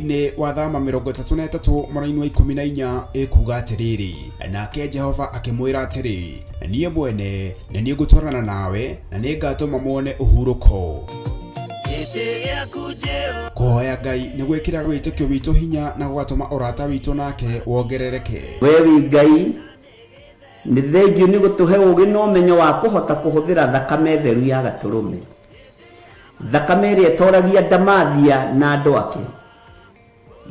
Thĩinĩ wa Thama 33 mũraini wa 14 ĩkuga atĩrĩrĩ, nake Jehova akĩmwĩra atĩrĩ, niĩ mwene nĩ niĩ ngũtwarana nawe na nĩ ngatũma muone ũhurũko. Kũhoya Ngai nĩ gwĩkĩraga wĩtĩkio witũ hinya na gũgatũma ũrata witũ nake wongerereke. We wĩ Ngai, nĩ thengiũ nĩ gũtũhe ũũgĩ na ũmenyo wa kũhota kũhũthĩra thakame theru ya Gatũrũme, thakame ĩrĩa ĩtoragia ndamathia na andũ ake,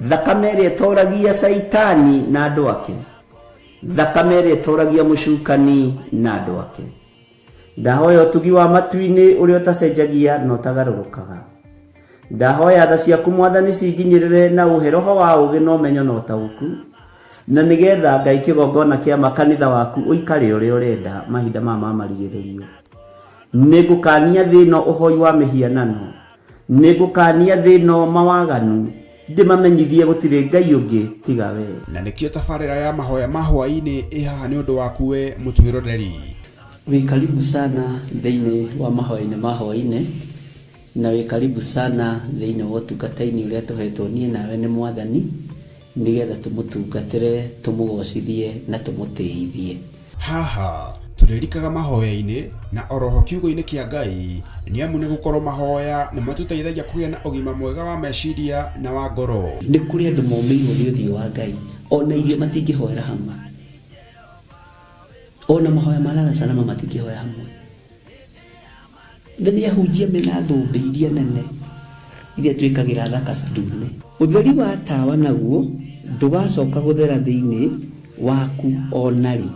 thakame ĩrĩa ĩtoragia Caitani na andũ ake, thakame ĩrĩa ĩtoragia mũcukani na andũ ake. Ndahoya ũtugi wa matu-inĩ ũrĩa ũtacenjagia na ũtagarũrũkaga. Ndahoya tha ciaku Mwathani cinginyĩrĩre na ũhe roho wa ũũgĩ na ũmenyo na ũtaũku, na nĩgetha Ngai kĩgongona kĩa ma kanitha waku ũikare ũrĩa ũrenda mahinda maya ma marigĩrĩrio. Nĩngũkania thĩ ĩno ũhoi wa mĩhianano, nĩngũkania thĩ ĩno mawaganu, ndĩmamenyithie gũtirĩ Ngai ũngĩ tiga we. Na nĩkĩo tabarĩra ya mahoya ma hwaĩ-inĩ ĩ haha nĩ ũndũ waku we mũtwĩroreri. Wĩ karibu sana thĩinĩ wa mahoya-inĩ ma hwaĩ-inĩ, na wĩ karibu sana thĩinĩ wa ũtungata-inĩ ũrĩa tũhetwo niĩ nawe nĩ Mwathani, nĩgetha tũmũtungatĩre, tũmũgocithie na tũmũtĩithie. Haha tũrĩrikaga mahoya-inĩ na oroho kiugo-inĩ kĩa Ngai, nĩamu nĩ gũkorwo mahoya nĩ matũteithagia kũgĩa na ũgima mwega wa meciria na wa ngoro. Nĩ kũrĩ andũ momĩirwo nĩ ũthiũ wa Ngai, ona irio matingĩhoera hamwe, ona mahoya ma lala salama matingĩhoya hamwe. Na nĩ ahunjia mena thũmbĩ iria nene iria twĩkagĩra thaka ndune. Ũtheri wa tawa naguo ndũgacoka gũthera thĩinĩ waku o na rĩ.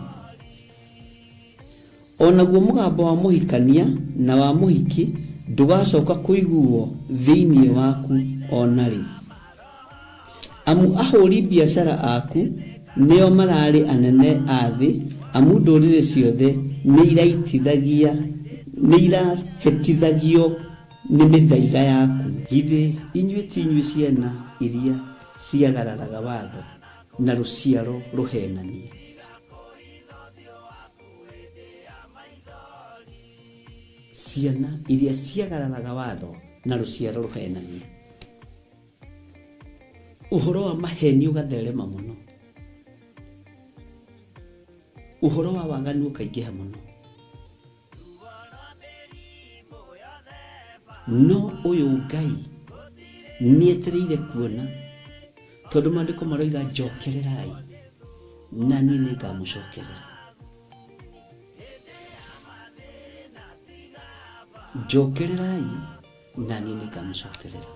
O naguo mũgambo wa mũhikania na wa mũhiki ndũgacoka kũiguwo thĩinĩ waku o na rĩ. Amu ahũri biacara aku nĩo mararĩ anene a thĩ, amu ndũrĩrĩ ciothe nĩirahĩtithagio nĩ mĩthaiga yaku. Githĩ inyuĩ ti inyuĩ ciana iria ciagararaga watho, na rũciaro rũheenania? Ciana iria ciagararaga watho, na rũciaro rũheenania. Ũhoro wa maheni ũgatherema mũno, ũhoro wa waganu ũkaingĩha mũno. No ũyũ Ngai nĩetereire kuona, tondũ maandĩko maroiga njokererai na niĩ nĩngamũcokerera. Njokererai na niĩ nĩngamũcokerera.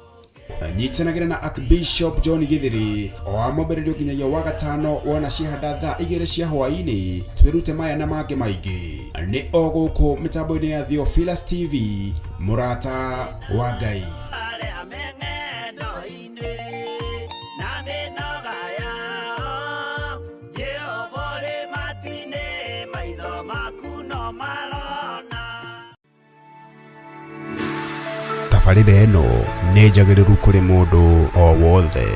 Nyitanagĩra na Archbishop John Githiri o wa mwambĩrĩrio nginyagia wa gatano wona ciahanda thaa 2 cia hwaĩ-inĩ, twĩrute maya na mangĩ maingĩ nĩ o gũkũ mĩtambo-inĩ ya Theophilus TV, mũrata wa Ngai. Tabarĩra ĩno nĩ njagĩrĩru kũrĩ mũndũ o wothe.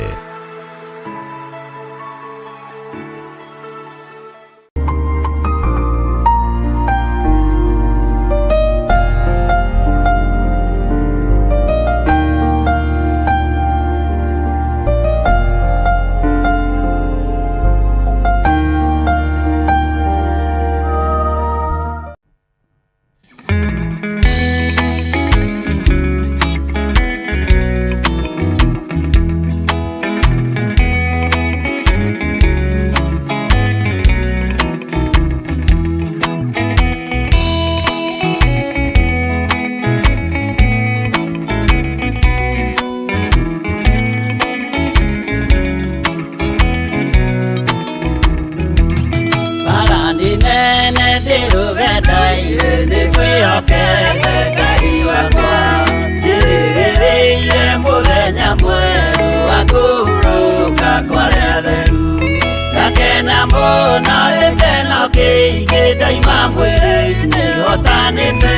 Ndĩrũgendo-inĩ nĩngwĩhokete Ngai wakwa, njĩrĩgĩrĩire mũthenya mwerũ wa kũhurũka kwa arĩa atheru. Ngakena mũno gĩkeno kĩingĩ ndaima mwĩrĩ-inĩ hotanĩte,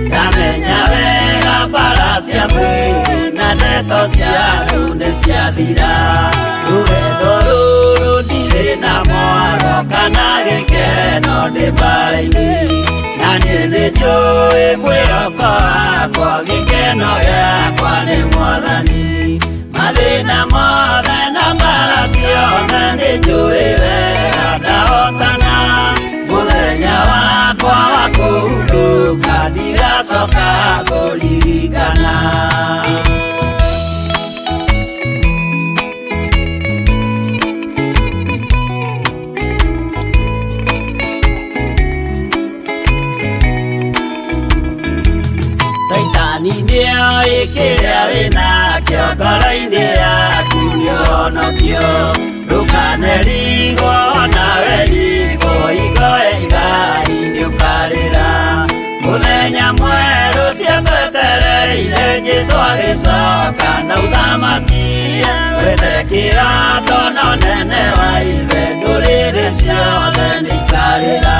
ndamenya wega mbara cia mwĩrĩ na ndeto cia andũ nĩciathira. Rũgendo rũrũ ndirĩ na mwaro. Kana gĩkeno ndĩ mbara-inĩ na niĩ nĩnjũĩ mwĩhoko wakwa gĩkeno gĩakwa nĩ mwathani mathĩna mothe na mbara ciothe nĩnjũĩ wega ndahotana mũthenya wakwa wa kũhurũka ndigacoka kũririkana. Saitani nĩoĩ kĩrĩa wĩnakĩo ngoro-inĩ yaku nĩũhonokio ndũkanerigwo nawe rigwo hingo igai nĩũkarĩra mũthenya mwerũ ciatwetereire Jesũ agĩcoka na ũthamaki wethe kĩrato na ũnene wa ithe ndũrĩrĩ ciothe nĩikarĩra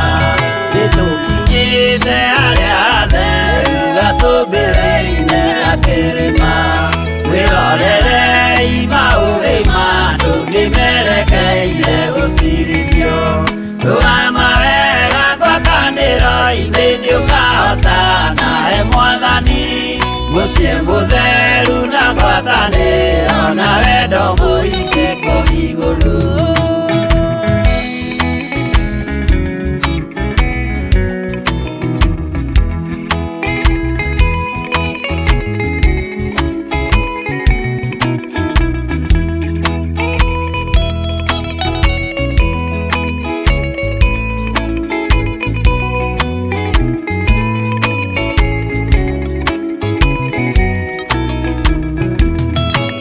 nĩtũkinyĩte harĩa hatheru gacũmbĩrĩ-inĩ ga kĩrĩma mwĩrorerei maũthĩ ma andũ nĩmerekeire gũcirithio rũgama wega ngwatanĩro-inĩ nĩũkahotana he mwathani mũciĩ mũtheru na ngwatanĩro na wendo mũingĩ kũu igũrũ.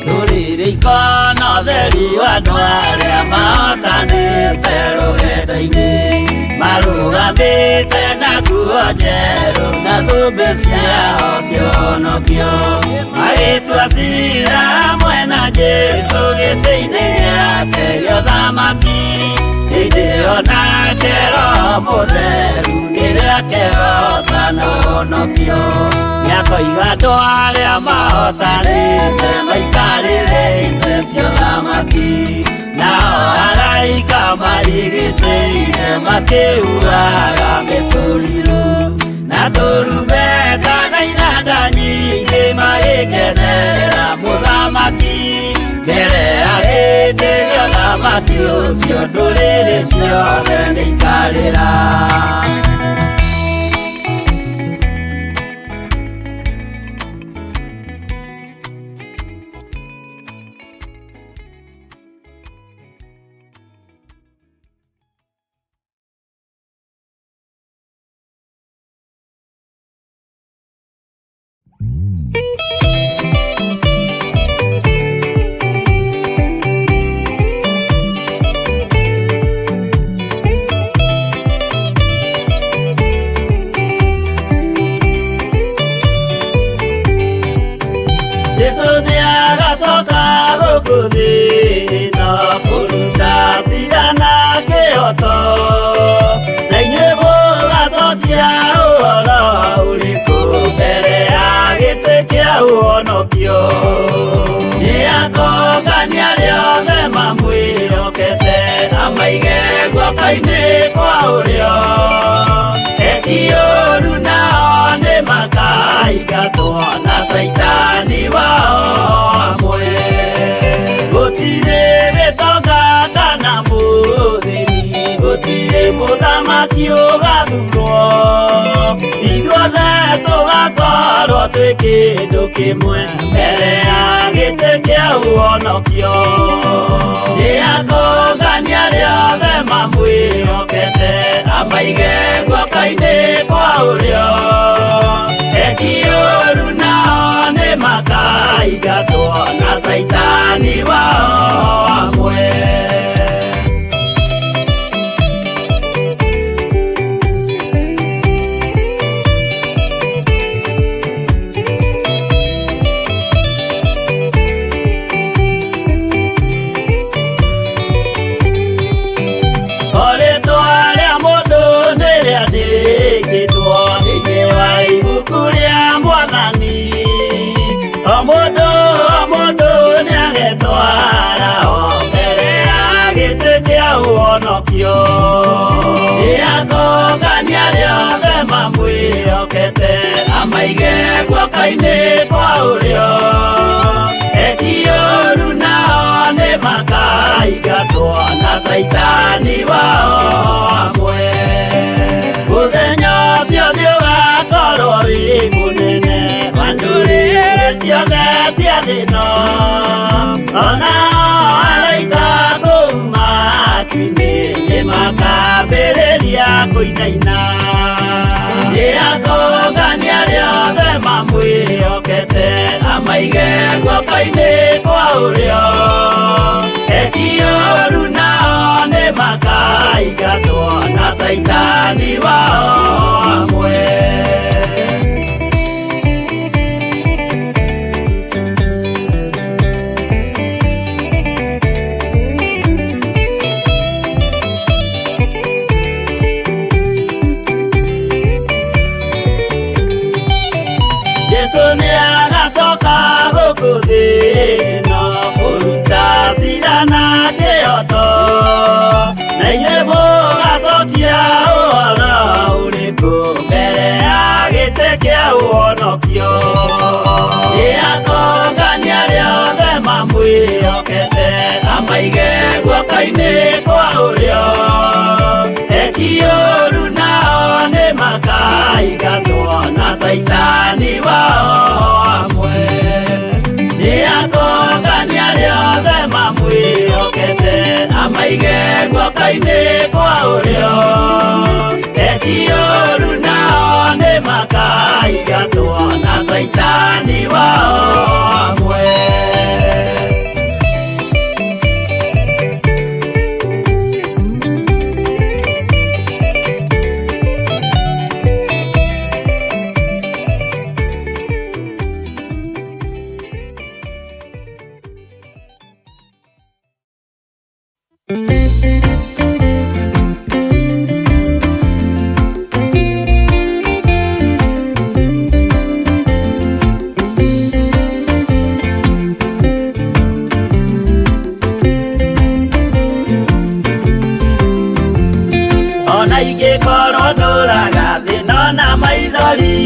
Rũrĩrĩ ikona ũtheri wa andũ arĩa mahotanĩte rũgendo-inĩ marũgamĩte na nguo njerũ na thũmbĩ ciao cionokio magĩtua cira hamwe na Jesũ gĩtĩ-inĩ gĩake gĩa ũthamaki hĩndĩ ĩyo nake Roho Mũtheru nĩrĩakehoca na ũhonokio nĩakoiga andũ arĩa mahotanĩte maikarĩre itĩ cia ũthamaki nao araika marigicĩire makĩhuhaga mĩtũrirũ na tũrumbeta na inanda nyingĩ magĩkenera mũthamaki mbere ya gĩtĩ gĩa ũthamaki ũcio ndũrĩrĩ ciothe nĩikarĩra. Jesũ nĩagacoka gũkũ thĩ ĩno kũruta cira na kĩhoto na inyuĩ mũgacokia ũhoro ũrĩkũ mbere ya gĩtĩ kĩa ũhonokio nĩakongania arĩa othe mamwĩhokete amaige guoko-inĩ kwa ũrĩo eki ũũru nao nĩmakaingatwo na Saitani wao hamwe gũtirĩ gĩtonga kana mũthĩni gũtirĩ mũthamaki ũgathurwo ithuothe tũgakorwo twĩ kĩndũ kĩmwe mbere ya gĩtĩ kĩa ũhonokio nĩakongania arĩa othe mamwĩhokete amaige guoko-inĩ kwa ũrĩo eki ũũru nao nĩmakaingatwo na Saitani wao hamwe. Rĩtwa rĩa mũndũ nĩrĩandĩkĩtwo thĩinĩ wa ibuku rĩa mwathani o mũndũ nĩagetwara o mbere ya ũhonokio. Nĩakongania arĩa othe mamwĩhokete, amaige guoko-inĩ kwa ũrĩo. Eki ũũru nao nĩmakaingatwo na caitani wao hamwe. Mũthenya ũcio nĩũgakorwo wĩ mũnene wa ndũrĩrĩ ciothe cia thĩ ĩno. Ona araika kũu matu-inĩ nĩmakambĩrĩria kũinaina. Nĩakongania arĩa othe mamwĩhokete, amaige guoko-inĩ kwa ũrĩo. Eki ũũru nao nĩmakaingatwo na caitani wao hamwe. Jesu nĩagacoka gũkũ thĩ ĩno kũruta cira na kĩhooto, na inyuĩ mũgacokia ũhoro ũrĩkũ mbere ya gĩtĩ kĩa ũhonokio. Nĩakongania arĩa othe mamwĩhokete, amaige guoko-inĩ kwa ũrĩo. Eki ũũru nao nĩmakaingatwo na caitani wao hamwe. Nĩakongania arĩa othe mamwĩhokete, amaige guoko-inĩ kwa ũrĩo. Eki ũũru nao nĩmakaingatwo na caitani wao hamwe. Ona ingĩkorwo ndũraga thĩ no na maithori,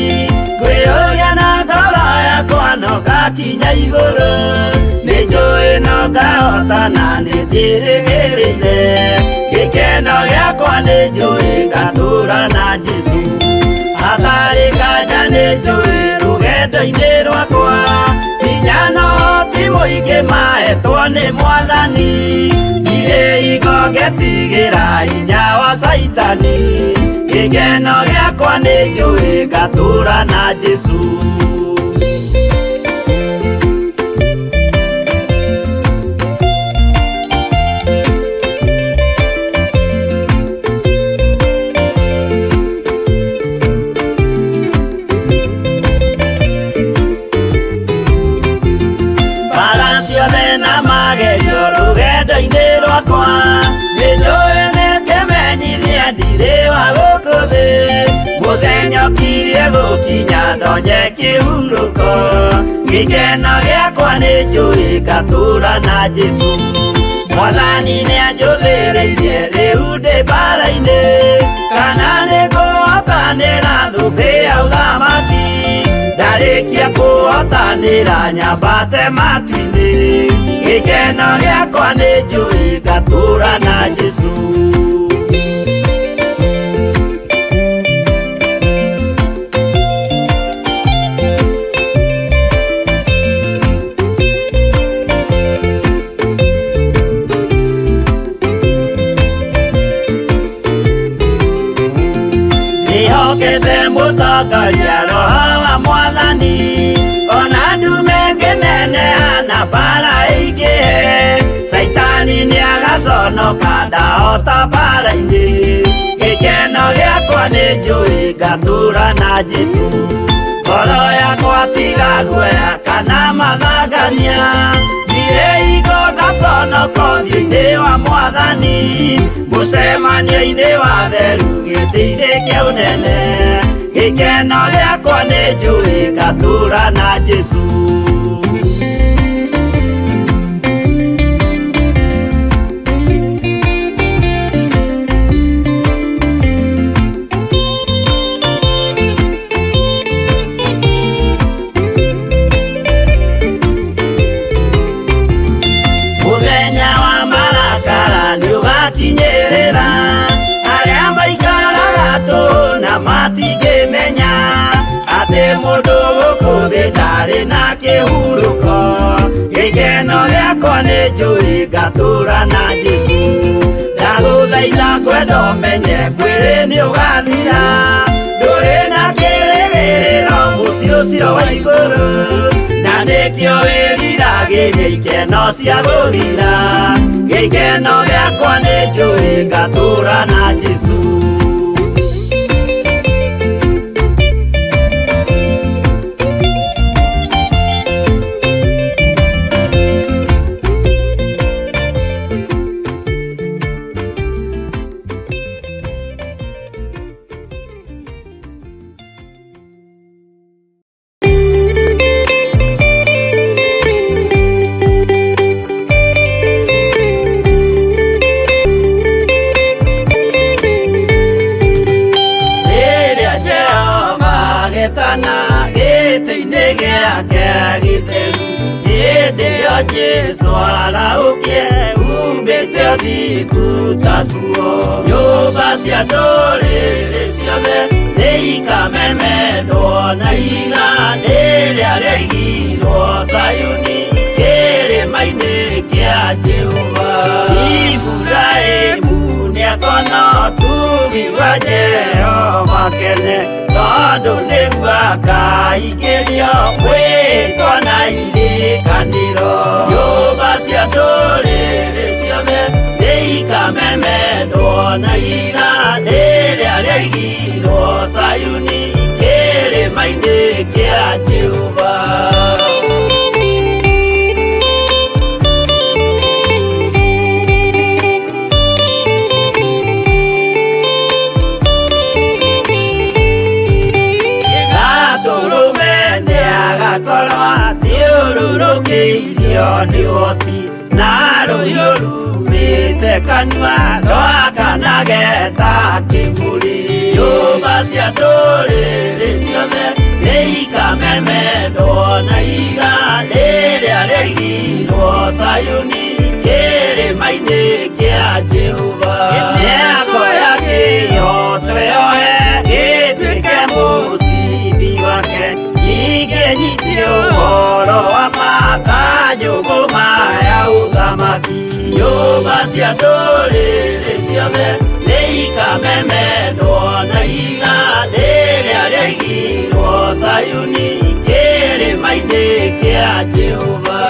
ngwĩyũria na ngoro yakwa no ngakinya igũrũ. Nĩnjũĩ no ngahotana nĩnjĩrĩgĩrĩire, gĩkeno gĩakwa nĩnjũĩ ngatũũra na Jesũ. Hatarĩ nganja nĩnjũĩ rũgendo-inĩ rwakwa, hinya no ti mũingĩ mahetwo nĩ Mwathani. Ndirĩ hingo ngetigĩra hinya wa caitani, gĩkeno gĩakwa nĩnjũĩ ngatũũra na Jesũ. Mbara ciothe na magerio rũgendo-inĩ rwakwa, nĩnjũĩ nĩkĩmenyithia ndirĩ wa gũkũ thĩ. Mũthenya ũkirie gũkinya ndonye kĩhurũko, gĩkeno gĩakwa nĩnjũĩ ngatũũra na Jesũ. Mwathani nĩanjũthĩrĩirie rĩu ndĩ mbara-inĩ, kana nĩngũhotanĩra thũmbĩ ya ũthamaki. Ndarĩkia kũhotanĩra nyambate matu-inĩ, gĩkeno gĩakwa nĩnjũĩ ngatũũra na Jesũ. Ndĩhokete mũtongoria Roho wa Mwathani, ona ndume ngĩneneha na mbara ĩingĩhe. Caitani nĩagaconoka ndahota mbara-inĩ, gĩkeno gĩakwa nĩnjũĩ ngatũũra na Jesũ. Ngoro yakwa tiga guoya kana mathangania, ndirĩ hingo ngaconoka ũthiũ-inĩ wa Mwathani. Mũcemanio-inĩ wa theru gĩtĩ-inĩ kĩa ũnene, gĩkeno gĩakwa nĩnjũĩ ngatũũra na Jesũ. Mũndũ gũkũ thĩ ndarĩ na kĩhurũko. Gĩkeno gĩakwa nĩ njũĩ ngatũra na Jesũ. Ndagũthaitha ngwenda ũmenye mwĩrĩ nĩ ũgathira. Ndũrĩ na kĩrĩgĩrĩro mũciĩ ũcio wa igũrũ. Na nĩkĩo wĩriragĩria ikeno cia gũthira. Gĩkeno gĩakwa nĩ njũĩ ngatũra na Jesũ. Rĩrĩa Jehova agetana gĩtĩ-inĩ gĩake gĩtheru, hĩndĩ ĩyo Jesũ arahũkie humbĩte ũthingu ta nguo. Nyũmba cia ndũrĩrĩ ciothe nĩikamemendwo na ihiga rĩrĩa rĩaigirwo Zayuni kĩrĩma-inĩ kĩa Jehova. Iburahĩmu nĩakona ũtugi wa Jehova kene, tondũ nĩguo akaingĩrio mwĩtwa na irĩkanĩro. Nyũmba cia ndũrĩrĩ ciothe nĩikamemendwo na ihiga rĩrĩa rĩaigirwo Zayuni kĩrĩma-inĩ kĩa Jehova. Gatũrũme nĩagakorwo athiũrũrũkĩirio nĩ ũhoti, na rũhiũ rumĩte kanua rwakanage ta kĩbũri. Nyũmba cia ndũrĩrĩ ciothe nĩikamemendwo na ihiga rĩrĩa rĩaigirwo Zayuni kĩrĩma-inĩ kĩa Jehova. Nĩakoya kĩhooto yoe gĩtuĩke mũcibi wake, ningĩ nyite ũhoro wa ma ta njũgũma ya ũthamaki. Nyũmba cia ndũrĩrĩ ciothe nĩikamemendwo na ihiga rĩrĩa rĩaigirwo Zayuni kĩrĩma-inĩ kĩa Jehova.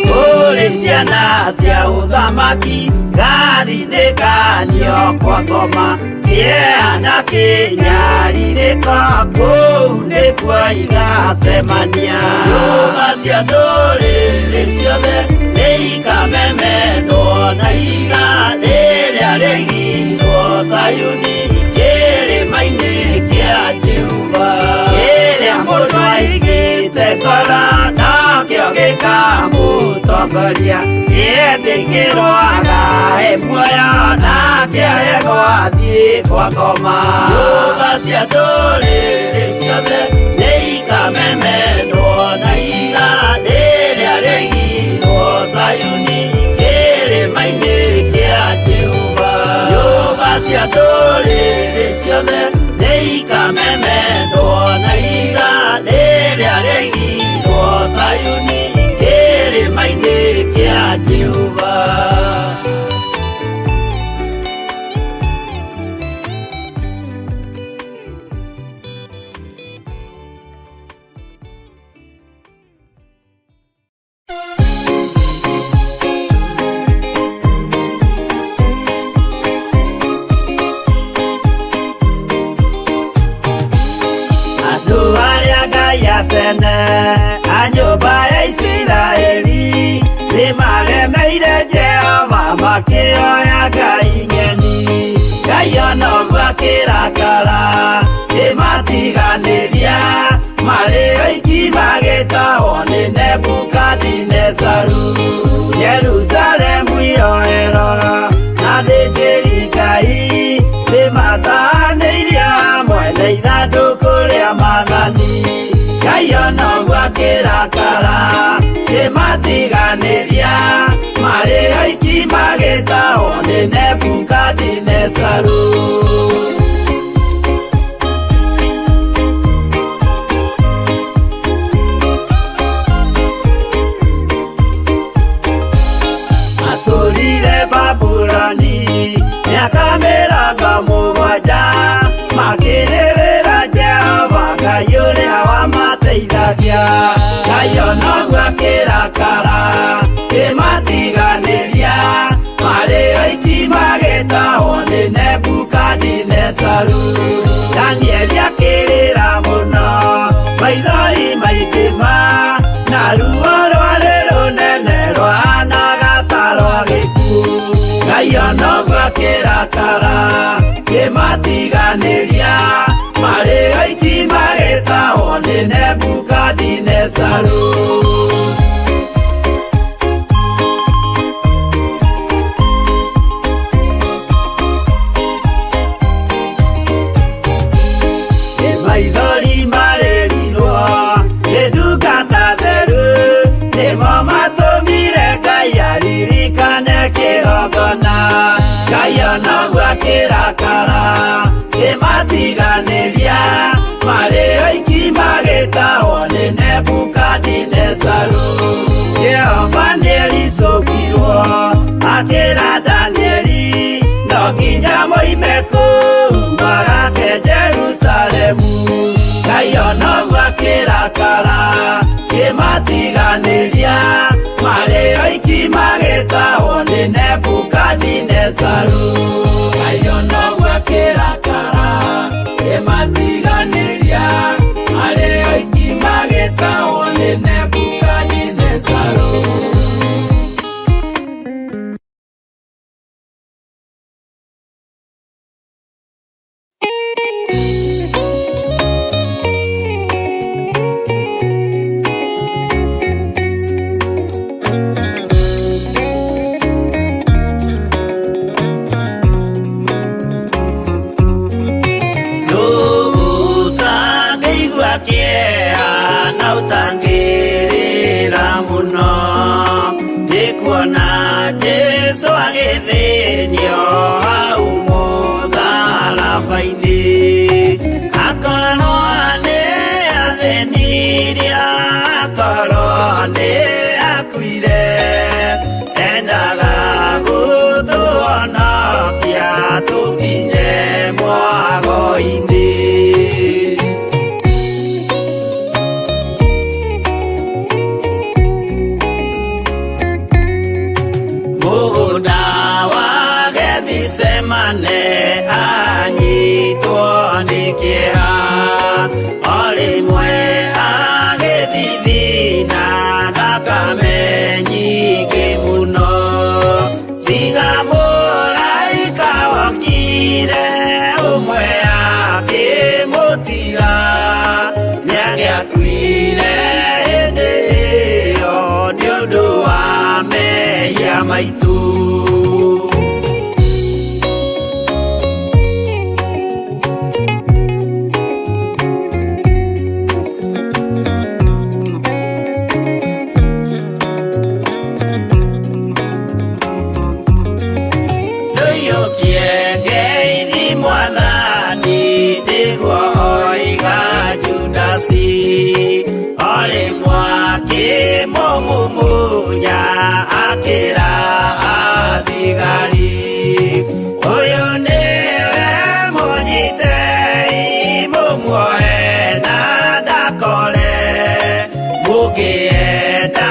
Kũrĩ ciana cia ũthamaki gathinĩkanio kwa ngoma, kĩeha na kĩnyarirĩko kũu nĩkuo igacemania. Nyũmba cia ndũrĩrĩ ciothe nĩikamemendwo na ihiga rĩrĩa rĩaigirwo Zayuni kĩrĩma-inĩ kĩa Jehova. Kĩrĩa mũndũ aigĩte ngoro nokĩo gĩkamũtongoria, gĩetĩkĩrwo agae muoyo nake aregwo athiĩ kwa ngoma. Nyũmba cia ndũrĩrĩ ciothe nĩikamemendwo na ihiga rĩrĩa rĩaigirwo Zayuni kĩrĩma-inĩ kĩa Jehova. Nyũmba cia ndũrĩrĩ ciothe nĩikamemendwo na ihiga rĩrĩa rĩaigirwo Zayuni kĩrĩma-inĩ kĩa Jehova. Andũ arĩa Ngai atene a nyũmba ya Isiraeli nĩmaremeire Jehova makĩoya ngai ng'eni. Ngai ona ũguo akĩrakara kĩmatiganĩria, marĩ oiki magĩtahwo nĩ Nebukadinezaru. Jerusalemu iroero na athĩnjĩri Ngai nĩmatahanĩirio hamwe na ithandũkũ rĩa maathani. Ngai ona ũguo akĩrakara nĩ Nebukadinezaru. Atũrire Babuloni mĩaka 70, makĩrĩrĩra Jehova Ngai ũrĩa wamateithagia. Ngai onoguo akĩrakara kĩmatiganĩria, marĩ oiki magĩtahwo nĩ Nebukadinezaru. Danieli akĩrĩra mũno, maithori maingĩ ma, na ruo rwarĩ rũnene rwahanaga ta rwa gĩkuũ. Ngai onoguo akĩrakara kĩmatiganĩria, marĩ oiki magĩtahwo nĩ Nebukadinezaru. Maithori marĩrirwo nĩ ndungata theru, nĩmo matũmire Ngai aririkane kĩgongona. Ngai onoguo akĩrakara kĩmatiganĩria, marĩ oiki magĩtahwo nĩ Nebukadinezaru. Jehova nĩericũkirwo akĩra Danieli, no nginya moime kũu magake Jerusalemu. Ngai onoguo akĩrakara kĩmatiganĩria, marĩ oiki magĩtahwo nĩ Nebukadinezaru. Ngai onoguo akĩrakara kĩmatiganĩria, marĩ oiki magĩtahwo nĩ Nebukadinezaru. Ũtangĩigua kĩeha na ũtangĩrĩra mũno, nĩ kuona Jesũ agĩthĩnio hau mũtharaba-inĩ. Akorwo nĩ athĩnirio, akorwo nĩ akuire, endaga gũtũhonokia tũkinye mwago-inĩ. Mũgũnda wa Gethisemane anyitwo nĩ kĩeha, o rĩmwe agĩthithina thakame nyingĩ mũno. Tiga mũraika wokire ũmwe akĩmũtiga, nĩangĩakuire hĩndĩ ĩyo nĩ ũndũ wa mehia maitũ. Ndũiyũkie ngeithi Mwathani, nĩguo oiga Judasi, o rĩmwe akĩmũmumunya akĩra athigari, ũyũ nĩwe mũnyitei mũmuoe na ndakore, mũngĩenda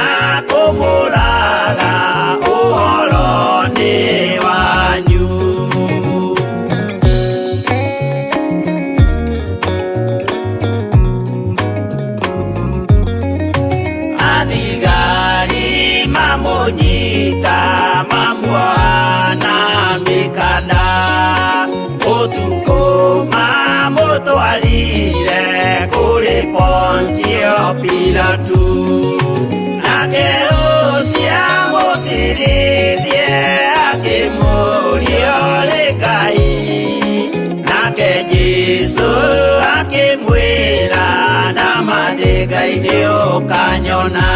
kũmũraga ũhoro nĩ wanyu. Athigari mamũnyita mamuoha na mĩkanda, ũtukũ mamũtwarire kũrĩ Pontio Pilatu. Nake ũcio amũcirithie akĩmũũria ũrĩ Ngai, nake Jesũ akĩmwĩra nama ndĩ Ngai nĩũkanyona.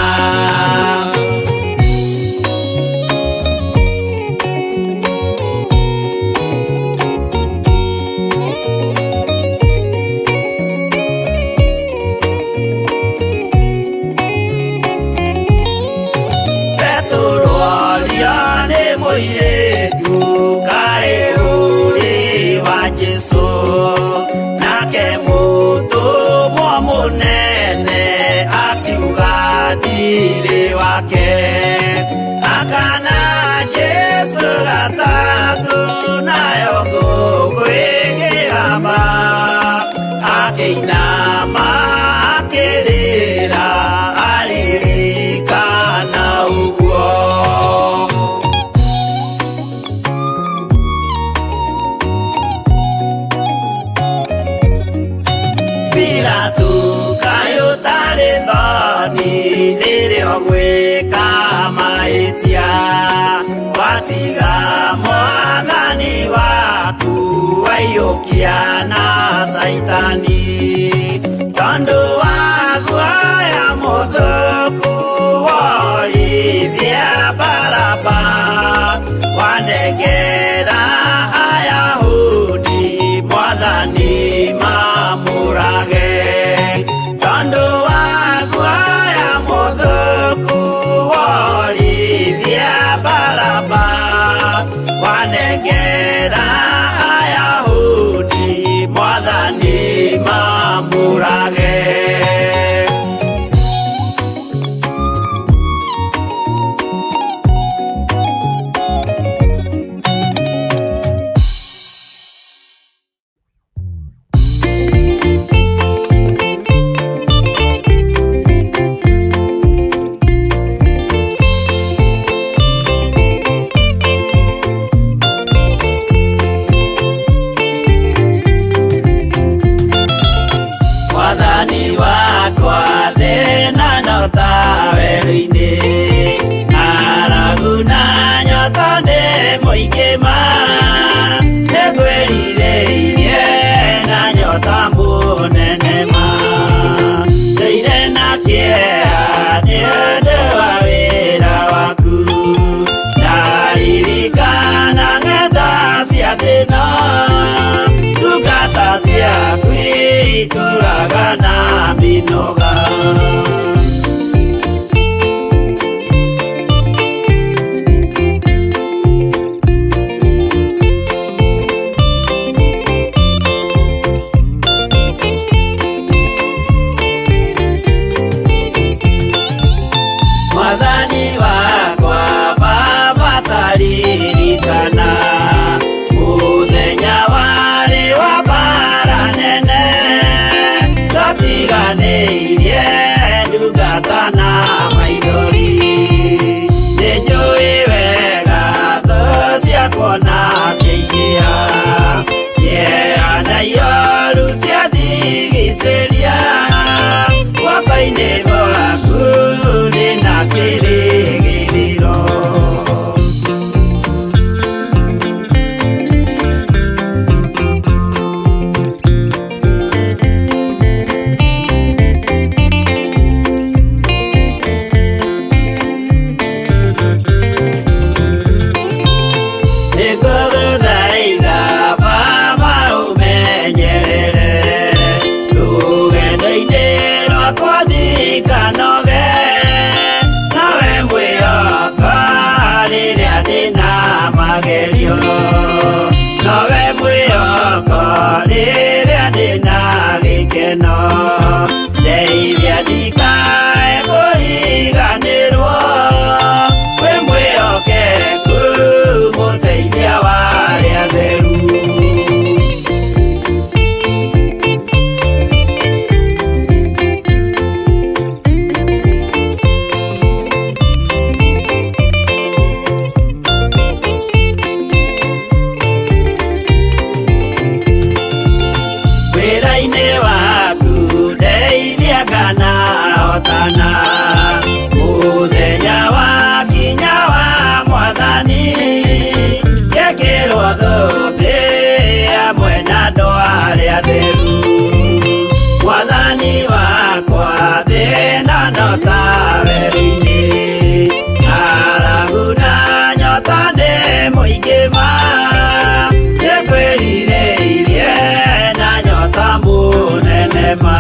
gatatũ nayo ngũkũ ĩkĩhama akĩinama akĩrĩra aririkana ũguo. Pilato kaĩ ũtarĩ thoni rĩrĩa ũgwĩka mahĩtia watiga mwathani waku waiyũkia na Caitani tondũ wa guoya mũthũku worithia Baraba wanengera Ayahudi mwathani mamũrage tondũ wa guoya mũthũku worithia Baraba wanengera Ayahudi mwathani mamũrage. Mwathani wakwa thĩna no ta werũ-inĩ ng'aragu na nyota nĩ mũingĩ ma nĩngwĩrirĩirie na nyota mũnene ma ndũire na kĩeha nĩ ũndũ wa wĩra waku ndaririkana ng'enda cia thĩna ndungata ciaku itũraga na mĩnoga. Mwathani wakwa Baba taririkana mũthenya warĩ wa mbara nene twatiganĩirie ndungata na maithori nĩnjũĩ wega thũ ciakwa na ciaingĩha kĩeha na ioru ciandigicĩria guoko-inĩ gwaku ndĩna kĩrĩgĩrĩro. Nĩngũgũthaitha Baba ũmenyerere rũgendo-inĩ rwakwa ndikanoge nawe mwĩhoka rĩrĩa ndĩna magerio nowe mwĩhoko rĩrĩa ndĩna gĩkeno ndeithia ndikae kũriganĩrwo wĩ mwĩhokeku mũteithia wa arĩa atheru. Wĩra-inĩ waku ndeithia kana hotana mũthenya wa kinya wa mwathani ngekĩrwo thũmbĩ hamwe na andũ arĩa atheru mwathani wakwa thĩna no ta werũ-inĩ ng'aragu na nyota nĩ mũingĩ ma nĩngwĩrirĩirie na nyota mũnene ma.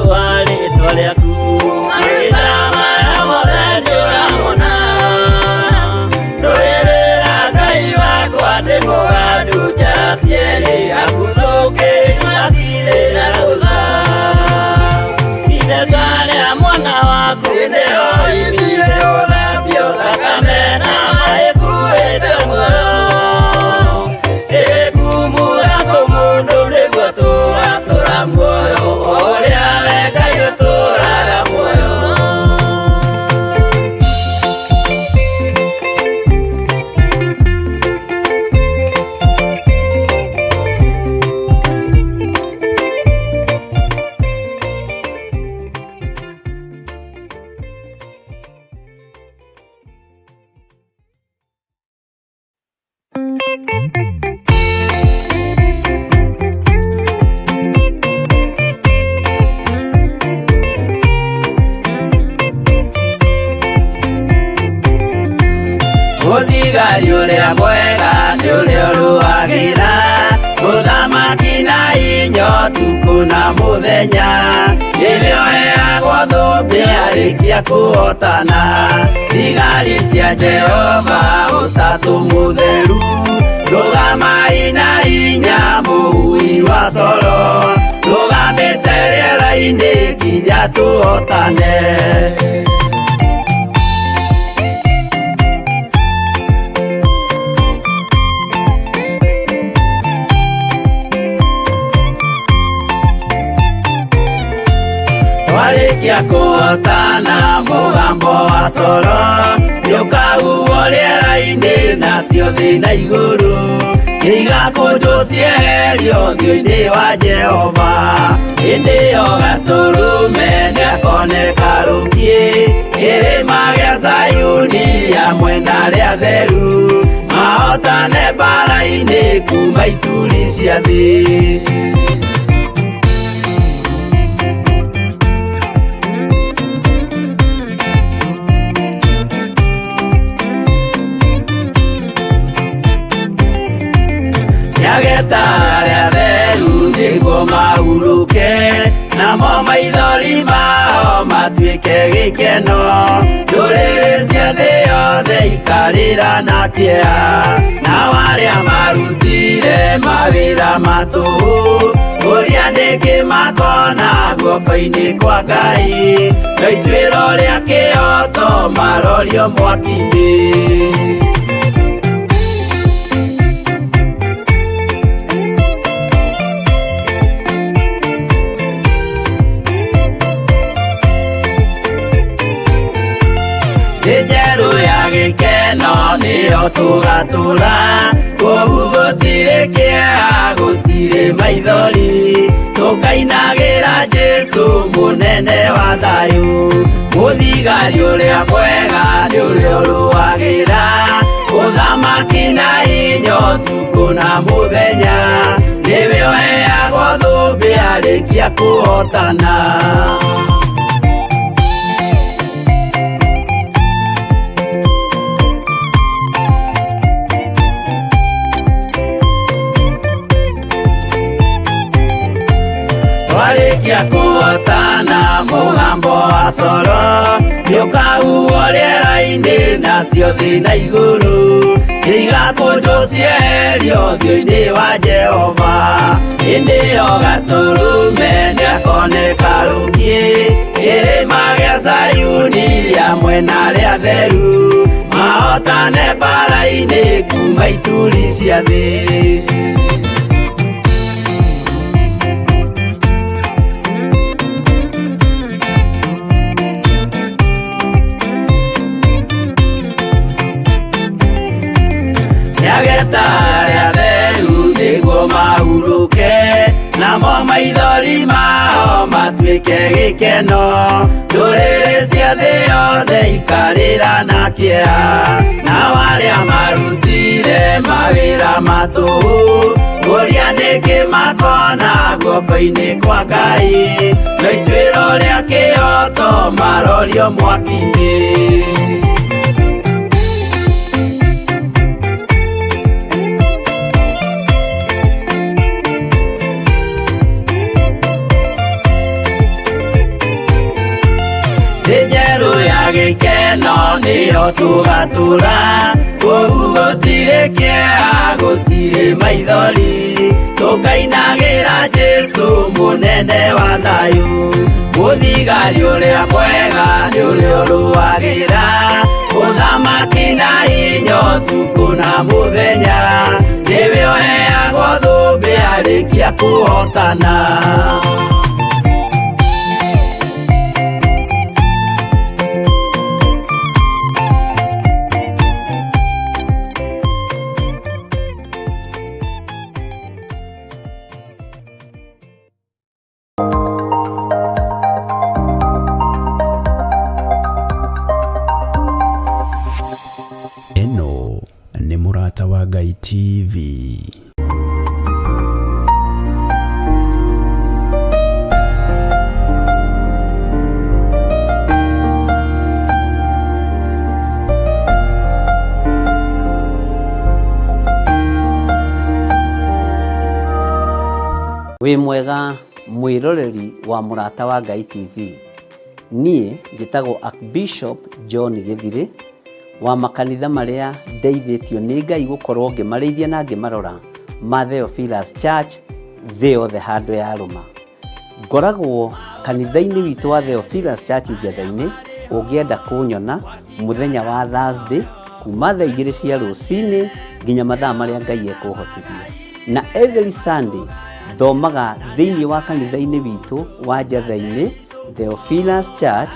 wa rĩtwa rĩaku. Mahinda maya mothe nĩũramona, ndũĩrĩra Ngai wakwa ndĩ mũgandu njara cierĩ, aguthũkĩri matirĩ na rũtha. Ithesa rĩa mwana waku nĩyo imire gũthambio thakame na maĩ kuĩte muoyo. Ĩkumura kũmũndũ nĩguo tũratũra muoyo, ũrĩa we Ngai ũtũraga muoyo. Mũthigari ũrĩa mwega nĩ ũrĩa ũrũagĩra mũthamaki na inya ũtukũ na mũthenya, nĩwe ũheagwo thũmbĩ arĩkia kũhotana. Thigari cia Jehova ũtatũ mũtheru, rũgamai na hinya mũhui wa coro, rũgamĩte rĩera-inĩ nginya tũhotane. Twarĩkia kũhotana mũgambo wa coro nĩũkahuhwo rĩera-inĩ nacio thĩ na igũrũ nĩigakũnjwo cieherio ũthiũ-inĩ wa Jehova. Hĩndĩ ĩyo gatũrũme nĩakoneka rũkiĩ kĩrĩma gĩa Zayuni hamwe na arĩa atheru, mahotane mbara-inĩ kuma ituri cia thĩ. Nĩageta arĩa atheru nĩguo mahurũke, namo maithori mao matuĩke gĩkeno. Ndũrĩrĩ cia thĩ yothe ikarĩra na kĩeha, nao arĩa marutire mawĩra ma tũhũ, ũrĩa nĩkĩ makona guoko-inĩ kwa Ngai, no ituĩro rĩa kĩhooto marorio mwaki-inĩ. Thĩ njerũ ya gĩkeno nĩyo tũgatũra, kũu gũtirĩ kĩeha gũtirĩ maithori, tũkainagĩra Jesũ mũnene wa thayũ. Mũthigari ũrĩa mwega nĩ ũrĩa ũrũagĩra ũthamaki na hinya ũtukũ na mũthenya, nĩwe ũheagwo thũmbĩ arĩkia kũhotana. Twarĩkia kũhotana mũgambo wa coro nĩũkahuhwo rĩera-inĩ nacio thĩ na igũrũ nĩigakũnjwo cieherio ũthiũ-inĩ wa Jehova. Hĩndĩ ĩyo gatũrũme nĩakoneka rũkiĩ kĩrĩma gĩa Zayuni hamwe na arĩa atheru, mahotane mbara-inĩ kuma ituri cia thĩ. Nĩageta arĩa atheru nĩguo mahurũke, namo maithori mao matuĩke gĩkeno. Ndũrĩrĩ cia thĩ yothe ikarĩra na kĩeha, nao arĩa marutire mawĩra ma tũhũ, ũrĩa nĩkĩ makona guoko-inĩ kwa Ngai, no ituĩro rĩa kĩhooto marorio mwaki-inĩ. Ĩno nĩyo tũgatũra, kũu gũtirĩ kĩeha, gũtirĩ maithori, tũkainagĩra Jesũ mũnene wa thayũ. Mũthigari ũrĩa mwega nĩ ũrĩa ũrũagĩra ũthamaki na hinya ũtukũ na mũthenya, nĩwe ũheagwo thũmbĩ arĩkia kũhotana. Ĩno nĩ Mũrata wa Ngai TV. Wĩ mwega mwĩroreri wa Mũrata wa Ngai TV. Niĩ njĩtagwo Archbishop John Gĩthirĩ wa makanitha marĩa ndeithĩtio nĩ Ngai gũkorwo ngĩmarĩithia na ngĩmarora ma Theophilus Church thĩ yothe handũ ya rũma. Ngoragwo kanitha-inĩ witũ wa Theophilus Church Njetha-inĩ, ũngĩenda kũnyona mũthenya wa Thursday kuma thaa igĩrĩ cia rũcinĩ nginya mathaa marĩa Ngai ekũhotithia. Na every Sunday thomaga thĩinĩ wa kanitha-inĩ witũ wa Njetha-inĩ Theophilus Church,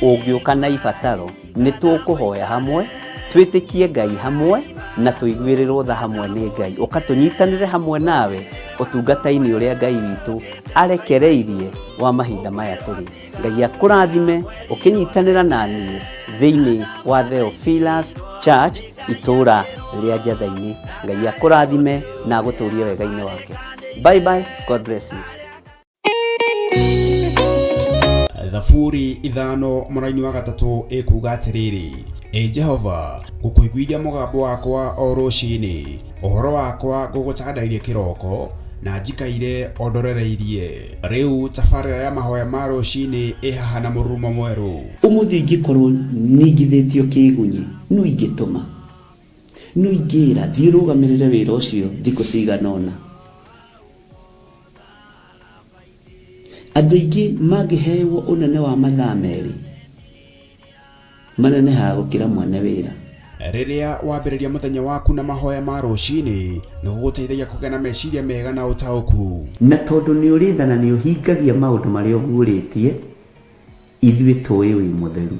ũngĩũka na ibataro nĩ tũkũhoya hamwe, twĩtĩkie Ngai hamwe na tũiguĩrĩrwo tha hamwe nĩ Ngai. Ũka tũnyitanĩre hamwe nawe ũtungata-inĩ ũrĩa Ngai witũ arekereirie wa mahinda maya tũrĩ. Ngai akũrathime ũkĩnyitanĩra na niĩ thĩinĩ wa Theophilus Church itũũra rĩa Njetha-inĩ. Ngai akũrathime na agũtũrie wega-inĩ wake. Bye bye, God bless you. Thaburi ithano mũraini wa gatatũ ĩkuga atĩrĩrĩ, Ĩ Jehova, ngũkũiguithia mũgambo wakwa o rũcinĩ, ũhoro wakwa ngũgũtandairie kĩroko, na njikaire o ndorereirie. Rĩu tabarĩra ya mahoya ma rũcinĩ ĩ haha na mũrurumo mwerũ. Ũmũthĩ ingĩkorwo ningithĩtio kĩgunyi, no ingĩtũma, no ingĩra thiĩ ũrũgamĩrĩre wĩra ũcio thikũ cigana ũna. Andũ aingĩ mangĩhewo ũnene wa mathaa merĩ, manenehaga gũkĩra mwene wĩra. Rĩrĩa wambĩrĩria mũthenya waku na mahoya ma rũcinĩ, nĩ gũgũteithagia kũgĩa na meciria mega na ũtaũku. Na tondũ nĩ ũrĩ tha na nĩ ũhingagia maũndũ marĩa ũguũrĩtie, ithuĩ tũĩ wĩ mũtheru.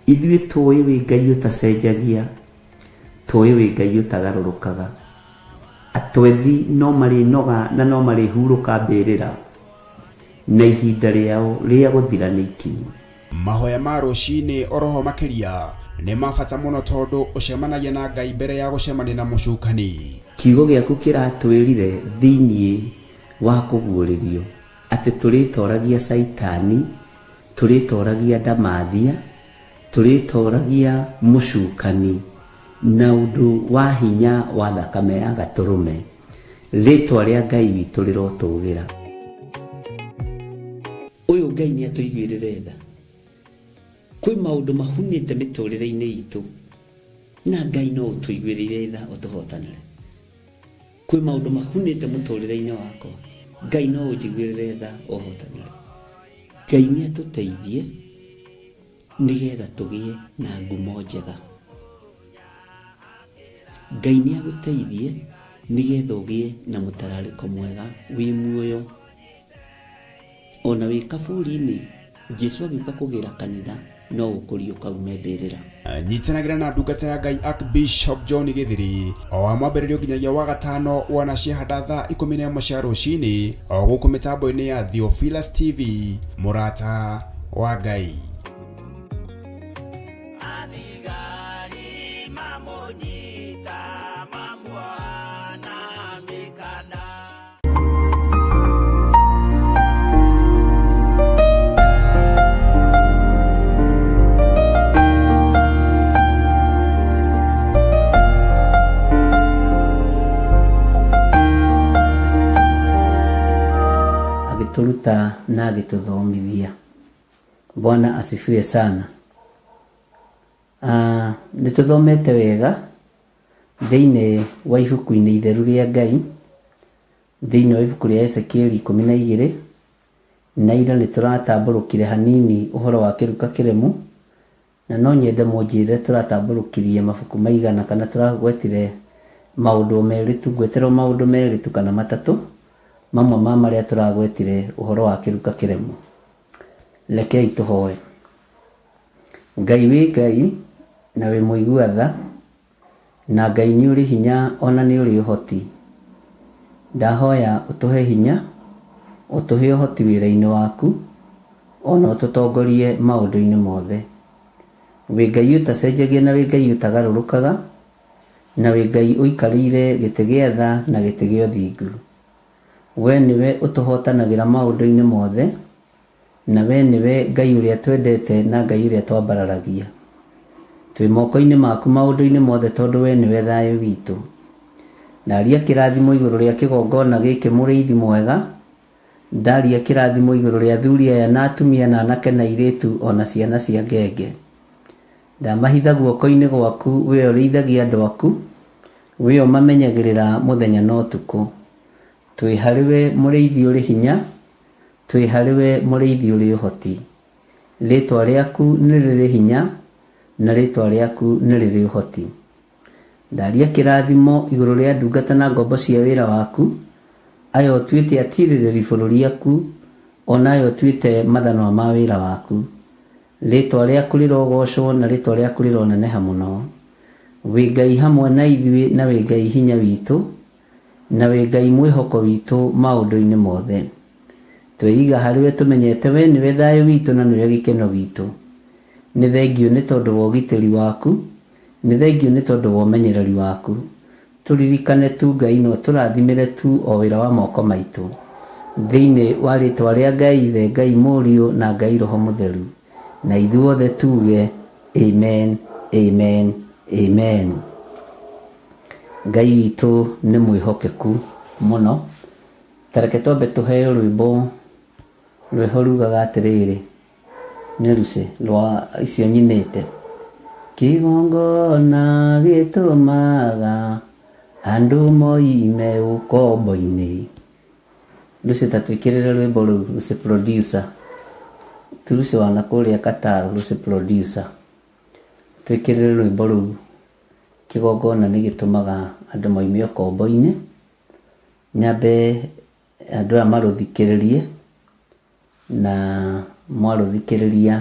Ithuĩ tũĩ wĩ Ngai ũtacenjagia, tũĩ wĩ Ngai ũtagarũrũkaga. Atwethi no marĩnoga na no marĩhurũka mbĩrĩra, na ihinda rĩao rĩa gũthira nĩ ikinyu. Mahoya ma rũcinĩ oroho makĩria nĩ ma bata mũno tondũ ũcemanagia na Ngai mbere ya gũcemania na mũcukani. Kiugo gĩaku kĩratwĩrire thĩinĩ wa kũguũrĩrio atĩ tũrĩtoragia Caitani, tũrĩtoragia ndamathia, tũrĩtoragia mũcukani na ũndũ wa hinya wa thakame ya gatũrũme. Rĩtwa rĩa Ngai witũ rĩrotũgĩra. Ũyũ Ngai nĩ atũiguĩrĩre tha. Kwĩ maũndũ mahunĩte mĩtũrĩre-inĩ itũ na Ngai no ũtũiguĩrĩire tha ũtũhotanĩre. Kwĩ maũndũ mahunĩte mũtũrĩre-inĩ wakwa, Ngai no ũnjiguĩrĩre tha ũhotanĩre. Ngai nĩ atũteithie nĩgetha tũgĩe na ngumo njega. Ngai nĩ agũteithie nĩgetha ũgĩe na mũtararĩko mwega wĩ muoyo. Ona wĩ kaburi-inĩ, Jesu agĩũka kũgĩra kanitha no ũkũriũka ume mbĩrĩra. Nyitanagĩra na ndungata ya Ngai Archbishop John Gĩthiri o wa mwambĩrĩrio nginyagia wa gatano wona ciahanda thaa 11 cia rũcinĩ o gũkũ mĩtambo-inĩ ya Theophilus TV, mũrata wa Ngai. Athigari mamũnyita mamuoha na mĩkanda. Agĩtũruta na agĩtũthomithia. Bwana asifiwe sana. Nĩ tũthomete wega thĩinĩ wa ibuku-inĩ itheru rĩa Ngai, thĩinĩ wa ibuku rĩa Ezekieli 12, na ira nĩ tũratambũrũkire hanini ũhoro wa kĩruka kĩremu, na no nyende mũnjĩre tũratambũrũkirie mabuku maigana kana tũragwetire maũndũ merĩ tu, ngweterwo maũndũ merĩ tu kana matatũ, mamwe ma marĩa tũragwetire ũhoro wa kĩruka kĩremu. Rekei tũhoe. Ngai wĩ Ngai na wĩ mũigua tha, na Ngai nĩ ũrĩ hinya ona nĩ ũrĩ ũhoti. Ndahoya ũtũhe hinya, ũtũhe ũhoti wĩra-inĩ waku, ona ũtũtongorie maũndũ-inĩ mothe. Wĩ Ngai ũtacenjagia na wĩ Ngai ũtagarũrũkaga, na wĩ Ngai ũikarĩire gĩtĩ gĩa tha na gĩtĩ gĩa ũthingu. We nĩwe ũtũhotanagĩra maũndũ-inĩ mothe, na we nĩwe Ngai ũrĩa twendete na Ngai ũrĩa twambararagia. Twĩ moko-inĩ maku maũndũ-inĩ mothe tondũ we nĩwe thayũ witũ. Ndaria kĩrathimo igũrũ rĩa kĩgongona gĩkĩ mũrĩithi mwega, ndaria kĩrathimo igũrũ rĩa athuri aya na atumia na anake na airĩtu ona ciana cia ngenge. Ndamahitha guoko-inĩ gwaku we ũrĩithagia andũ aku, we ũmamenyagĩrĩra mũthenya na ũtukũ. Twĩ harĩ we mũrĩithi ũrĩ hinya, twĩ harĩ we mũrĩithi ũrĩ ũhoti. Rĩtwa rĩaku nĩ rĩrĩ hinya, na rĩtwa rĩaku nĩ rĩrĩ ũhoti. Ndaria kĩrathimo igũrũ rĩa ndungata na ngombo cia wĩra waku, aya ũtuĩte atirĩrĩri bũrũri aku, ona aya ũtuĩte mathanwa ma wĩra waku. Rĩtwa rĩaku rĩrogocwo na rĩtwa rĩaku rĩroneneha mũno. Wĩ Ngai hamwe na ithuĩ na wĩ Ngai hinya witũ, na wĩ Ngai mwĩhoko witũ maũndũ-inĩ mothe. Tweiga harĩ we tũmenyete we nĩwe thayũ witũ na nĩwe gĩkeno gitũ. Nĩ thengiũ nĩ tondũ wa ũgitĩri waku, nĩ thengiũ nĩ tondũ wa ũmenyereri waku. Tũririkane tu Ngai na ũtũrathimĩre tu o wĩra wa moko maitũ. Thĩinĩ wa rĩtwa rĩa Ngai Ithe, Ngai Mũriũ na Ngai Roho Mũtheru. Na ithuothe tuge amen, amen, amen. Ngai witũ nĩ mwĩhokeku mũno. Ta reke twambe tũheo rwĩmbo rwĩho rugaga atĩrĩrĩ, nĩ ruce rwa icio nyinĩte. Kĩgongona gĩtũmaga andũ moime ũkombo-inĩ. Lucy ta twĩkĩrĩre rwĩmbo rũu, Lucy producer. Ti Lucy wa nakũrĩa Qatar, Lucy producer. Twĩkĩrĩre rwĩmbo rũu. Kĩgongona nĩ gĩtũmaga andũ moime ũkombo-inĩ. Nyambe andũ aya marũthikĩrĩrie, na mwarũthikĩrĩria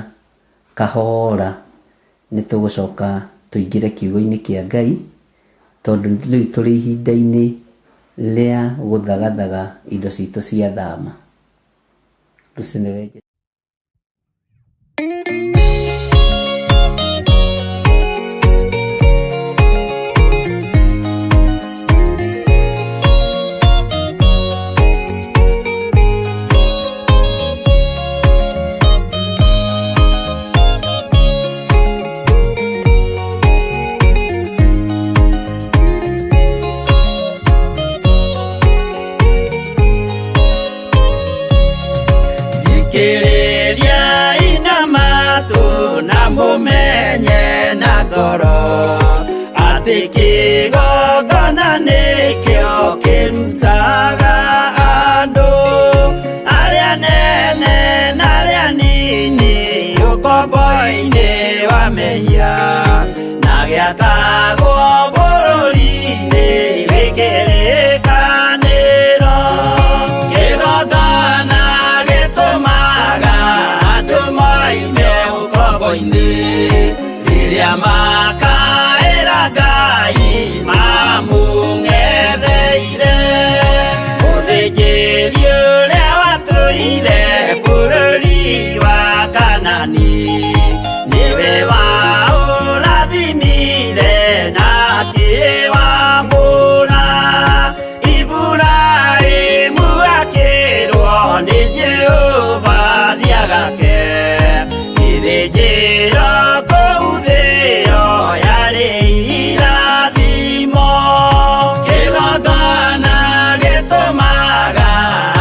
kahora nĩ tũgũcoka tũingĩre kiugo-inĩ kĩa Ngai, tondũ rĩu tũrĩ ihinda-inĩ rĩa gũthagathaga indo citũ cia thama. Lucy nĩwe. Thikĩrĩria ina matũ na mũmenye na ngoro atĩ kĩgongona nĩkĩo kĩrutaga andũ arĩa nene na arĩa nini ũkombo-inĩ wa mehia na gĩakagwo bũrũri-inĩ wĩ kĩrĩkanĩro. Kĩgongona gĩtũmaga andũ moime ũkombo-inĩ rĩrĩa makaĩra Ngai mamũng'etheire. Mũthĩnjĩri ũrĩa watũire bũrũri wa Kanani nĩwe waũrathimire na akĩwamũra. Iburahĩmu akĩrwo nĩ Jehova thiagake gĩthĩnjĩro kũu thĩo yarĩ irathimo. Kĩgongona gĩtũmaga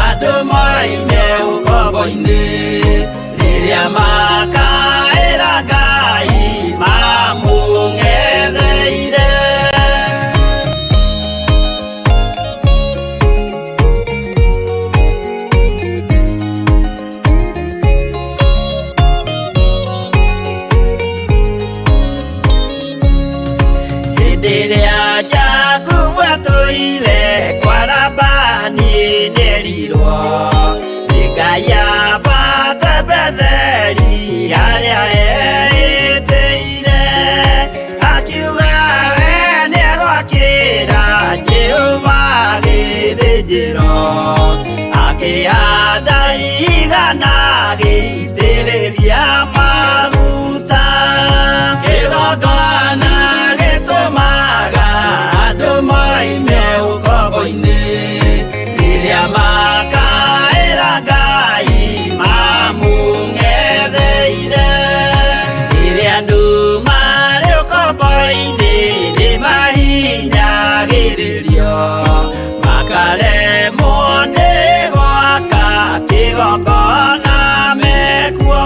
andũ moime ũkombo-inĩ rĩrĩa makaĩra Ngai. Akĩambata Betheli harĩa eĩtĩire, akiuga we nĩegwakĩra Jehova gĩthĩnjĩro. Akĩhanda igana agĩitĩrĩria maguta. Kĩgongona gĩtũmaga andũ moime ũkombo-inĩ, rĩrĩa makaĩra Ngai mamũng'etheire. Rĩrĩa andũ marĩ ũkombo-inĩ nĩmahinyagĩrĩrio, makaremwo nĩ gwaka kĩgongona mekuo.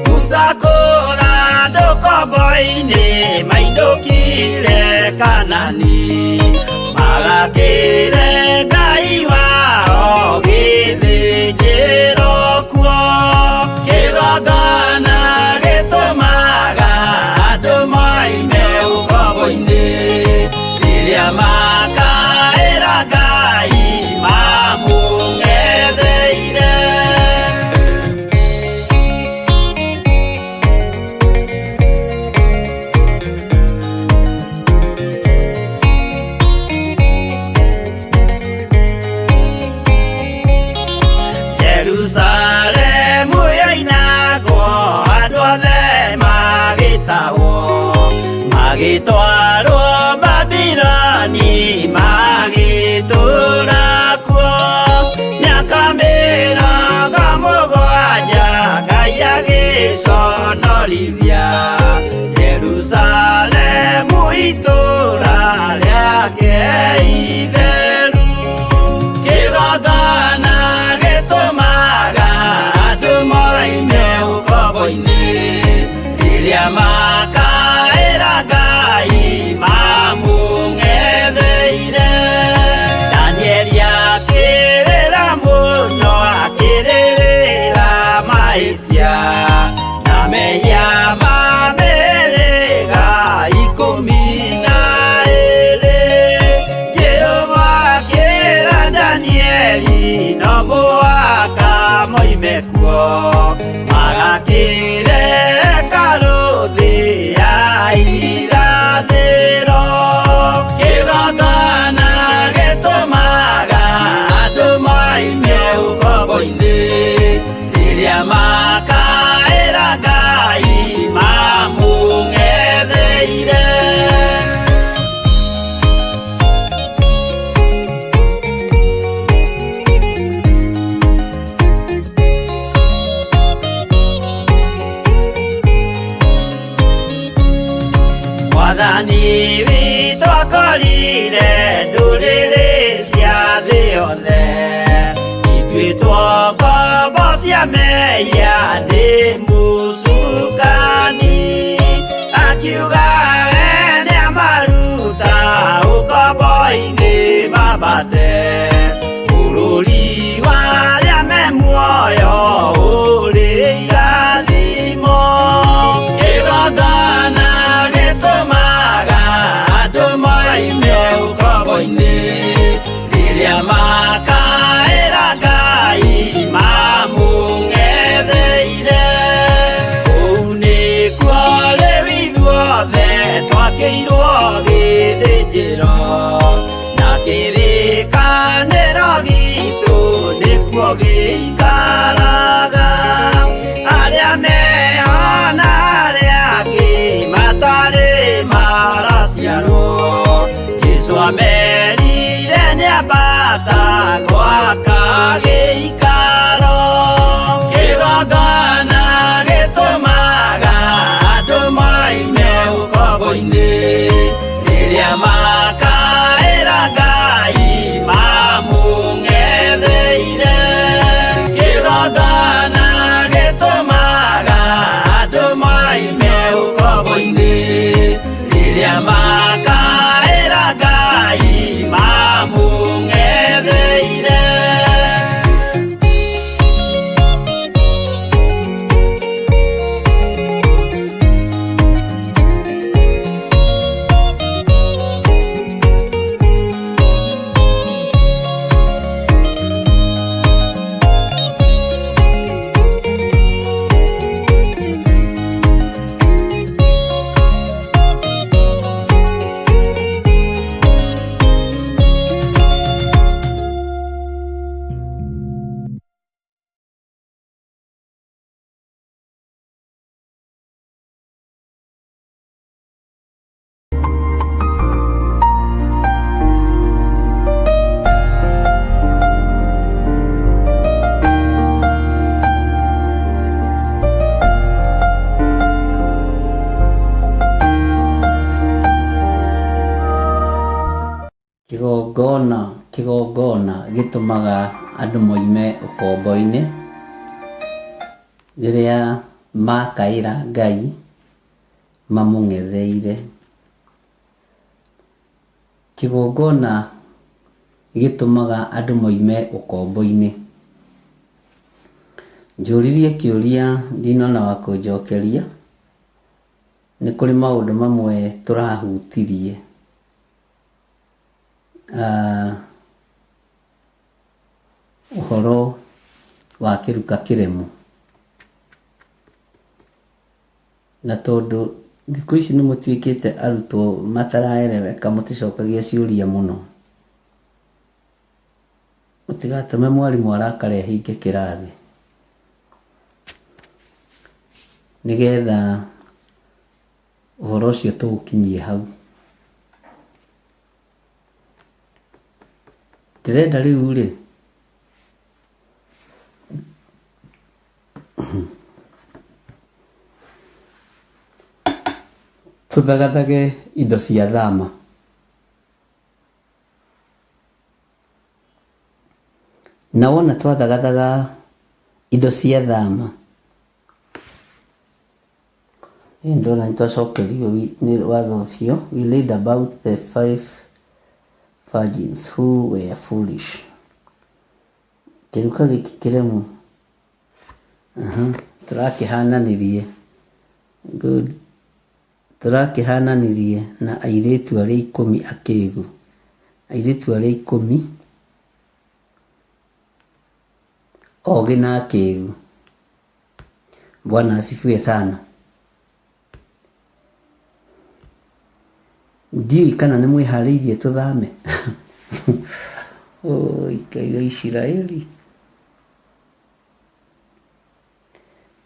Musa kũra andũ ũkombo-inĩ mainũkire Kanani, magakĩre Ngai wao gĩthĩnjĩro kuo. Kĩgongona gĩtũmaga andũ moime ũkombo-inĩ, rĩrĩa makaĩra Ngai mamũng'etheire. Jerusalemu yoinagwo andũ othe magĩtahwo, magĩtwarwo Babiloni magĩtũũra kuo. Mĩaka 70 Ngai agĩconorithia Jerusalemu itũũra rĩake itheru. Kĩgongona gĩtũmaga andũ moime ũkombo-inĩ, rĩrĩa makaĩra Ngai mamũng'etheire. Danieli akĩrĩra mũno, akĩrĩrĩra mahĩtia na mehia ma mĩhĩrĩga 12. Jehova akĩra Danieli no mũhaka moime kuo, magakĩre hekarũ thĩ ya irathĩro. Kĩgongona gĩtũmaga andũ moime ũkombo-inĩ, rĩrĩa makaĩra Ngai mamũng'etheire. Mwathani witũ akorire ndũrĩrĩ cia thĩ yothe, ituĩtwo ngombo cia mehia nĩ mũcukani. Akiuga we nĩamaruta ũkombo-inĩ mambate bũrũri wa arĩa me muoyo ũrĩ irathimo. Kĩgongona gĩtũmaga andũ moime ũkombo-inĩ, rĩrĩa makaĩra Ngai mamũng'etheire. Kũu nĩ Ndona kĩgongona gĩtũmaga andũ moime ũkombo-inĩ rĩrĩa makaĩra Ngai mamũng'etheire. Kĩgongona gĩtũmaga andũ moime ũkombo-inĩ. Njũririe kĩũria ndinona wa kũnjokeria, nĩ kũrĩ maũndũ mamwe tũrahutirie. Ũhoro wa kĩruka kĩremu. Na tondũ thikũ ici nĩ mũtuĩkĩte arutwo mataraereweka mũticokagia ciũria mũno. Mũtigatũme mwarimũ arakare ahinge kĩrathi. Nĩgetha ũhoro ũcio tũũkinyie hau. Ndĩrenda rĩu rĩ, tũthagathage indo cia thama. Na wona twathagathaga indo cia thama, ndona nĩ twacokerio nĩ watho biũ. We read about the five virgins who were foolish. Kĩruka gĩkĩ kĩremu. Tũrakĩhananirie. Good. Tũrakĩhananirie na airĩtu arĩa ikũmi akĩgu. Airĩtu arĩa ikũmi ogĩ na akĩgu. Bwana asifiwe sana. Ndiũĩ kana nĩ mwĩharĩirie tũthame. Oi Ngai wa Isiraeli.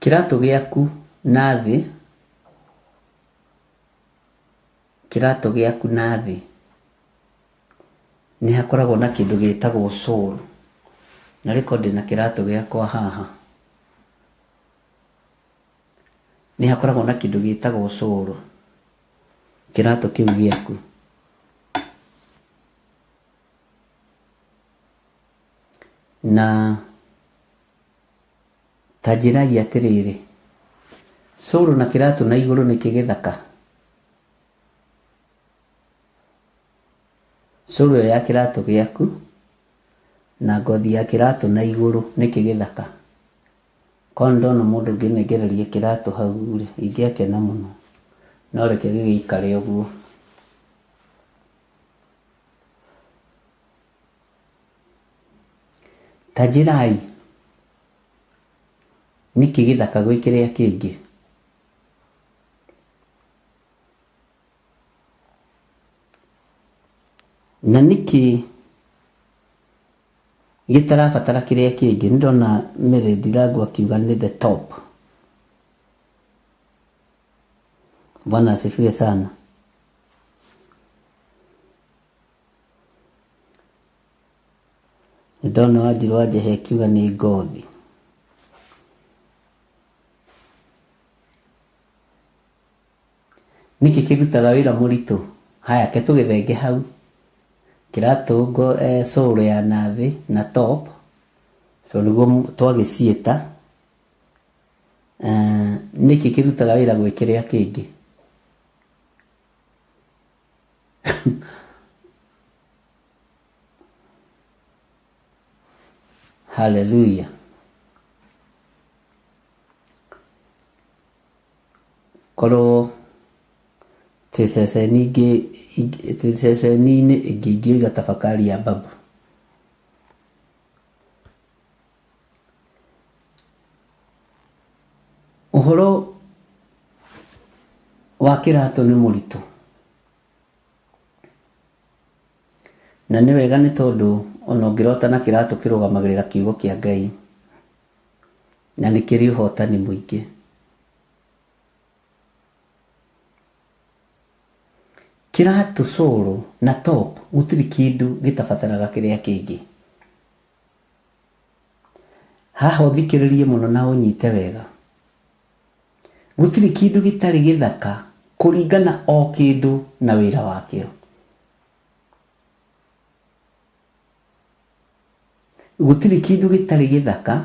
Kĩratũ gĩaku na thĩ, kĩratũ gĩaku na thĩ nĩ hakoragwo na kĩndũ gĩtagwo sole. Na rĩkorwo ndĩna kĩratũ gĩakwa haha. Nĩ hakoragwo na kĩndũ gĩtagwo sole. Kĩratũ kĩu gĩaku. Na ta njĩrai atĩrĩrĩ, sole na kĩratũ na igũrũ nĩkĩ gĩthaka? Sole ĩyo ya kĩratũ gĩaku na ngothi ya kĩratũ na igũrũ nĩkĩ gĩthaka? Korwo nĩndona mũndũ ũngĩnengereria kĩratũ hau rĩ, ingĩakena mũno. No reke gĩgĩikare ũguo. Ta njĩrai, nĩkĩ gĩthaka gwĩ kĩrĩa kĩngĩ? Na nĩkĩ gĩtarabatara kĩrĩa kĩngĩ? Nĩ ndona Mary Ndirangu akiuga nĩ the top. Bwana asifiwe sana. Nĩ ndona Wanjiru wa Njehe akiuga nĩ ngothi. Nĩkĩ kĩrutaga wĩra mũritũ? Haya, ke tũgĩthenge hau. Kĩratũ sole ya nathĩ na top, so nĩguo twagĩciĩta. Nĩkĩ kĩrutaga wĩra gwĩ kĩrĩa kĩngĩ? Hallelujah. Korwo twĩ ceceni ingĩ, twĩ ceceni-inĩ ĩngĩ ingĩoiga tafakari ya babu. Ũhoro wa kĩratũ nĩ mũritũ. Na nĩ wega nĩ tondũ ona ũngĩrota na kĩratũ kĩrũgamagĩrĩra kiugo kĩa Ngai. Na nĩ kĩrĩ ũhotani mũingĩ. Kĩratũ sole na top gũtirĩ kĩndũ gĩtabataraga kĩrĩa kĩngĩ. Haha ũthikĩrĩrie mũno na ũnyite wega. Gũtirĩ kĩndũ gĩtarĩ gĩthaka kũringana o kĩndũ na wĩra wakĩo. Gũtirĩ kĩndũ gĩtarĩ gĩthaka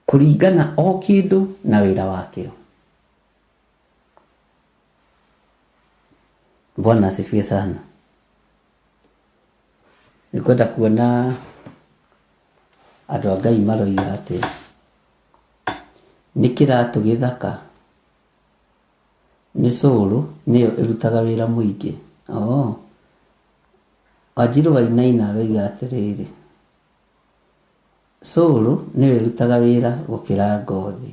kũringana o kĩndũ na wĩra wakĩo. Bwana asifiwe sana. Nĩngwenda kuona andũ a Ngai maroiga atĩ nĩ kĩratũ gĩthaka, nĩ cũrũ nĩyo ĩrutaga wĩra mũingĩ. Oh. Wanjirũ Wainaina aroiga atĩrĩrĩ, cũrũ nĩyo ĩrutaga wĩra gũkĩra ngothi.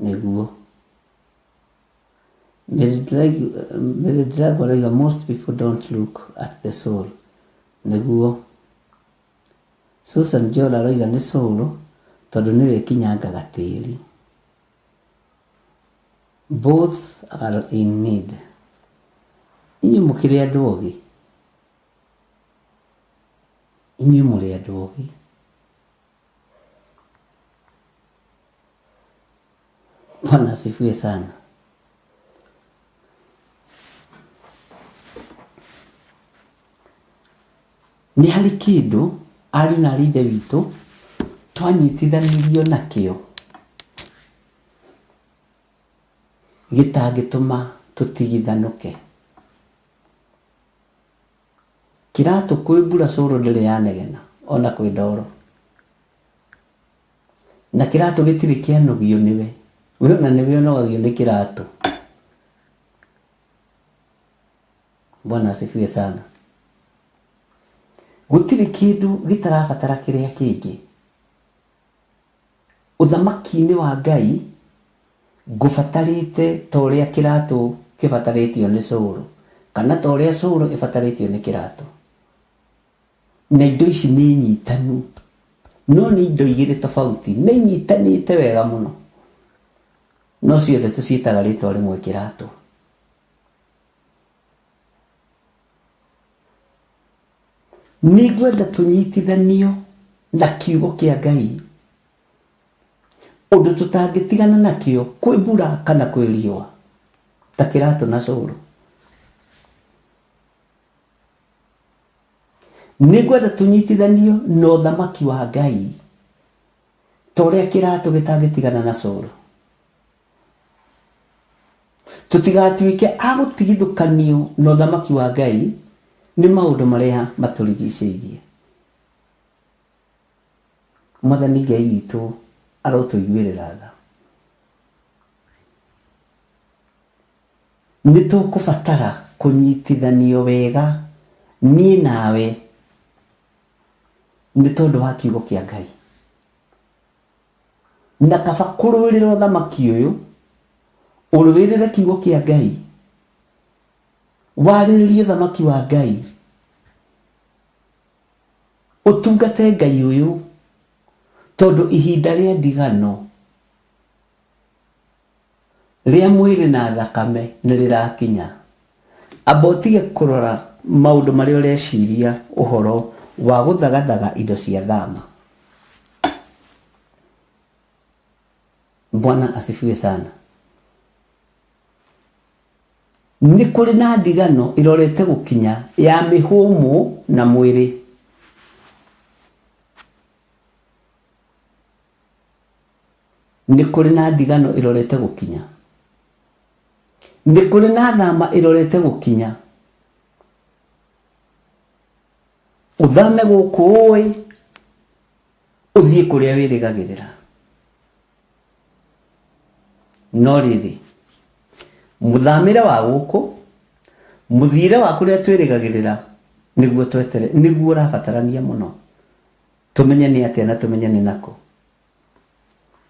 Nĩguo. Mary Ndirango aroiga most people don't look at the soul. Nĩguo. Susan Jola aroiga nĩ cũrũ tondũ nĩyo ĩkinyangaga tĩri. Both are in need. Inyuĩ mũkĩrĩ andũ ogĩ. Inyuĩ mũrĩ andũ ogĩ. Bwana asifiwe sana. Nĩ harĩ kĩndũ ariũ na aarĩ a Ithe witũ twanyitithanirio nakĩo gĩtangĩtũma tũtigithanũke. Kĩratũ kwĩ mbura cũrũ ndĩrĩ yanegena ona kwĩ ndoro. Na kĩratũ gĩtirĩ kĩanogio nĩwe. We ona nĩwe ũnogagio nĩ kĩratũ. Bwana asifiwe sana. Gũtirĩ kĩndũ gĩtarabatara kĩrĩa kĩngĩ. Ũthamaki-inĩ wa Ngai ngũbatarĩte ta ũrĩa kĩratũ kĩbatarĩtio nĩ cũrũ, kana ta ũrĩa cũrũ ĩbatarĩtio nĩ kĩratũ. Na indo ici nĩ nyitanu, no nĩ indo igĩrĩ tofauti, nĩ inyitanĩte wega mũno, no ciothe tũciĩtaga rĩtwa rĩmwe kĩratũ. Nĩ ngwenda tũnyitithanio na kiugo kĩa Ngai, ũndũ tũtangĩtigana nakĩo kwĩ mbura kana kwĩ riũa, ta kĩratũ na cũrũ. Nĩ ngwenda tũnyitithanio na ũthamaki wa Ngai, ta ũrĩa kĩratũ gĩtangĩtigana na cũrũ. Tũtigatuĩke a gũtigithũkanio na ũthamaki wa Ngai nĩ maũndũ marĩa matũrigicĩirie. Mwathani Ngai witũ arotũiguĩrĩra tha. Nĩ tũkũbatara kũnyitithanio wega niĩ nawe nĩ tondũ wa kiugo kĩa Ngai. Na kaba kũrũĩrĩra ũthamaki ũyũ, ũrũĩrĩre kiugo kĩa Ngai, warĩrĩrie ũthamaki wa Ngai, ũtungate Ngai ũyũ, tondũ ihinda rĩa ndigano rĩa mwĩrĩ na thakame nĩ rĩrakinya. Amba ũtige kũrora maũndũ marĩa ũreciria ũhoro wa gũthagathaga indo cia thama. Bwana asifiwe sana. Nĩ kũrĩ na ndigano ĩrorete gũkinya ya mĩhũmũ na mwĩrĩ. Nĩ kũrĩ na ndigano ĩrorete gũkinya. Nĩ kũrĩ na thama ĩrorete gũkinya. Ũthame gũkũ ũĩ, ũthiĩ kũrĩa wĩrĩgagĩrĩra. No rĩrĩ, mũthamĩre wa gũkũ, mũthiĩre wa kũrĩa twĩrĩgagĩrĩra, nĩguo twetere, nĩguo ũrabatarania mũno. Tũmenye nĩ atĩa na tũmenye nĩ nakũ.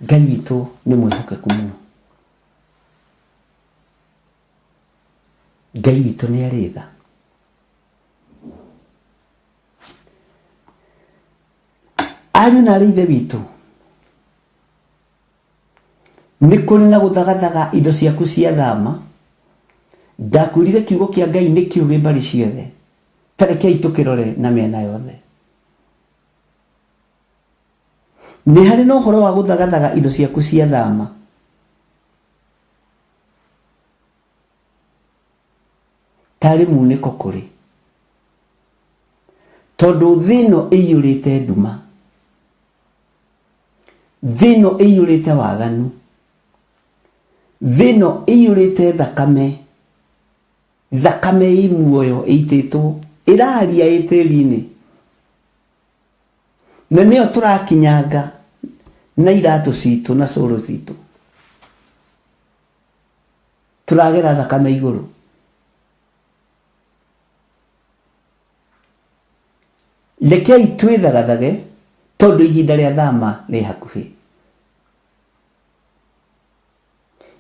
Ngai witũ nĩ mwĩhokeku mũno. Ngai witũ nĩ arĩ tha. Ariũ na aarĩ a Ithe witũ, nĩ kũrĩ na gũthagathaga indo ciaku cia thama. Ndakwĩrire kiugo kĩa Ngai nĩ kĩũgĩ mbarĩ ciothe. Ta rekei tũkĩrore na mĩena yothe. Nĩ harĩ na ũhoro wa gũthagathaga indo ciaku cia thama. Tarĩ munĩko kũrĩ. Tondũ thĩ ĩno ĩiyũrĩte nduma, thĩ ĩno ĩiyũrĩte waganu, thĩ ĩno ĩiyũrĩte thakame, thakame ĩ muoyo ĩitĩtwo, ĩraria ĩ tĩri-inĩ. Na nĩyo tũrakinyanga na iratũ citũ na cũrũ citũ. Tũragera thakame igũrũ. Rekei twĩthagathage tondũ ihinda rĩa thama rĩ hakuhĩ.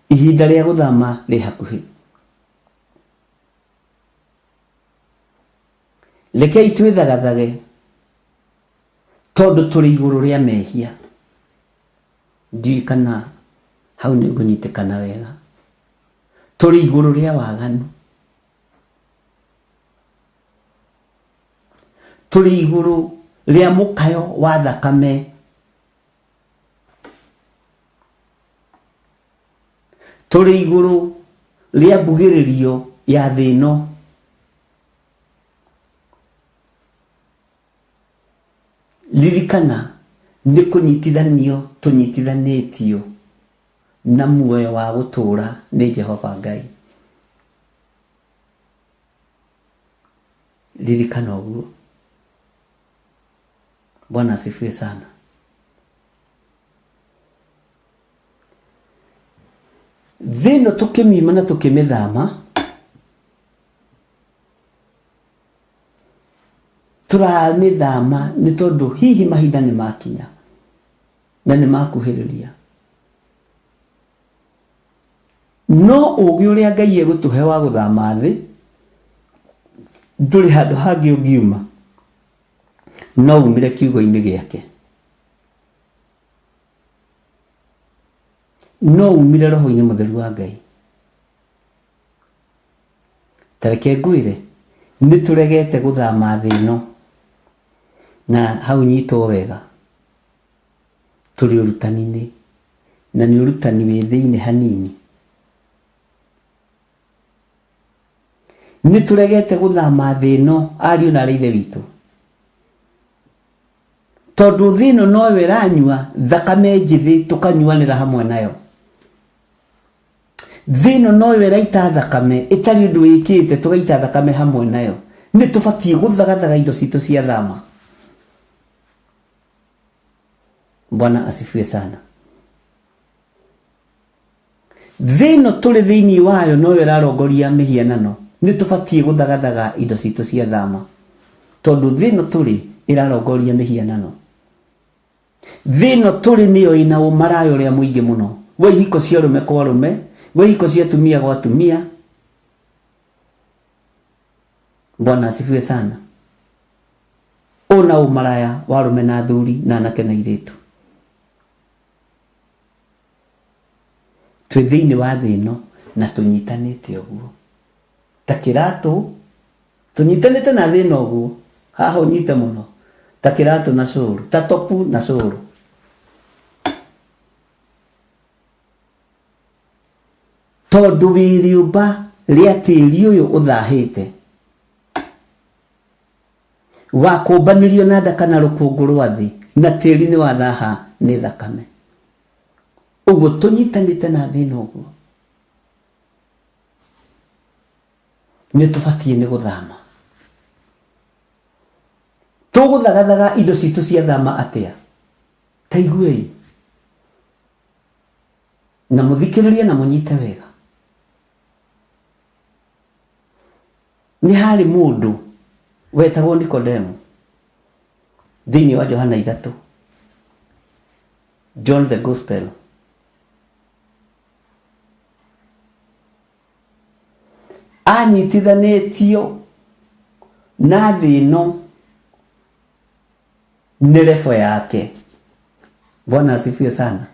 Ihinda rĩa gũthama rĩ hakuhĩ. Rekei twĩthagathage tondũ tũrĩ igũrũ rĩa mehia. Ndiũĩ kana hau nĩ ngũnyitĩkana wega. Tũrĩ igũrũ rĩa waganu. Tũrĩ igũrũ rĩa mũkayo wa thakame. Tũrĩ igũrũ rĩa mbugĩrĩrio ya thĩ ĩno. Ririkana nĩ kũnyitithanio tũnyitithanĩtio na muoyo wa gũtũũra nĩ Jehova Ngai. Ririkana ũguo. Bwana asifiwe sana. Thĩ ĩno tũkĩmiuma na tũkĩmĩthama, tũramĩthama nĩ tondũ hihi mahinda nĩ makinya na nĩ makuhĩrĩria. No ũgĩ ũrĩa Ngai egũtũhe wa gũthama thĩ ndũrĩ handũ hangĩ ũngiuma no umire kiugo-inĩ gĩake. No umire roho-inĩ mũtheru wa Ngai. Ta reke ngwĩre, nĩ tũregete gũthama thĩ ĩno, na hau nyitwo wega, tũrĩ ũrutani-inĩ, na nĩ ũrutani wĩ thĩinĩ hanini. Nĩ tũregete gũthama thĩ ĩno, ariũ na aarĩ a Ithe witũ, tondũ thĩ ĩno noyo ĩranyua thakame njĩthĩ tũkanyuanĩra hamwe nayo. Thĩ ĩno noyo ĩraita thakame ĩtarĩ ũndũ ĩkĩte tũgaita thakame hamwe nayo. Nĩ tũbatiĩ gũthagathaga indo citũ cia thama. Bwana asifiwe sana. Thĩ ĩno tũrĩ thĩinĩ wayo noyo ĩrarongoria mĩhianano. Nĩ tũbatiĩ gũthagathaga indo citũ cia thama tondũ thĩ ĩno tũrĩ ĩrarongoria mĩhianano. Thĩ ĩno tũrĩ nĩyo ĩna ũmaraya ũrĩa mũingĩ mũno wa ihiko cia arũme kwa arũme, wa ihiko cia atumia gwa atumia. Bwana asifiwe sana. Ũna ũmaraya wa arũme na athuri na anake na airĩtu. Twĩ thĩinĩ wa thĩ ĩno na tũnyitanĩte ũguo ta kĩratũ, tũnyitanĩte na thĩ ĩno ũguo, haha ũnyite mũno, ta kĩratũ na cũrũ, ta topu na cũrũ. Tondũ wĩ rĩũmba rĩa tĩri ũyũ ũthahĩte, wakũmbanĩrio na nda kana rũkũngũ rwa thĩ, na tĩri nĩ wathaha nĩ thakame. Ũguo tũnyitanĩte na thĩ ĩno ũguo, nĩ tũbatiĩ nĩ gũthama. Tũgũthagathaga indo citũ cia thama atĩa? Ta iguei na mũthikĩrĩrie na mũnyite wega. Nĩ harĩ mũndũ wetagwo Nikodemo thĩinĩ wa Johana 3, John the Gospel. Anyitithanĩtio na thĩ ĩno nĩ rebo yake. Bwana asifiwe sana.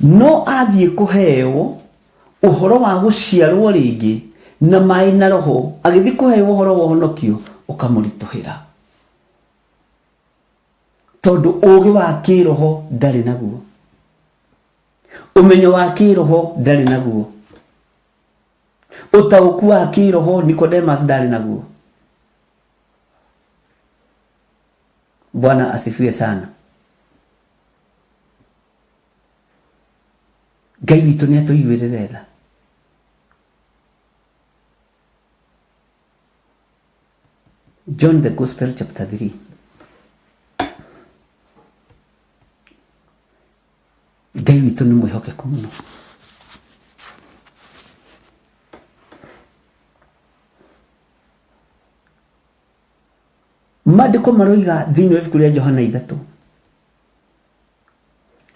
No athiĩ kũheo ũhoro wa gũciarwo rĩngĩ na maĩ na roho, agĩthiĩ kũheo ũhoro wa ũhonokio ũkamũritũhĩra, tondũ ũgĩ wa kĩroho ndarĩ naguo, ũmenyo wa kĩroho ndarĩ naguo, ũtaũku wa kĩroho Nicodemus ndarĩ naguo. Bwana asifiwe sana. Ngai witũ nĩ atũiguĩrĩre tha. John the Gospel chapter 3. Ngai witũ nĩ mwĩhokeku mũno. Maandĩko maroiga thĩinĩ wa ibuku rĩa Johana 3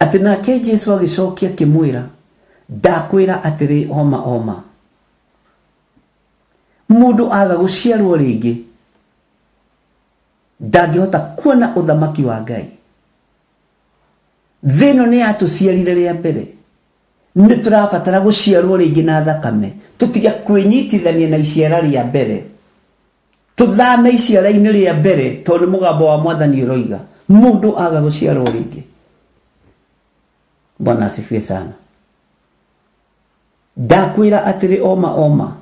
atĩ nake Jesu agĩcokia akĩmwĩra, ndakwĩra atĩrĩ oma oma, mũndũ aga gũciarwo rĩngĩ ndangĩhota kuona ũthamaki wa Ngai. Thĩ ĩno nĩ yatũciarire rĩa mbere, nĩ tũrabatara gũciarwo rĩngĩ na thakame, tũtige kwĩnyitithania na iciara rĩa mbere, tũthame iciara-inĩ rĩa mbere, tondũ nĩ mũgambo wa Mwathani ũroiga mũndũ aga gũciarwo rĩngĩ. Bwana asifiwe sana. Ndakwĩra atĩrĩ oma oma,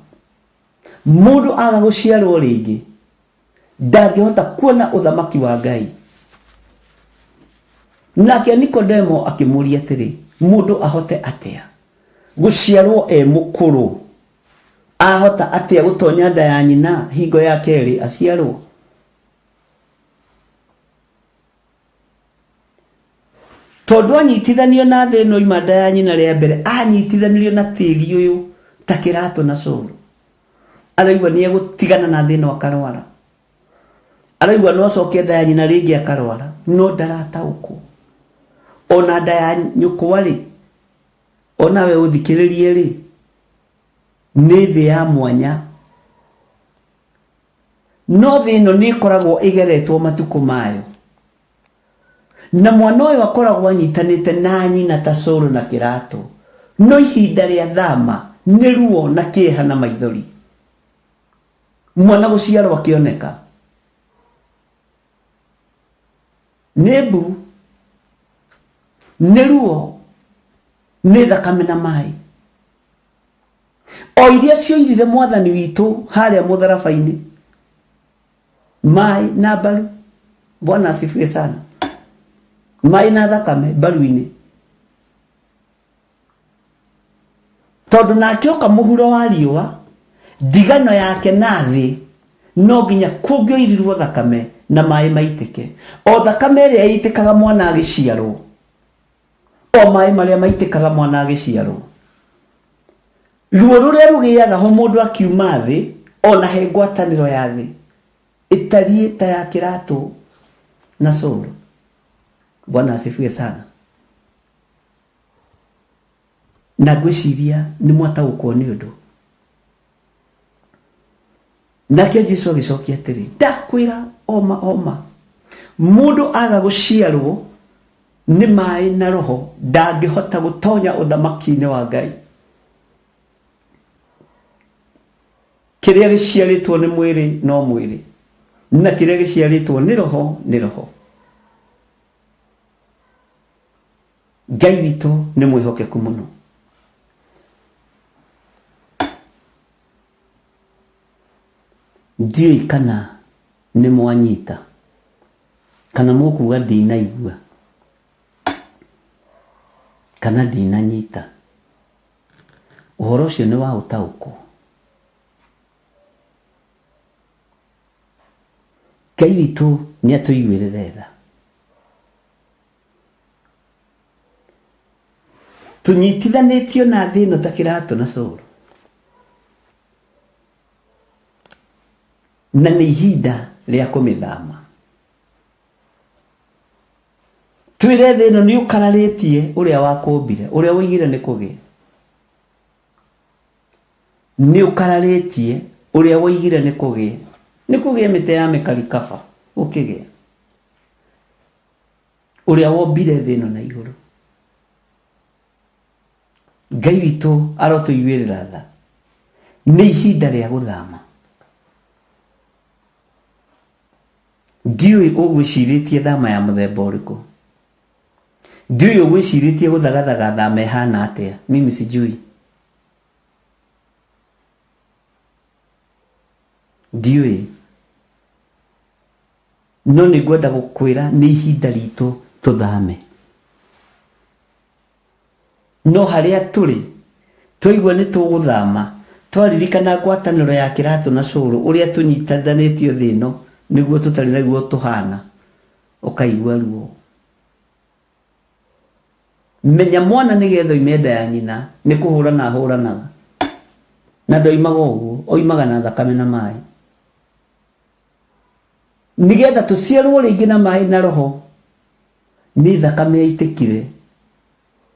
mũndũ aga gũciarwo rĩngĩ ndangĩhota kuona ũthamaki wa Ngai. Nake Nikodemo akĩmũria atĩrĩ, mũndũ ahote atĩa gũciarwo e mũkũrũ? Ahota atĩa gũtonya nda ya nyina hingo ya kerĩ aciarwo? Tondũ anyitithanio na thĩ ĩno ima nda ya nyina rĩa mbere, anyitithanirio na tĩri ũyũ ta kĩratũ na cũrũ. Araigua nĩ egũtigana na thĩ ĩno akarwara. Araigua no acoke nda ya nyina rĩngĩ akarwara, no ndarataũkwo. Ona nda ya nyũkwa rĩ, onawe ũthikĩrĩrie rĩ, nĩ thĩ ya mwanya. No thĩ ĩno nĩ ĩkoragwo ĩgeretwo matukũ mayo. Na mwana ũyũ akoragwo anyitanĩte na nyina ta cũrũ na kĩratũ. No ihinda rĩa thama nĩ ruo na kĩeha na maithori. Mwana gũciarwo akĩoneka nĩ mbu, nĩ ruo, nĩ thakame na maĩ. O iria cioirire Mwathani witũ harĩa mũtharaba-inĩ, maĩ na mbaru. Bwana asifiwe sana. Maĩ na thakame mbaru-inĩ, tondũ nake oka mũhuro wa riũa, ndigano yake na thĩ no nginya kũngĩoirirwo thakame na maĩ maitĩke. O thakame ĩrĩa ĩitĩkaga mwana agĩciarwo, o maĩ marĩa maitĩkaga mwana agĩciarwo, ruo rũrĩa rũgĩaga ho mũndũ akiuma thĩ, ona he ngwatanĩro ya thĩ ĩtariĩ ta ya kĩratũ na cũrũ. Bwana asifiwe sana. Na ngwĩciria nĩ mwataũkwo nĩ ũndũ. Nake Jesu agĩcokia atĩrĩ, ndakwĩra oma oma, mũndũ aga gũciarwo nĩ maĩ na roho ndangĩhota gũtonya ũthamaki-inĩ wa Ngai. Kĩrĩa gĩciarĩtwo nĩ mwĩrĩ no mwĩrĩ, na kĩrĩa gĩciarĩtwo nĩ roho nĩ roho. Ngai witũ nĩ mwĩhokeku mũno. Ndiũĩ kana nĩ mwanyita kana mũkuga ndinaigua kana ndinanyita. Ũhoro ũcio nĩ wa ũtaũkwo. Ngai witũ nĩ atũiguĩrĩre tha. Tũnyitithanĩtio na thĩ ĩno ta kĩratũ na cũrũ. Na nĩ ihinda rĩa kũmĩthama. Twĩre thĩ ĩno nĩ ũkararĩtie ũrĩa wakũmbire, ũrĩa woigire nĩ kũgĩe. Nĩ ũkararĩtie ũrĩa woigire nĩ kũgĩe. Nĩ kũgĩe mĩtĩ ya mĩkarikaba, gũkĩgĩa. Ũrĩa wombire thĩ ĩno na igũrũ. Ngai witũ arotũiguĩrĩra tha. Nĩ ihinda rĩa gũthama. Ndiũĩ ũgwĩcirĩtie thama ya mũthemba ũrĩkũ. Ndiũĩ ũgwĩcirĩtie gũthagathaga thama ĩhana atĩa. Mimi sijui. Ndiũĩ. No nĩ ngwenda gũkwĩra nĩ ihinda ritũ tũthame. No harĩa tũrĩ twaigua nĩ tũgũthama, twaririkana ngwatanĩro ya kĩratũ na cũrũ ũrĩa tũnyitithanĩtio thĩ ĩno nĩguo tũtarĩ naguo tũhana, ũkaigua ruo. Menya mwana nĩgetha oime nda ya nyina nĩ kũhũrana ahũranaga. Na ndoimaga ũguo, oimaga na thakame na maĩ. Nĩgetha tũciarwo rĩngĩ na maĩ na roho, nĩ thakame yaitĩkire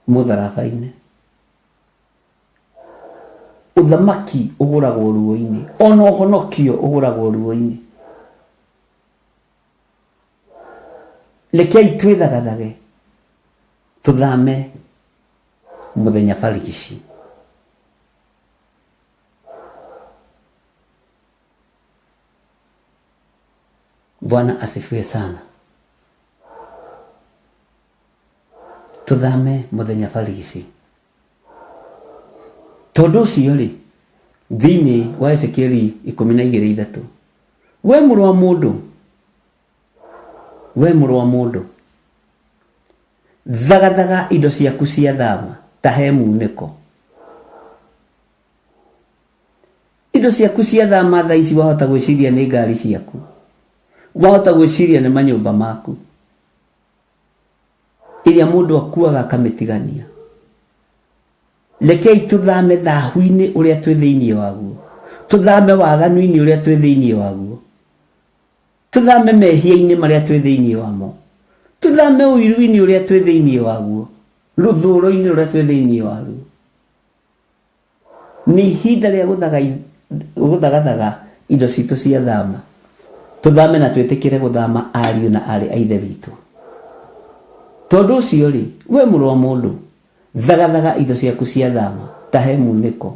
mũtharaba-inĩ. Ũthamaki ũgũragwo ruo-inĩ, ona ũhonokio ũgũragwo ruo-inĩ. Rekei twĩthagathage tũthame mũthenya barigici. Bwana asifiwe sana. Tũthame mũthenya barigici. Tondũ ũcio rĩ, thĩinĩ wa Ezekieli 12:3, we mũrũ wa mũndũ, we mũrũ wa mũndũ, thagathaga indo ciaku cia thama ta he munĩko. Indo ciaku cia thama thaa ici wahota gwĩciria nĩ ngari ciaku, wahota gwĩciria nĩ manyũmba maku, ĩrĩa mũndũ akuaga akamĩtigania. Rekei tũthame thahu-inĩ ũrĩa twĩ thĩinĩ waguo, tũthame waganu-inĩ ũrĩa twĩ thĩinĩ waguo, tũthame mehia-inĩ marĩa twĩ thĩinĩ wamo, tũthame ũiru-inĩ ũrĩa twĩ thĩinĩ waguo, rũthũũro-inĩ rũrĩa twĩ thĩinĩ waruo. Nĩ ihinda rĩa gũthagathaga indo citũ cia thama, tũthame na twĩtĩkĩre gũthama ariũ na aarĩ a Ithe witũ. Tondũ ũcio-rĩ, we mũrũ wa mũndũ, thagathaga indo ciaku cia thama ta he munĩko,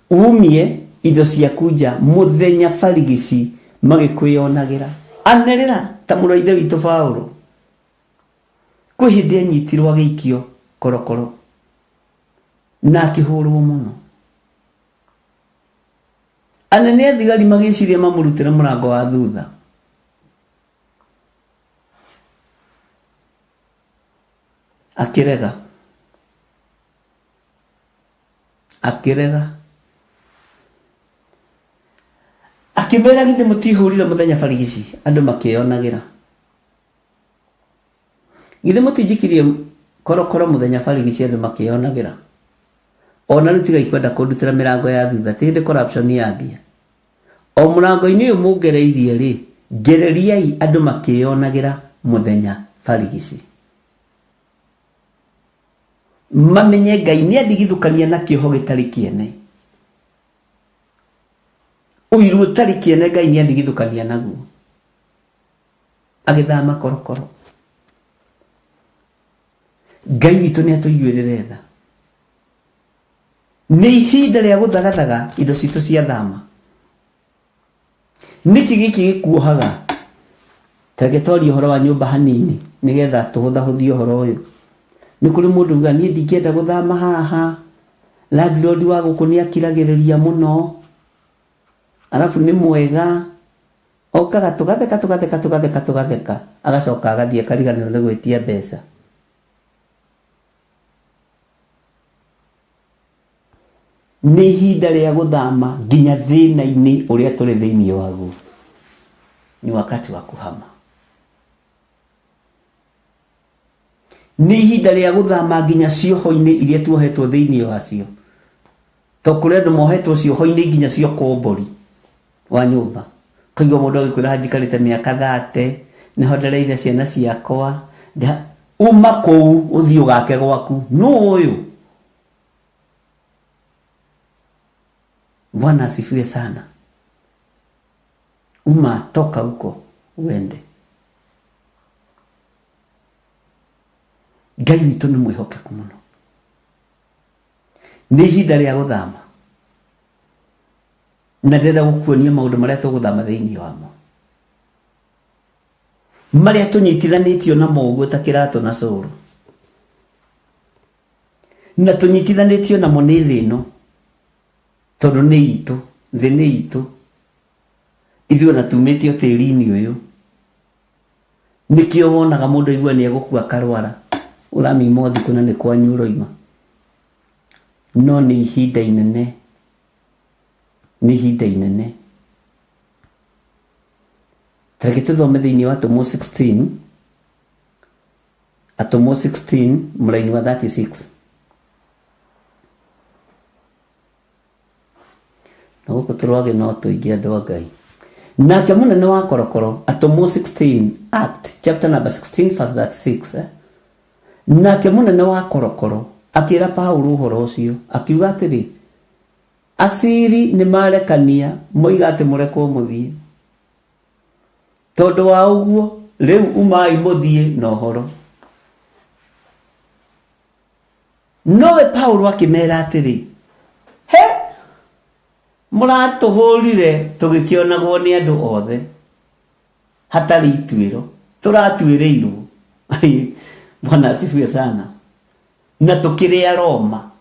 umie indo ciaku nja mũthenya barigici magĩkwĩonagĩra. Anĩrĩra ta mũrũ wa Ithe witũ Paũlũ, kwĩ hĩndĩ anyitirwo agĩikio korokoro. Na akĩhũrwo mũno. Anene a thigari magĩciria mamũrutĩre mũrango wa thutha. Akĩrega. Akĩrega. Akĩmera githĩ mũtihũrire mũthenya barigici andũ makĩyonagĩra. Githĩ mũtinjikirie korokoro mũthenya barigici andũ makĩyonagĩra? O na rĩu tigai kwenda kũndutĩra mĩrango ya thutha, ti hĩndĩ corruption yambia. O mũrango-inĩ ũyũ mũngereirie-rĩ, ngereriai andũ makĩyonagĩra mũthenya barigici. Mamenye Ngai nĩandigithũkania na kĩoho gĩtarĩ kĩene. Ũiru ũtarĩ kĩene Ngai nĩandigithũkania naguo. Agĩthama korokoro. Ngai witũ nĩ atũiguĩrĩre tha. Nĩ ihinda rĩa gũthagathaga indo citũ cia thama. Nĩkĩ gĩkĩ gĩkuohaga? Tareke twarie ũhoro wa nyũmba hanini nĩgetha tũhũthahũthie ũhoro ũyũ. Nĩ kũrĩ mũndũ uga niĩ ndingĩenda gũthama haha, landlord wa gũkũ nĩ akiragĩrĩria mũno, arabu nĩ mwega, Okaga tũgatheka tũgatheka tũgatheka tũgatheka agacoka agathiĩ akariganĩrwo nĩ gwĩtia mbeca. Nĩ ihinda rĩa gũthama nginya thĩna-inĩ ũrĩa tũrĩ thĩinĩ waguo. Ni wakati wa kuhama. Nĩ ihinda rĩa gũthama nginya cioho-inĩ iria tuohetwo thĩinĩ wacio. To kũrĩ andũ mohetwo cioho-inĩ nginya cia ũkombori wa nyũmba. Ũkaigua mũndũ agĩkwĩra haha njikarĩte mĩaka thate, nĩho ndereire ciana ciakwa. Uma kũu ũthiĩ ũgake gwaku. Nũ ũyũ? Bwana asifiwe sana. Uma toka huko uende. Ngai witũ nĩ mwĩhokeku mũno. Nĩ ihinda rĩa gũthama. Na ndĩrenda gũkuonia maũndũ marĩa tũgũthama thĩinĩ wamo. Marĩa tũnyitithanĩtio namo ũguo ta kĩratũ na cũrũ. Na tũnyitithanĩtio namo nĩ thĩ ĩno. Tondũ nĩ itũ, thĩ nĩ itũ. Ithuĩ ona tumĩte o tĩri-inĩ ũyũ. Nĩkĩo wonaga mũndũ aigua nĩ egũkua akarwara, ũramiuma ũthiĩ na nĩ kwanyu ũroima. No nĩ ihinda inene, nĩ ihinda inene. Tareke tũthome thĩinĩ wa Atũmwo 16, Atũmwo 16 mũraini wa 36. Na gũkũ tũrwagĩ no tũingĩ andũ a Ngai. Nake mũnene wa korokoro, Atũmwo 16, Act chapter number 16 verse 36, eh? Nake mũnene wa korokoro akĩra Paulo ũhoro ũcio, akiuga atĩrĩ, aciri nĩ marekania moiga atĩ mũrekwo mũthiĩ. Tondũ wa ũguo, rĩu umai mũthiĩ na ũhoro. Nowe Paulo akĩmera atĩrĩ, he, mũratũhũrire tũgĩkĩonagwo nĩ andũ othe hatarĩ ituĩro, tũratuĩrĩirwo. Bwana asifiwe sana. Na tũkĩrĩa Roma.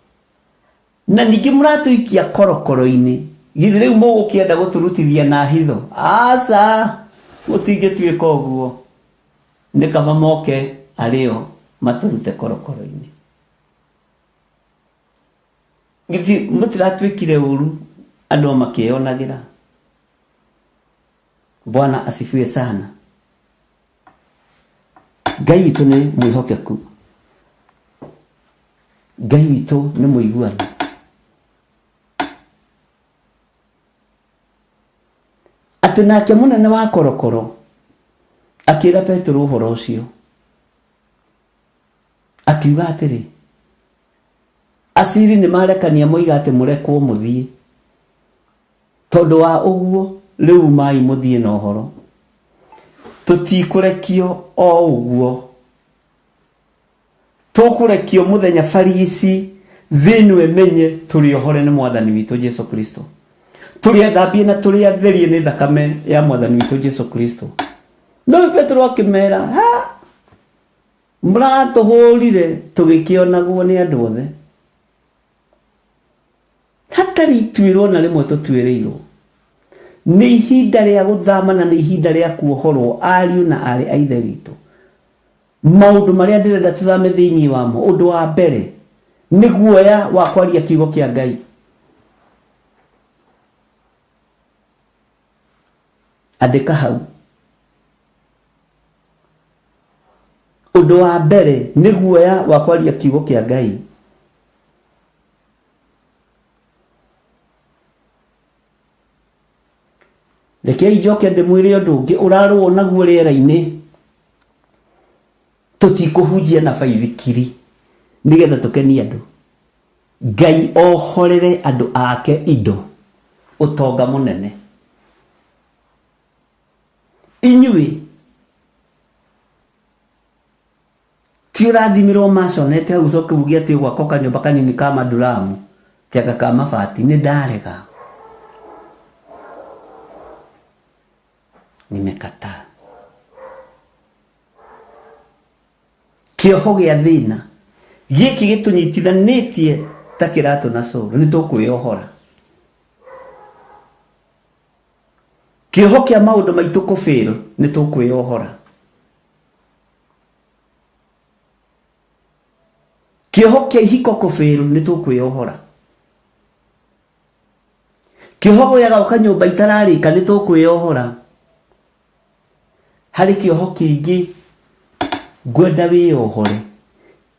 Na ningĩ mũratũikia korokoro-inĩ, githĩ rĩu mũgũkĩenda gũtũrutithia na hitho? Aca, gũtingĩtuĩka ũguo. Nĩ kaba moke arĩ o matũrute korokoro-inĩ. Githĩ mũtiratuĩkire ũru andũ o makĩyonagĩra? Bwana asifiwe sana. Ngai witũ nĩ mwĩhokeku. Ngai witũ nĩ mũiguano. Atĩ nake mũnene wa korokoro akĩra Petero ũhoro ũcio, akiuga atĩrĩ, aciri nĩ marekania moiga atĩ mũrekwo mũthiĩ. Tondũ wa ũguo rĩu umai mũthiĩ na ũhoro. Tũtikũrekio o ũguo. Tũkũrekio mũthenya barigici thĩ ĩno ĩmenye tũrĩ ohore nĩ Mwathani witũ Jesu Kristo. Tũrĩ athambie na tũrĩ atherie nĩ thakame ya Mwathani witũ Jesu Kristo. No Petero akĩmera, ha, mũratũhũrire tũgĩkĩonagwo nĩ andũ othe. Hatarĩ ituĩro na rĩmwe tũtuĩrĩirwo. Nĩ ihinda rĩa gũthama na nĩ ihinda rĩa kuohorwo ariũ na aarĩ a Ithe witũ. Maũndũ marĩa ndĩrenda tũthame thĩinĩ wamo, ũndũ wa mbere nĩ guoya wa kwaria kiugo kĩa Ngai. Andĩka hau. Ũndũ wa mbere nĩ guoya wa kwaria kiugo kĩa Ngai. Rekei njoke ndĩmwĩre ũndũ ũngĩ ũrarũo naguo rĩera-inĩ. Tũtikũhunjia na baithikiri nĩgetha tũkenie andũ. Ngai ohorere andũ ake indo, ũtonga mũnene. Inyuĩ Ti ũrathimirwo maconete hau ũcoke uge atĩ ũgwaka kanyũmba kanini ka manduramu kĩanga ka mabati nĩ ndarega. Nimekataa. Kĩoho gĩa thĩna gĩkĩ gĩtũnyitithanĩtie ta kĩratũ na cũrũ nĩ tũkwĩyohora. Kĩoho kĩa maũndũ maitũ kũ fail nĩ tũkwĩyohora. Kĩoho kĩa ihiko kũ fail nĩ tũkwĩyohora. Kĩoho gĩa gwaka nyũmba itararĩka nĩ tũkwĩyohora. Harĩ kĩoho kĩngĩ ngwenda wĩyohore,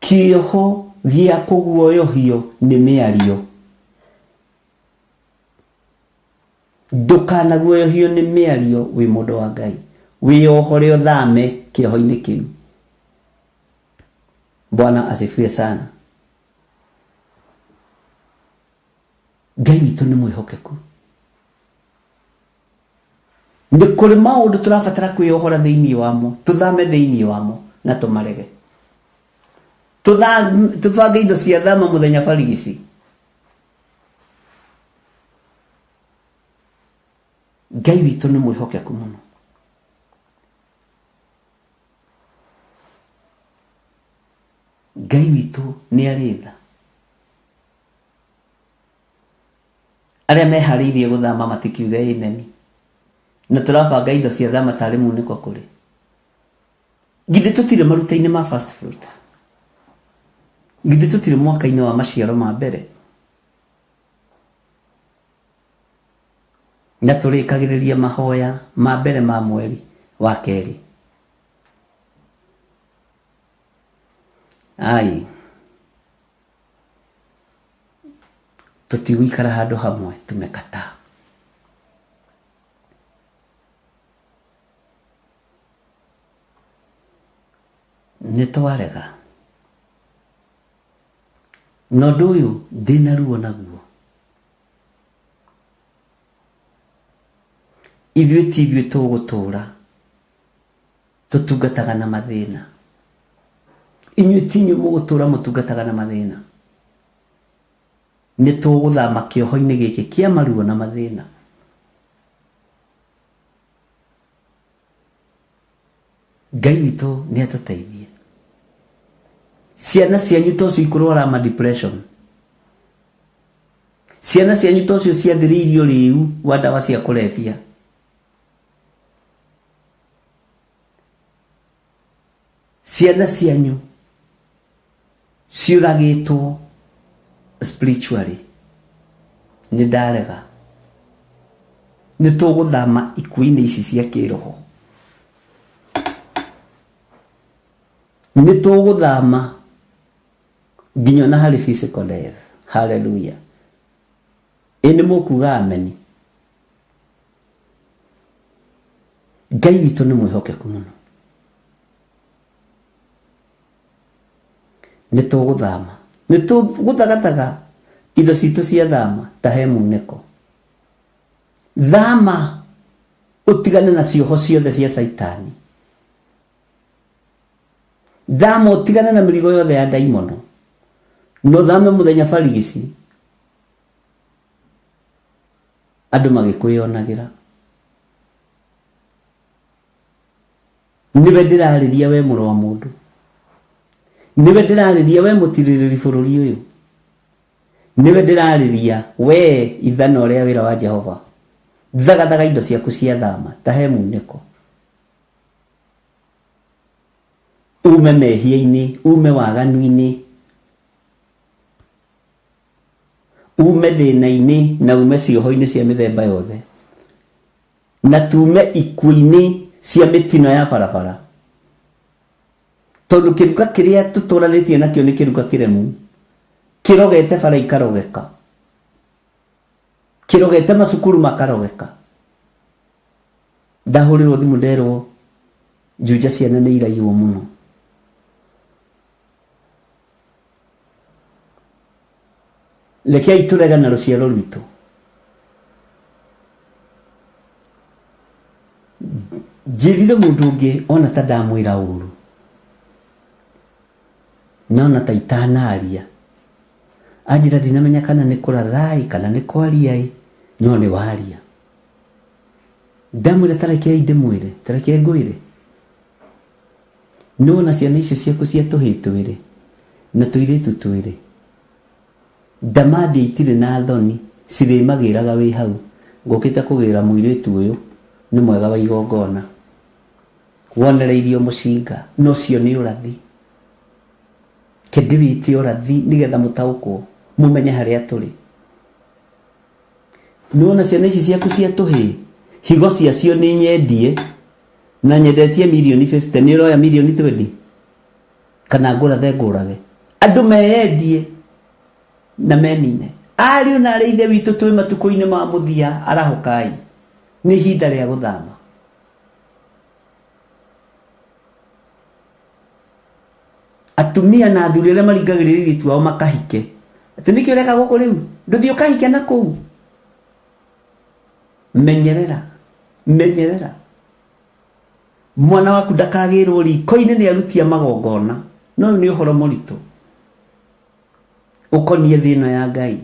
kĩoho gĩa kũguoyohio nĩ mĩario. Ndũkanaguoyohio nĩ mĩario wĩ mũndũ wa Ngai. Wĩyohore ũthame kĩoho-inĩ kĩu. Bwana asifiwe sana. Ngai witũ nĩ mwĩhokeku. Nĩ kũrĩ maũndũ tũrabatara kwĩyohora thĩinĩ wamo, tũthame thĩinĩ wamo na tũmarege. Tũbange indo cia thama mũthenya barigici. Ngai witũ nĩ mwĩhokeku mũno. Ngai witũ nĩ arĩ tha. Arĩa meharĩirie gũthama matikiuge amen. Na tũrabanga indo cia thama tarĩ munĩko kũrĩ. Githĩ tũtirĩ maruta-inĩ ma first fruit? Githĩ tũtirĩ mwaka-inĩ wa maciaro ma mbere? Na tũrĩkagĩrĩria mahoya ma mbere ma mweri wa kerĩ. Ai, tũtigũikara handũ hamwe tumekataa. Nĩ twarega. Na ũndũ ũyũ ndĩna ruo naguo. Ithuĩ ti ithuĩ tũgũtũra tũtungataga na mathĩna. Inyuĩ ti inyuĩ mũgũtũra mũtungataga na mathĩna. Nĩ tũgũthama kĩoho-inĩ gĩkĩ kĩa maruo na mathĩna. Ngai witũ nĩ atũteithie. Ciana cianyu to cio ikũrwara ma depression. Ciana cianyu to cio ciathĩrĩirio rĩu wa ndawa cia kũrebia. Ciana cianyu ciũragĩtwo spiritually. Nĩ ndarega. Nĩ tũgũthama ikuũ-inĩ ici cia kĩroho. Nĩ tũgũthama nginya ona harĩ physical death. Hallelujah. Ĩ nĩ mũkuga ameni. Ngai witũ nĩ mwĩhokeku mũno. Nĩ tũgũthama. Nĩ tũgũthagathaga indo citũ cia thama ta he munĩko. Thama ũtigane na cioho ciothe cia caitani. Thama ũtigane na mĩrigo yothe ya ndaimono. Na ũthame mũthenya barigici andũ magĩkwĩyonagĩra. Nĩwe ndĩrarĩria we mũrũ wa mũndũ. Nĩwe ndĩrarĩria we mũtirĩrĩri bũrũri ũyũ. Nĩwe ndĩrarĩria we ithanwa rĩa wĩra wa Jehova. Thagathaga indo ciaku cia thama ta he munĩko. Ume mehia-inĩ, ume waganu-inĩ, ume thĩna-inĩ na ume cioho-inĩ cia mĩthemba yothe. Na tume ikuũ-inĩ cia mĩtino ya barabara. Tondũ kĩruka kĩrĩa tũtũranĩtie nakĩo nĩ kĩruka kĩremu. Kĩrogete bara ikarogeka. Kĩrogete macukuru makarogeka. Ndahũrĩrwo thimũ nderwo Juja ciana nĩ iraiywo mũno. Rekei tũrege na rũciaro rwitũ. Njĩrire mũndũ ũngĩ ona ta ndamwĩra ũru. Na ona ta itanaria. Anjĩra ndinamenya kana nĩ kũratha-ĩ kana nĩ kwaria-ĩ, no nĩ waria. Ndamwĩra ta rekei ndĩmwĩre, ta reke ngwĩre. Nĩ wona ciana icio ciaku cia tũhĩĩ twĩrĩ na tũirĩtu twĩrĩ, ndamathia itirĩ na thoni cirĩmagĩraga wĩ hau, ngũkĩte kũgĩra mũirĩtu ũyũ nĩ mwega wa igongona. Wonereirio mũcinga na ũcio nĩ ũrathi. Ke ndĩwĩte ũrathi nĩgetha mũtaũkwo mũmenye harĩa tũrĩ. Nĩ wona ciana ici ciaku cia tũhĩĩ higo ciacio nĩ nyendie na nyendetie mirioni 50 nĩ ũroya mirioni 20 kana ngũrathe ngũrage. Andũ meyendie na menine. Ariũ na arĩ ithe witũ twĩ matukũ-inĩ ma mũthia arahũkai. Nĩ ihinda rĩa gũthama. Atumia na athuri arĩa maringagĩrĩria airĩtu ao makahike. Atĩ nĩkĩ ũreka gũkũ rĩu? Ndũthiĩ ũkahike na kũu. Menyerera, menyerera. Mwana waku ndakagĩrwo riko-inĩ nĩ aruti a magongona. No ũyũ nĩ ũhoro mũritũ ũkoniĩ thĩ ĩno ya Ngai.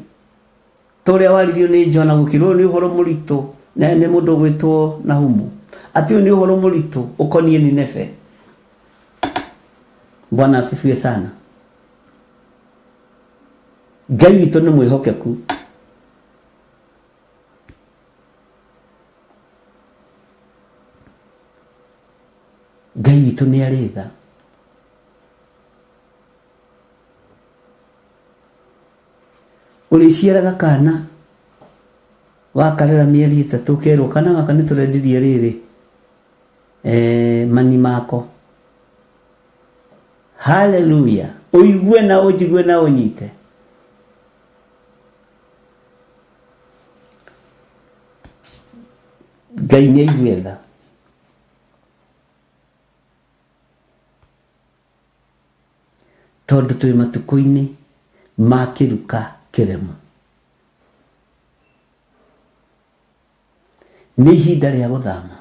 Ta ũrĩa waririo nĩ Jona gũkĩrwo ũyũ nĩ ũhoro mũritũ na nĩ mũndũ ũgwĩtwo Nahumu. Atĩ ũyũ nĩ ũhoro mũritũ ũkoniĩ Nineve. Bwana asifiwe sana. Ngai witũ nĩ mwĩhokeku. Ngai witũ. Witũ nĩ arĩ tha. Ũrĩciaraga kana wakarera mĩeri 3 ũkerwo kana gaka nĩ tũrendirie rĩrĩ mani mako. Haleluya. Ũigue na ũnjigue na ũnyite. Ngai nĩ aigue tha. Tondũ twĩ matukũ-inĩ ma kĩruka kĩremu. Nĩ ihinda rĩa gũthama.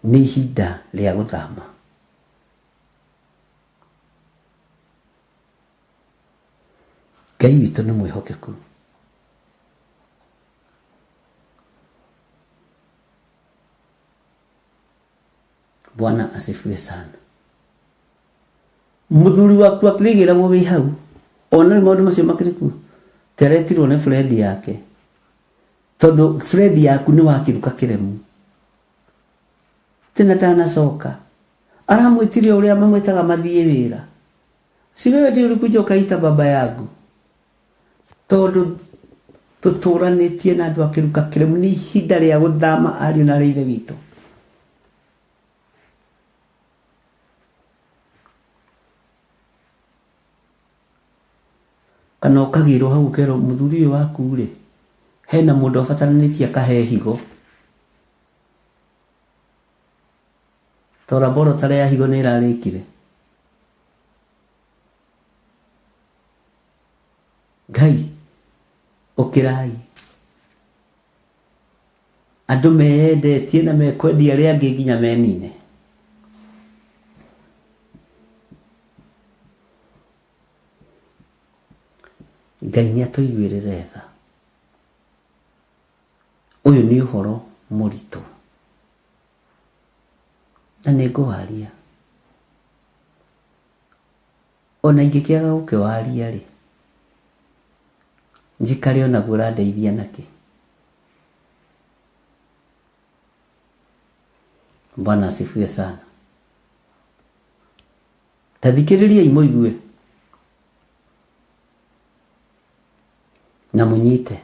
Nĩ ihinda rĩa gũthama. Ngai witũ nĩ mwĩhokeku. Bwana asifiwe sana. Mũthuri waku akĩrĩgĩragwo wĩ hau ona rĩu maũndũ macio makĩrĩ kuo teretirwo nĩ friend yake tondũ friend yaku nĩ wakĩruka kĩremu tena ndanacoka aramwĩtire ũrĩa mamwĩtaga mathiĩ wĩra si wewe ndio ulikuja ukaita baba yangu tondũ tũtũranĩtie na andũ a kĩruka kĩremu nĩ ihinda rĩa gũthama ariũ na arĩ ithe witũ. Kana ũkagĩrwo hau ũkerwo mũthuri ũyũ waku rĩ hena mũndũ abataranĩtie akahe higo to laboratory ya higo nĩ ĩrarĩkire. Ngai ũkĩrai. Andũ meyendetie na mekwendia arĩa angĩ nginya menine. Ngai nĩ atũiguĩrĩre tha. Ũyũ nĩ ũhoro mũritũ na nĩ ngũwaria. Ona ingĩkĩaga gũkĩwaria rĩ, njikare onaguo ũrandeithia nakĩ? Bwana asifiwe sana. Ta thikĩrĩriai mũigue na mũnyite.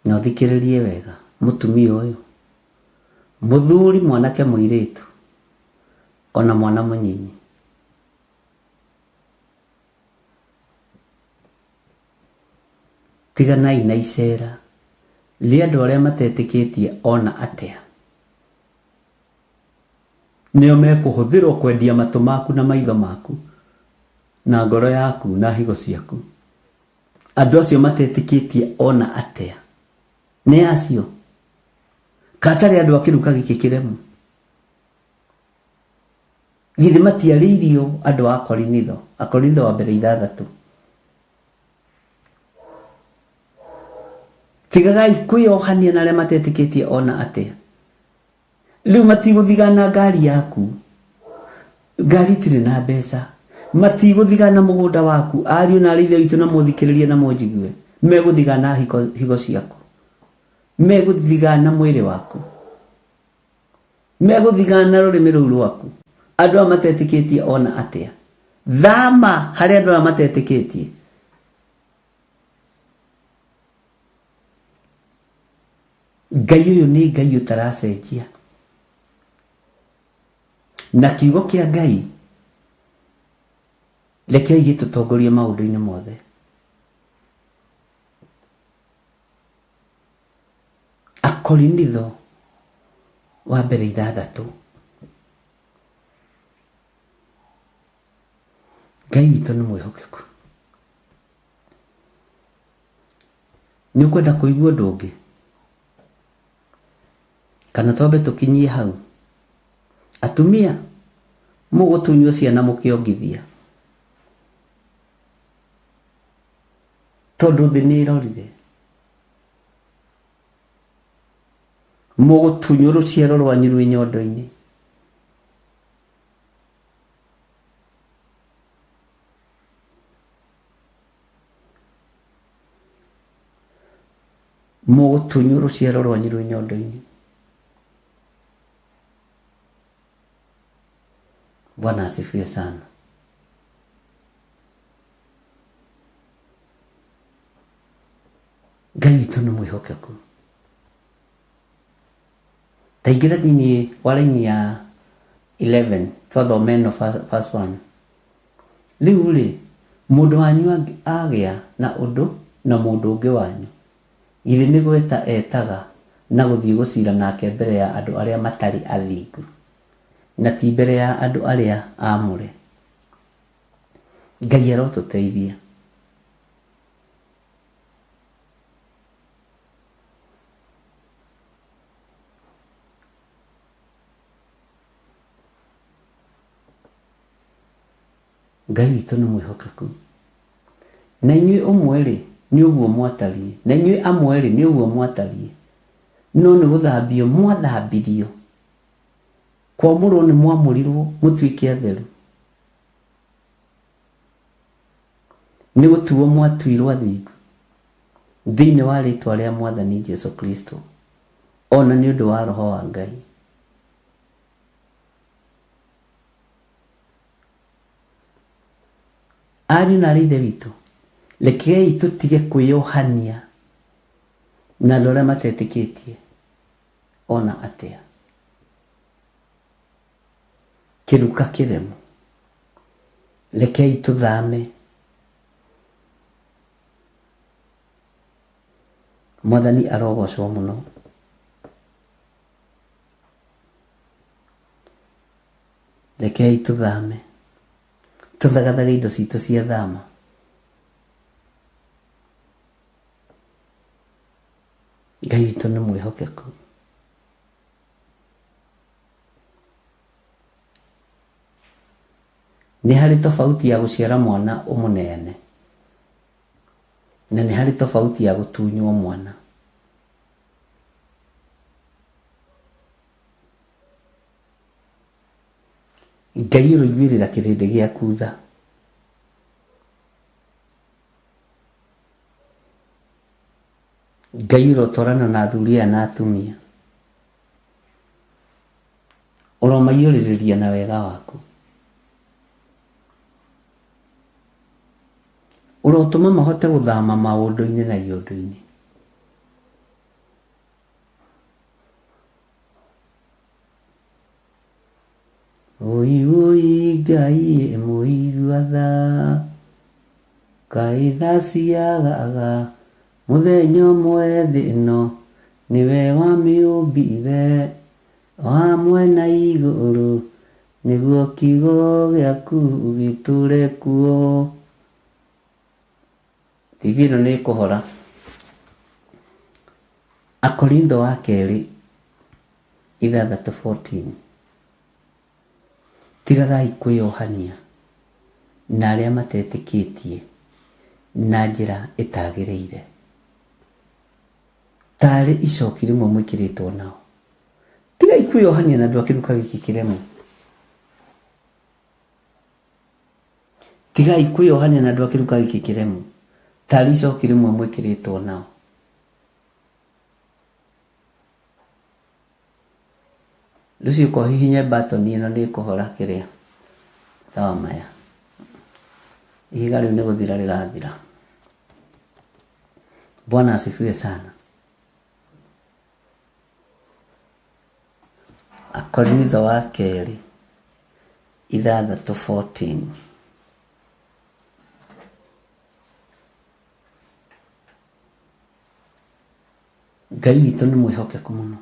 Na ũthikĩrĩrie wega mũtumia ũyũ, mũthuri, mwanake, mũirĩtu ona mwana mũnyinyi. Tiganai na icera rĩa andũ arĩa matetĩkĩtie ona atĩa. Nĩo mekũhũthĩrwo kwendia matũ maku na maitho maku na ngoro yaku na higo ciaku. Andũ acio matetĩkĩtie ona atĩa nĩ acio katarĩ andũ a kĩruka gĩkĩ kĩremu. Githĩ matiarĩirio andũ a Korinitho, Akorinitho wa mbere 6. Tigagai kwĩyohania na arĩa matetĩkĩtie ona atĩa. Rĩu matigũthigana ngari yaku, ngari itirĩ na mbeca, matigũthigana mũgũnda waku, ariũ na arĩ ithe witũ na mũthikĩrĩrie na mũnjigue, megũthigana higo ciaku, megũthigana mwĩrĩ waku, megũthigana rũrĩmĩ rũu rwaku. Andũ aya matetĩkĩtie ona atĩa. Thama harĩ andũ aya matetĩkĩtie. Ngai ũyũ nĩ Ngai ũtaracenjia. Na kiugo kĩa Ngai rekei gĩtũtongorie maũndũ-inĩ mothe. Akorinitho wa mbere 6. Ngai witũ nĩ mwĩhokeku. Nĩ ũkwenda kũigua ũndũ ũngĩ? Kana twambe tũkinyie hau? Atumia, mũgũtunywo ciana mũkĩongithia. Tondũ thĩ nĩ ĩrorire. Mũgũtunywo rũciaro rwanyu rwĩ nyondo-inĩ. Mũgũtunywo rũciaro rwanyu rwĩ nyondo-inĩ. Bwana asifiwe sana. Ngai witũ nĩ mwĩhokeku. Taingĩra thĩinĩ wa raini ya 11 twathome ĩno verse 1. Rĩu rĩ, mũndũ wanyu agĩa na ũndũ na mũndũ ũngĩ wanyu, githĩ nĩ gweta etaga na gũthiĩ gũcira nake mbere ya andũ arĩa matarĩ athingu, na ti mbere ya andũ arĩa aamũre? Ngai arotũteithia. Ngai witũ nĩ mwĩhokeku. Na inyuĩ ũmwe-rĩ, nĩ ũguo mwatariĩ. Na inyuĩ amwe-rĩ, nĩ ũguo mwatariĩ. No nĩ gũthambio mwathambirio, kwamũrwo nĩ mwamũrirwo mũtuĩke atheru. Nĩ gũtuo mwatuirwo athingu thĩinĩ wa rĩĩtwa rĩa Mwathani Jesu Kristo, o na nĩ ũndũ wa Roho wa Ngai. Ariũ na aarĩ a Ithe witũ, rekei tũtige kwĩyohania na andũ arĩa matetĩkĩtie ona atĩa. Kĩruka kĩremu. Rekei tũthame. Mwathani arogocwo mũno. Rekei tũthame. Tũthagathage indo citũ cia thama. Ngai witũ nĩ mwĩhokeku. Nĩ harĩ tofauti ya gũciara mwana ũmũneane na nĩ harĩ tofauti ya gũtunywo mwana. Ngai ũroiguĩrĩra kĩrĩndĩ gĩaku tha. Ngai ũrotwarana na athuri aya na atumia. Ũromaiyũrĩrĩria na wega waku. Ũrotũma mahote gũthama maũndũ-inĩ na iũndũ-inĩ. Ũi ũi Ngai mũigua tha, kaĩ tha ciagaga mũthenya ũmwe thĩ ĩno, nĩwe wamĩũmbire o hamwe na igũrũ, nĩguo kiugo gĩaku gĩtũre kuo. TV ĩno nĩ ĩkũhora. Akorintho wa kerĩ 6:14. Tigagai kwĩyohania na arĩa matetĩkĩtie na njĩra ĩtagĩrĩire, tarĩ icoki rĩmwe mwĩkĩrĩtwo nao. Tigai kwĩyohania na andũ a kĩruka gĩkĩ kĩremu. Tigai kwĩyohania na andũ a kĩruka gĩkĩ kĩremu, tarĩ icoki rĩmwe mwĩkĩrĩtwo nao. Rũciũ ũkohihinye mbatoni ĩno nĩ ĩkũhora kĩrĩa tawa maya. Ihiga rĩu nĩ gũthira rĩrathira. Bwana asifiwe sana. Akorintho wa kerĩ 6:14. Ngai witũ nĩ mwĩhokeku mũno.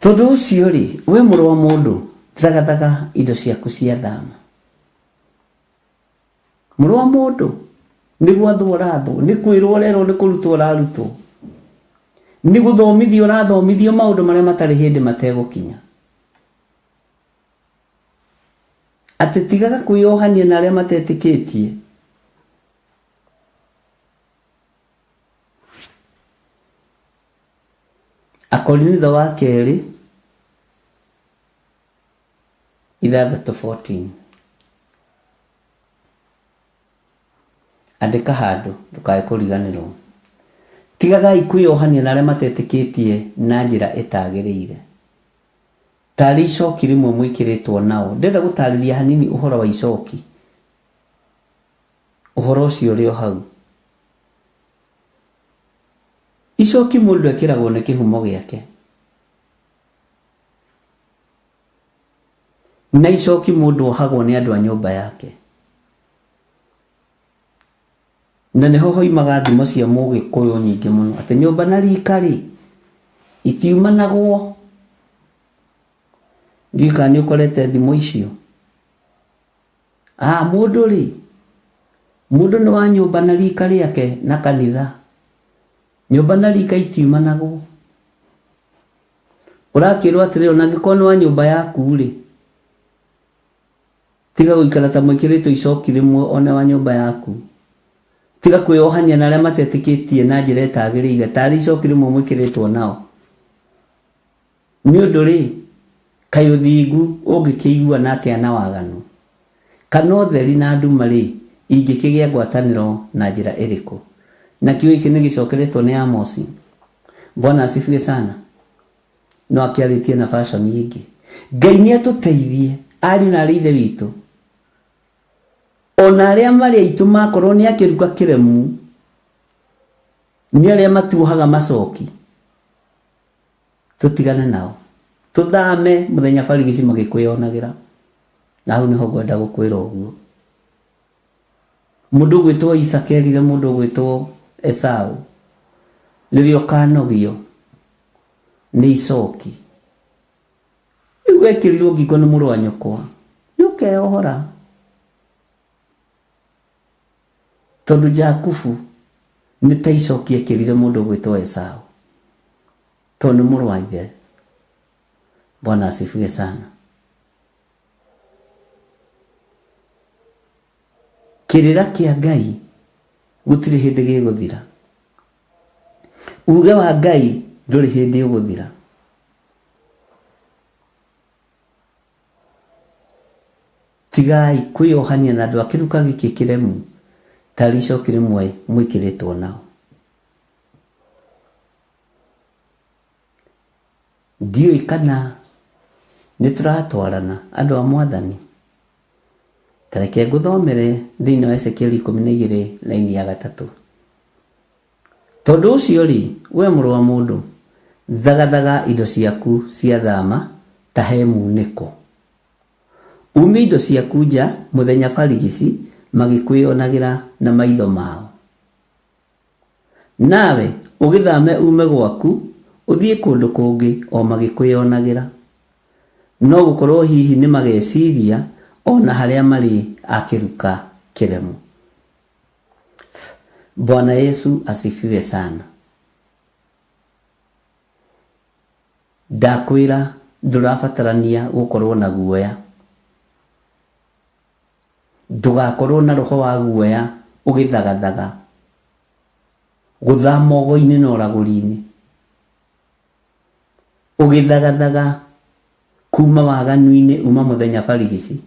Tondũ ũcio rĩ, we mũrũ wa mũndũ, thagathaga indo ciaku cia thama. Mũrũ wa mũndũ, nĩ gwathwo ũrathwo, nĩ kwĩrwo ũrerwo, nĩ kũrutwo ũrarutwo, nĩ gũthomithio ũrathomithio maũndũ marĩa matarĩ hĩndĩ mategũkinya. Atĩ tigaga kwĩyohania na arĩa matetĩkĩtie. Akorinitho wa kerĩ 6:14. Andĩka handũ ndũkae kũriganĩrwo. Tigagai kwĩyohania na arĩa matetĩkĩtie na njĩra ĩtagĩrĩire. Tarĩ icoki rĩmwe mwĩkĩrĩtwo nao. Ndĩrenda gũtarĩria hanini ũhoro wa icoki. Ũhoro ũcio ũrĩ o hau. Icoki mũndũ ekĩragwo nĩ kĩhumo gĩake. Na icoki mũndũ ohagwo nĩ andũ a nyũmba yake. Na nĩho hoimaga thimo cia mũgĩkũyũ nyingĩ mũno atĩ nyũmba na rika rĩ itiumanagwo. Ndiũĩ kana nĩ ũkorete thimo icio. Ah, mũndũ rĩ, mũndũ nĩ wa nyũmba na rika rĩake na kanitha. Nyũmba na rika itiumanagwo. Ũrakĩrwo atĩrĩrĩ, ona angĩkorwo nĩ wa nyũmba yaku rĩ, Tiga gũikara ta mwĩkĩrĩtwo icoki rĩmwe o na wa nyũmba yaku. Tiga kwĩyohania na arĩa matetĩkĩtie na njĩra ĩtagĩrĩire, taarĩ icoki rĩmwe mwĩkĩrĩtwo nao. Nĩ ũndũ-rĩ, kaĩ ũthingu ũngĩkĩiguana atĩa na waganu? Kana ũtheri na nduma-rĩ, ingĩkĩgĩa ngwatanĩro na njĩra ĩrĩkũ? Na kiugo gĩkĩ nĩ gĩcokeretwo nĩ Amosi. Bwana asifiwe sana. No akĩarĩtie na version ĩngĩ. Ngai nĩ atũteithie ariũ na arĩ ithe witũ. Ona arĩa marĩ aitũ makorwo nĩ akĩruka kĩremu, nĩ arĩa matuohaga macoki, tũtigane nao. Tũthame mũthenya barigici magĩkwĩyonagĩra. Na hau nĩho ngwenda gũkwĩra ũguo. Mũndũ ũgwĩtwo Isaka erire mũndũ ũgwĩtwo Esau, rĩrĩa ũkanogio nĩ icoki, rĩu wekĩrirwo ngingo nĩ mũrũ wa nyũkwa, nĩ ũkeyohora. Tondũ Jakubu nĩ ta icoki ekĩrire mũndũ ũgwĩtwo Esau, tondũ nĩ mũrũ wa ithe. Bwana asifiwe sana. Kĩrĩra kĩa Ngai gũtirĩ hĩndĩ gĩgũthira. Uge wa Ngai ndũrĩ hĩndĩ ũgũthira. Tigai kwĩyohania na andũ a kĩruka gĩkĩ kĩremu tarĩ icoki rĩmwe mwĩkĩrĩtwo nao. Ndiũĩ kana nĩ tũratwarana andũ a Mwathani. Ta reke ngũthomere thĩinĩ wa Ezekieli 12 raini ya gatatũ. Tondũ ũcio-rĩ, wee mũrũ wa mũndũ, thagathaga indo ciaku cia thama ta he muunĩko. Umia indo ciaku nja mũthenya barigici magĩkwĩonagĩra na maitho mao. Nawe ũgĩthame uume gwaku ũthiĩ kũndũ kũngĩ o magĩkwĩonagĩra. No gũkorũo hihi nĩ mageciria o na harĩa marĩ a kĩruka kĩremu. Bwana Yesu asifiwe sana. Ndakwĩra ndũrabatarania gũkorũo na guoya. Ndũgakorũo na roho wa guoya ũgĩthagathaga, gũthama ũgo-inĩ na ũragũri-inĩ, ũgĩthagathaga kuma waganu-inĩ uma mũthenya barigici.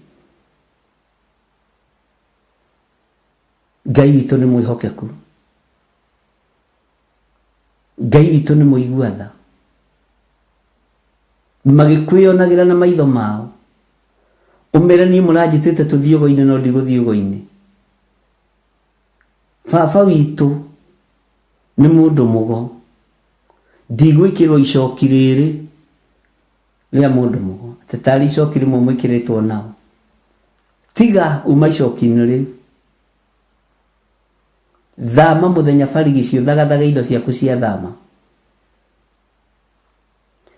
Ngai witũ nĩ mwĩhokeku. Ngai witũ nĩ mũigua tha. Magĩkwĩonagĩra na maitho mao. Ũmere niĩ mũranjĩtĩte tũthiĩ ũgo-inĩ no ndigũthiĩ ũgo-inĩ. Baba witũ nĩ mũndũ mũgo. Ndigwĩkĩrwo icoki rĩrĩ rĩa mũndũ mũgo. Atĩ tarĩ icoki rĩmwe mwĩkĩrĩtwo nao. Tiga uma icoki-inĩ rĩu. Thama mũthenya barigici ũthagathage indo ciaku cia thama.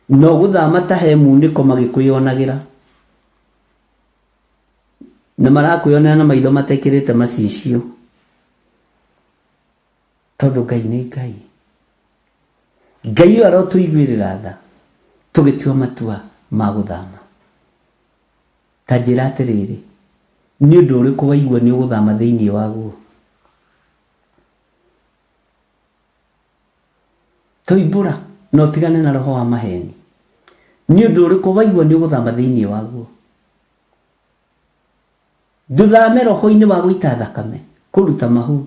Na ũgũthama ta he munĩko magĩkwĩonagĩra. Na marakwĩonera na maitho matekĩrĩte macicio. Tondũ Ngai nĩ Ngai. Ngai ũyũ arotũiguĩrĩra tha tũgĩtua matua ma gũthama. Ta njĩra atĩrĩrĩ, nĩ ũndũ ũrĩkũ waigua nĩ ũgũthama thĩinĩ waguo? Toimbũra na ũtigane na roho wa maheni. Nĩ ũndũ ũrĩkũ waigua nĩ ũgũthama thĩinĩ waguo? Ndũthame roho-inĩ wa gũita thakame, kũruta mahu.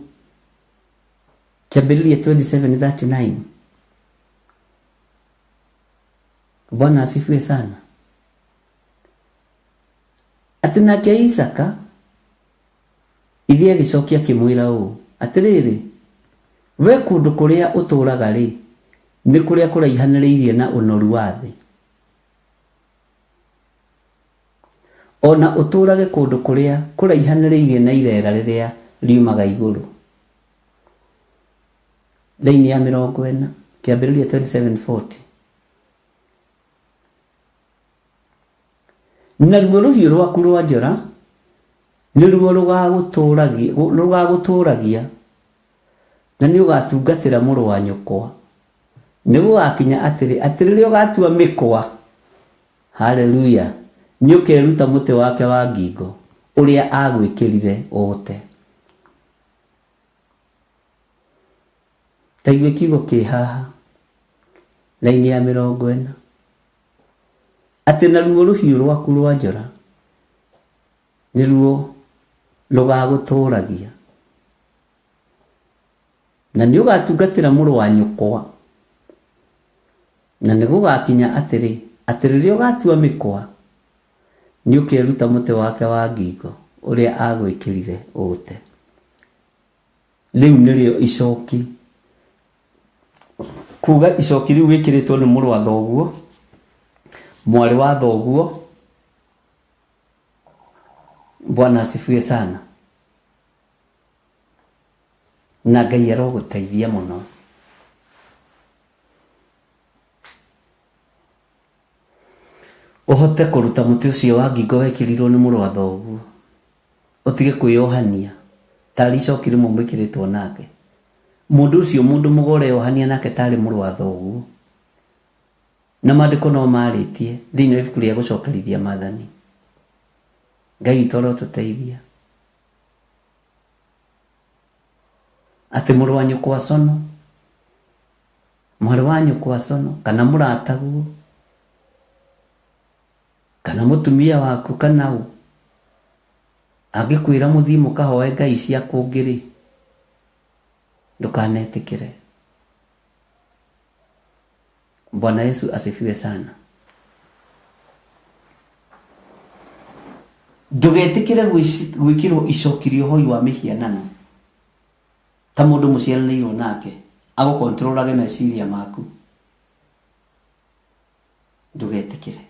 Kĩambĩrĩria 27:39. Bwana asifiwe sana. Atĩ nake Isaka ithe agĩcokia akĩmwĩra ũũ, atĩrĩrĩ, we kũndũ kũrĩa ũtũũraga rĩ, nĩ kũrĩa kũraihanĩrĩirie na ũnoru wa thĩ, o na ũtũũrage kũndũ kũrĩa kũraihanĩrĩirie na ireera rĩrĩa riumaga igũrũ. Raini ya 40, Kĩambĩrĩria 27:40. Naruo rũhiũ rwaku rwa njora nĩruo rũgagũtũũragia, na nĩũgatungatĩra mũrũ wa nyũkwa. Nĩgũgakinya atĩrĩ, atĩ rĩrĩa ũgatua mĩkwa, haleluya, nĩũkeruta mũtĩ wake wa ngingo ũrĩa agwĩkĩrire ũũte. Ta igue kiugo kĩ haha, raini ya 40, atĩ naruo rũhiũ rwaku rwa njora nĩruo rũgagũtũũragia, na nĩũgatungatĩra mũrũ wa nyũkwa. Na nĩgũgakinya atĩrĩ, atĩ rĩrĩa ũgatua mĩkwa, nĩũkeruta mũtĩ wake wa ngingo ũrĩa agwĩkĩrire ũũte. Rĩu nĩrĩo icoki. Kuga icoki rĩu wĩkĩrĩtwo nĩ mũrũ wa thoguo, mwarĩ wa thoguo. Bwana asifiwe sana. Na Ngai arogũteithia mũno. Ũhote kũruta mũtĩ ũcio wa ngingo wekĩrirwo nĩ mũrũ wa thoguo. Ũtige kwĩyohania tarĩ icoki rĩmwe mwĩkĩrĩtwo nake. Mũndũ ũcio mũndũ mũgo ũreyohania nake tarĩ mũrũ wa thoguo. Na maandĩko no marĩtie thĩinĩ wa ibuku rĩa gũcokerithia maathani. Ngai witũ arotũteithia. Atĩ mũrũ wa nyũkwa cono, mwarĩ wa nyũkwa cono, kana mũrataguo, kana mũtumia waku, kana ũ, angĩkwĩra mũthiĩ mũkahoe ngai cia kũngĩ rĩ, ndũkanetĩkĩre. Bwana Yesu asifiwe sana. Ndũgetĩkĩre gwĩkĩrwo icoki rĩa ũhoi wa mĩhianano ta mũndũ mũciaranĩirwo nake agũkontrolage meciria maku. Ndũgetĩkĩre.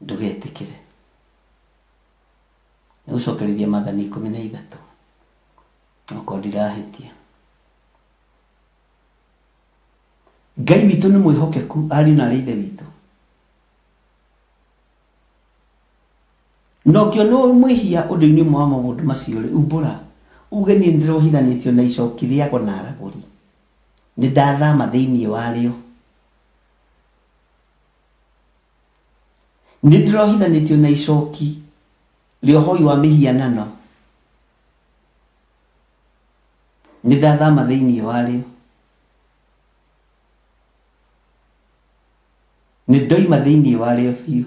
Ndũgetĩkĩre. Nĩgũcokerithia maathani 13. Okorwo ndirahĩtia. Ngai witũ nĩ mwĩhokeku, ariũ na arĩ ithe witũ. Na ũngĩona mwĩhia ũndũ-inĩ ũmwe wa maũndũ macio rĩ, umbũra. Uge niĩ nĩndĩrohithanĩtio na icoki rĩa ago na aragũri. Nĩndathama thĩinĩ warĩo. Nĩndĩrohithanĩtio na icoki rĩa ũhoi wa mĩhianano. Nĩndathama thĩinĩ warĩo. Nĩndoima thĩinĩ warĩo biũ.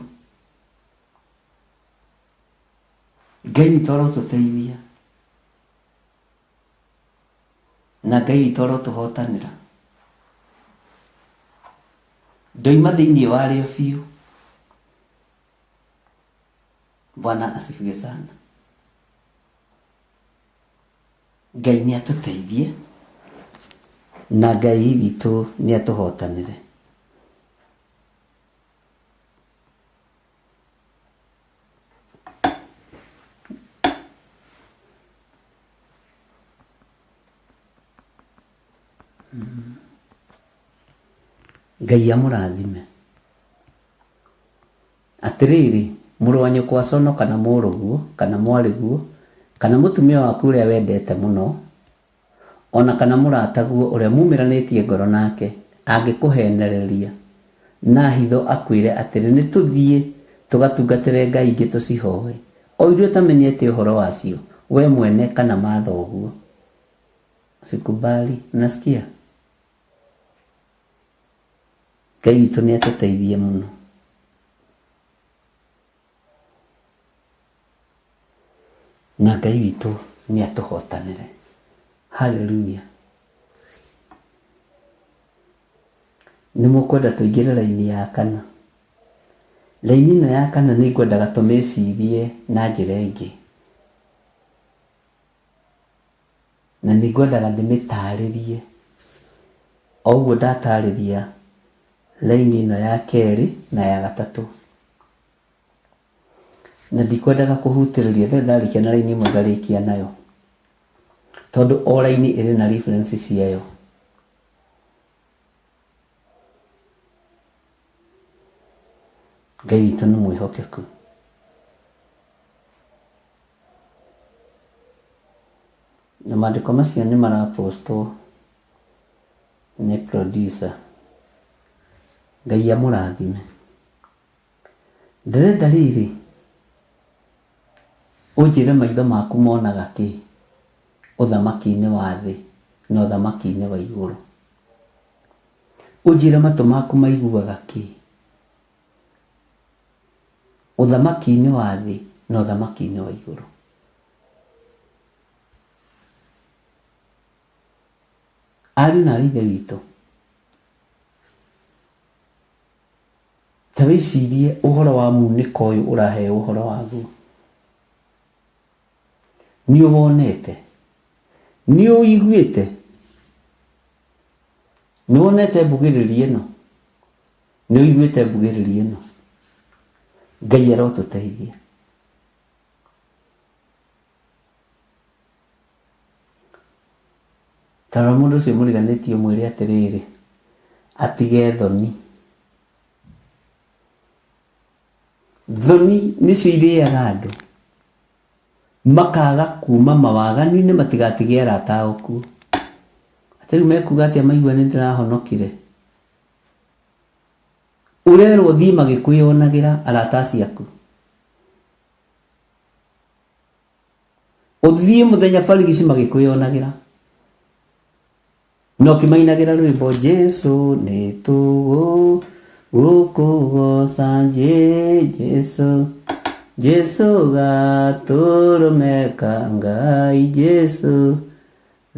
Ngai witũ arotũteithia. Na Ngai witũ arotũhotanĩra. Ndoima thĩinĩ warĩo biũ. Bwana asifiwe sana. Ngai nĩ atũteithie na Ngai witũ nĩ atũhotanĩre. Ngai amũrathime. Atĩrĩrĩ, mũrũ wa nyũkwa cono kana mũrũguo kana mwarĩguo kana mũtumia waku ũrĩa wendete mũno, ona kana mũrataguo ũrĩa mumĩranĩtie ngoro nake, angĩkũhenereria na hitho akwĩre atĩrĩ, nĩtũthiĩ tũgatungatĩre ngai ingĩ tũcihoe, o iria ũtamenyete ũhoro wacio, we mwene kana mathoguo. Usikubali. Unasikia? Ngai witũ nĩ atũteithie mũno. Na Ngai witũ Nĩ atũhotanĩre. Haleluya. Nĩ mũkwenda tũingĩre raini ya kana? Raini ĩno ya kana nĩ ngwendaga tũmĩcirie na njĩra ĩngĩ. Na nĩ ngwendaga ndĩmĩtarĩrie o ũguo ndatarĩria raini ĩno ya kerĩ na ya gatatũ. Na ndikwendaga kũhutĩrĩria, ndĩrĩ ndarĩkia na raini ĩmwe ngarĩkia nayo. Tondũ o raini ĩrĩ na reference ciayo. Ngai witũ nĩ mwĩhokeku. Na maandĩko macio nĩ marapostwo nĩ producer. Ngai amũrathime. Ndĩrenda rĩrĩ, ũnjĩre maitho maku monaga kĩ ũthamaki-inĩ wa thĩ na ũthamaki-inĩ wa igũrũ. Ũnjĩre matũ maku maiguaga kĩ ũthamaki-inĩ wa thĩ na ũthamaki-inĩ wa igũrũ. Ariũ na aarĩ a Ithe witũ, ta wĩcirie ũhoro wa munĩko ũyũ ũraheo ũhoro waguo. Nĩ ũwonete? Nĩ ũiguĩte? Nĩ wonete mbugĩrĩrio ĩno? Nĩ ũiguĩte mbugĩrĩrio ĩno? Ngai arotũteithia. Ta rora mũndũ ũcio mũriganĩtie ũmwĩre atĩrĩrĩ, atige thoni. Thoni nĩcio irĩaga andũ, makaga kuma mawaganu-inĩ matigatige arata ao kuo. Atĩ rĩu mekuga atĩa maigua nĩ ndĩrahonokire? Ũrerwo ũthiĩ magĩkwĩyonagĩra arata acio aku. Ũthiĩ mũthenya barigici magĩkwĩyonagĩra. Na ũkĩmainagĩra rwĩmbo Jesu nĩ tũgũkũgoca Jesu Jesu gatũrũme ka Ngai Jesu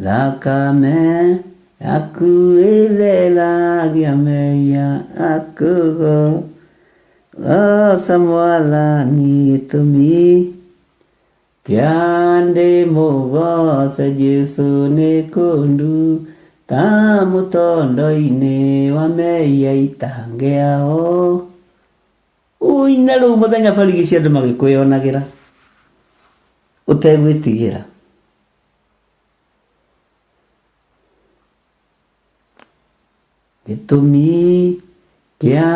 thakame yaku ĩtheragia mehia akũgoca Mwathani gĩtũmi Kĩa ndĩmũgoce Jesu nĩ kũndu ta mũtondo-inĩ wa mehia itangĩaho. Ũine rĩu mũthenya barigici andũ magĩkwĩyonagĩra ũtegwĩtigĩra. Gĩtũmi kĩa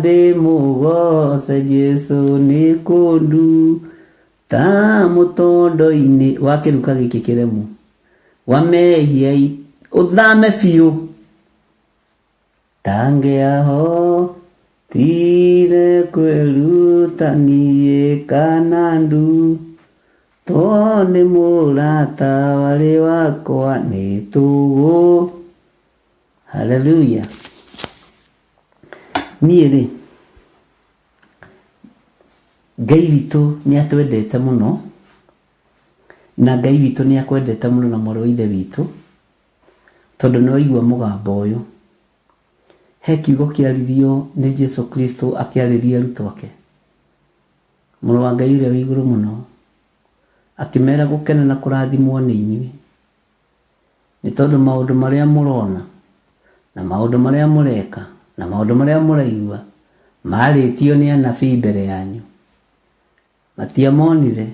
ndĩmũgoce Jesu nĩ kũndu ta mũtondo-inĩ wa kĩruka gĩkĩ kĩremu wa mehia ũthame biũ tangĩahotire kwĩruta niĩ kana ndu to nĩ mũrata warĩ wakwa nĩ tũgũ. Haleluya. Niĩ rĩ, Ngai witũ nĩ atwendete mũno, na Ngai witũ nĩ akwendete mũno na mwarĩ wa ithe witũ, tondũ nĩ waigua mũgambo ũyũ. He kiugo kĩaririo nĩ Jesu Kristo akĩarĩria arutwo ake, mũrũ wa Ngai ũrĩa wĩ igũrũ mũno, akĩmera gũkena na kũrathimwo nĩ inyuĩ. Nĩ tondũ maũndũ marĩa mũrona, na maũndũ marĩa mũreka, na maũndũ marĩa mũraigua, maarĩtio nĩ anabii mbere yanyu. Matiamonire,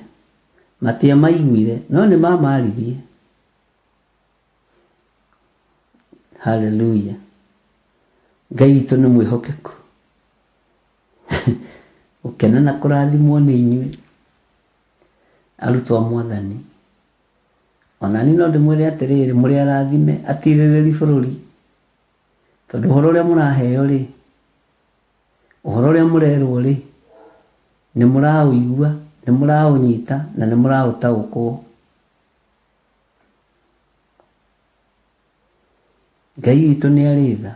matiamaiguire, no nĩ mamaririe. Haleluya. Ngai witũ nĩ mwĩhokeku. Gũkena na kũrathimwo nĩ inyuĩ, arutwo a Mwathani. Ona niĩ no ndĩmwĩre atĩrĩrĩ, mũrĩ arathime atirĩrĩri bũrũri, tondũ ũhoro ũrĩa mũraheo-rĩ, ũhoro ũrĩa mũrerwo-rĩ, nĩ mũraũigua, nĩ mũraũnyita na nĩ mũraũtaũkwo. Ngai witũ nĩ arĩ tha.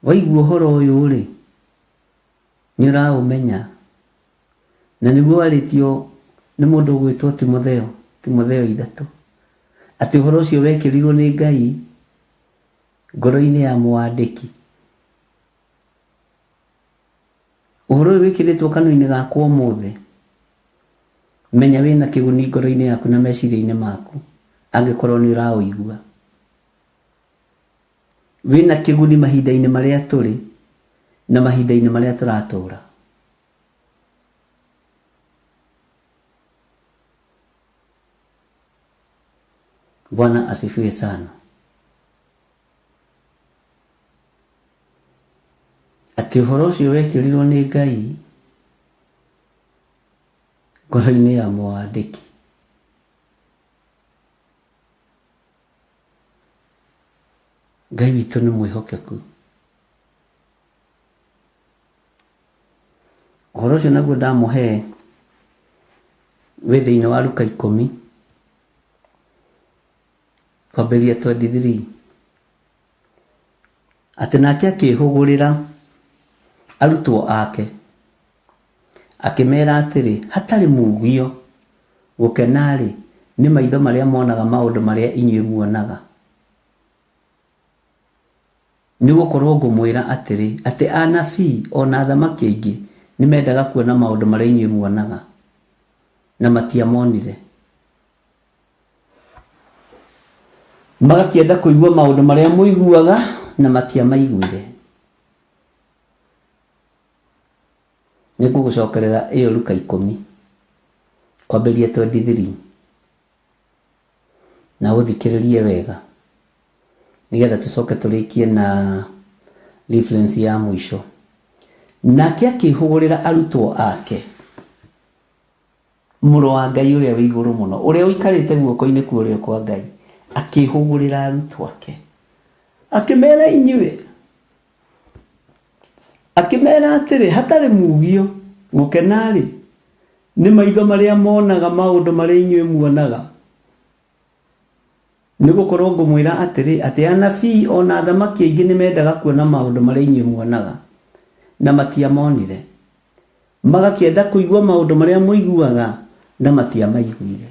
Waigua ũhoro ũyũ-rĩ, nĩ ũraũmenya. Na nĩguo warĩtio Nĩ mũndũ ũgwĩtwo Timotheo, Timotheo 3, atĩ ũhoro ũcio wekĩrirwo nĩ Ngai ngoro-inĩ ya mwandĩki. Ũhoro ũyũ wĩkĩrĩtwo kanua-inĩ gakwa ũmũthĩ, menya wĩna kĩguni ngoro-inĩ yaku na meciria-inĩ maku, angĩkorwo nĩ ũraũigua. Wĩna kĩguni mahinda-inĩ marĩa tũrĩ na mahinda-inĩ marĩa tũratũra. Bwana asifiwe sana. Atĩ ũhoro ũcio wekĩrirwo nĩ Ngai ngoro-inĩ ya mwandĩki. Ngai witũ nĩ mwĩhokeku. Ũhoro ũcio naguo ndamũhe wĩ thĩinĩ wa Luka 10 kwambĩrĩria 23, atĩ nake akĩĩhũgũrĩra arutwo ake akĩmera atĩrĩ, hatarĩ mugio gũkena-rĩ, nĩ maitho marĩa monaga maũndũ marĩa inyuĩ muonaga. Nĩ gũkorwo ngũmwĩra atĩrĩ, atĩ anabii o na athamaki aingĩ nĩ mendaga kuona maũndũ marĩa inyuĩ muonaga, na matiamonire. Magakĩenda kũigua maũndũ marĩa mũiguaga, na matiamaiguire. Nĩ ngũgũcokerera ĩyo Luka 10 kwambĩrĩria 23, na ũthikĩrĩrie wega nĩgetha tũcoke tũrĩkie na reference ya mũico. Nake akĩhũgũrĩra arutwo ake, mũrũ wa Ngai ũrĩa wĩ igũrũ mũno, ũrĩa ũikarĩte guoko-inĩ kwa ũrĩo kwa Ngai, akĩhũgũrĩra arutwo ake, akĩmera inyuĩ, akĩmera atĩrĩ, hatarĩ mugio gũkena-rĩ, nĩ maitho marĩa monaga maũndũ marĩa inyuĩ muonaga. Nĩ gũkorwo ngũmwĩra atĩrĩ, atĩ anabii o na athamaki aingĩ nĩ mendaga kuona maũndũ marĩa inyuĩ muonaga, na matiamonire. Magakĩenda kũigua maũndũ marĩa mũiguaga, na matiamaiguire.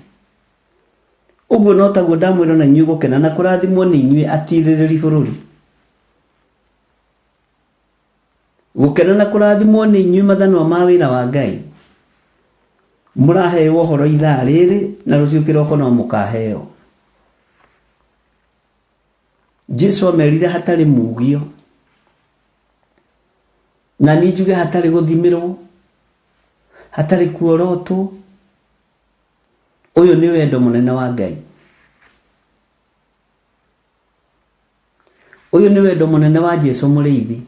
Ũguo no taguo ndamwĩra na inyuĩ gũkena na kũrathimwo nĩ inyuĩ atirĩrĩri bũrũri. Gũkena na kũrathimwo nĩ inyuĩ mathanwa ma wĩra wa Ngai. Mũraheo ũhoro ithaa rĩrĩ na rũciũ kĩroko no mũkaheo. Jesu amerire hatarĩ mugio, na niĩ njuge hatarĩ gũthimĩrwo, hatarĩ kuorotwo. Ũyũ nĩ wendo mũnene wa Ngai. Ũyũ nĩ wendo mũnene wa Jesu mũrĩithi.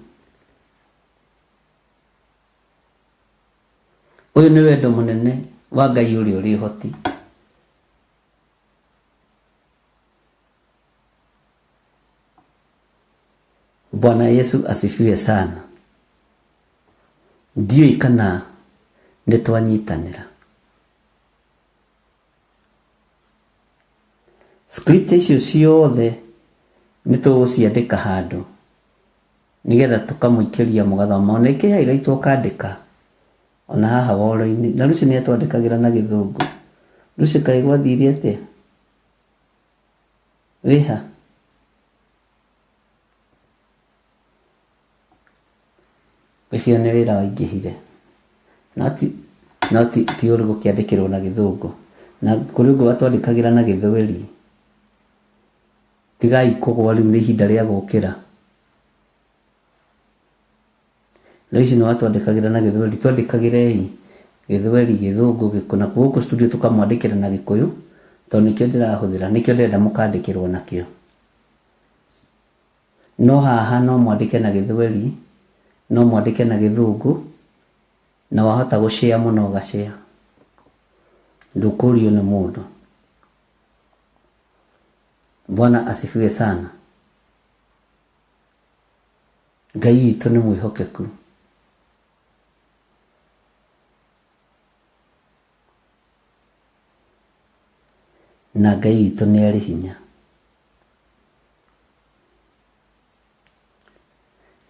Ũyũ nĩ wendo mũnene wa Ngai ũrĩa ũrĩ ũhoti. Bwana Yesu asifiwe sana. Ndiũĩ kana nĩ twanyitanĩra. Scripture icio ciothe nĩ tũgũciandĩka handũ nĩgetha tũkamũikĩria mũgathoma. Ona ĩkĩ highlight ũkandĩka ona haha woro-inĩ. Na Lucy nĩ atwandĩkagĩra na gĩthũngũ. Lucy kaĩ gwathire atĩa? Wĩha? Ngwĩciria nĩ wĩra waingĩhire. No ti ũru gũkĩandĩkĩrwo na gĩthũngũ. Na kũrĩ ũguo atwandĩkagĩra na gĩthweri. Tigai kũgwa rĩu nĩ ihinda rĩa gũkĩra. Rĩu ici nĩ watwandĩkagĩra na gĩthweri, twandĩkagĩrei gĩthweri, gĩthũngũ, gĩkũyũ. Na gũkũ studio tũkamwandĩkĩra na gĩkũyũ, tondũ nĩkĩo ndĩrahũthĩra, nĩkĩo ndĩrenda mũkandĩkĩrwo nakĩo. No haha no mwandĩke na gĩthweri, no mwandĩke na gĩthũngũ, na wahota gũshare mũno ũgashare. Ndũkũrio nĩ mũndũ. Bwana asifiwe sana. Ngai witũ nĩ mwĩhokeku. Na Ngai witũ nĩ arĩ hinya.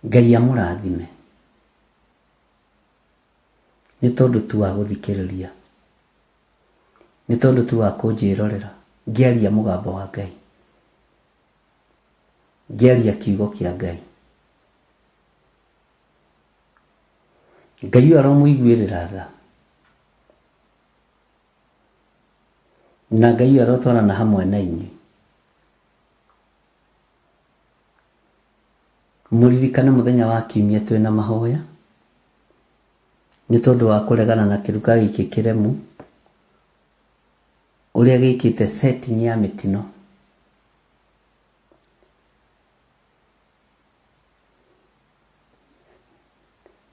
Ngai amũrathime nĩ tondũ tu wa gũthikĩrĩria. Nĩ tondũ tu wa kũnjĩrorera ngĩaria mũgambo wa Ngai, ngĩaria kiugo kĩa Ngai. Ngai ũyũ aromũiguĩrĩra tha, na Ngai ũyũ arotwarana hamwe na inyuĩ. Mũririkane mũthenya wa kiumia twĩna mahoya, nĩ tondũ wa kũregana na kĩruka gĩkĩ kĩremu, ũrĩa gĩkĩte setting ya mĩtino.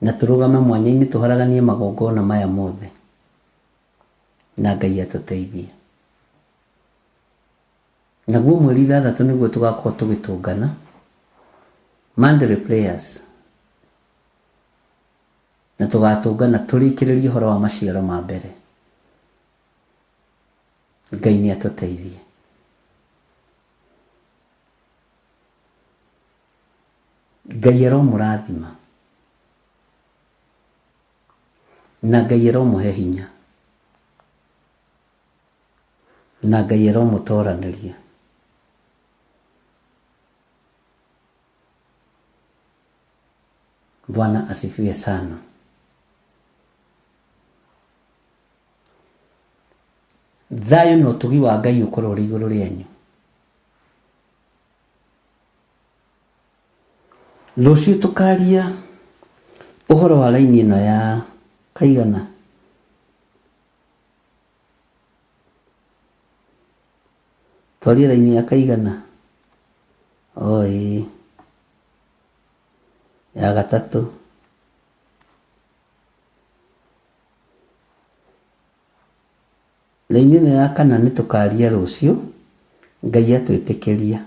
Na tũrũgame mwanya-inĩ tũharaganie magongona maya mothe, na Ngai atũteithie. Naguo mweri 6 nĩguo tũgakorwo tũgĩtũngana Monday prayers, na tũgatũngana tũrĩkĩrĩrie ũhoro wa maciaro ma mbere. Ngai nĩ atũteithie. Ngai aromũrathima, na Ngai aromũhe hinya, na Ngai aromũtoranĩria. Bwana asifiwe sana. Thayũ na ũtugi wa Ngai ũkorwo ũrĩ igũrũ rĩanyu. Rũciũ tũkaria ũhoro wa raini ĩno ya kaigana. Twarie raini ya kaigana. O ĩĩ. Ya gatatũ. Raini ĩno ya kana nĩ tũkaria rũciũ, Ngai atwĩtĩkĩria.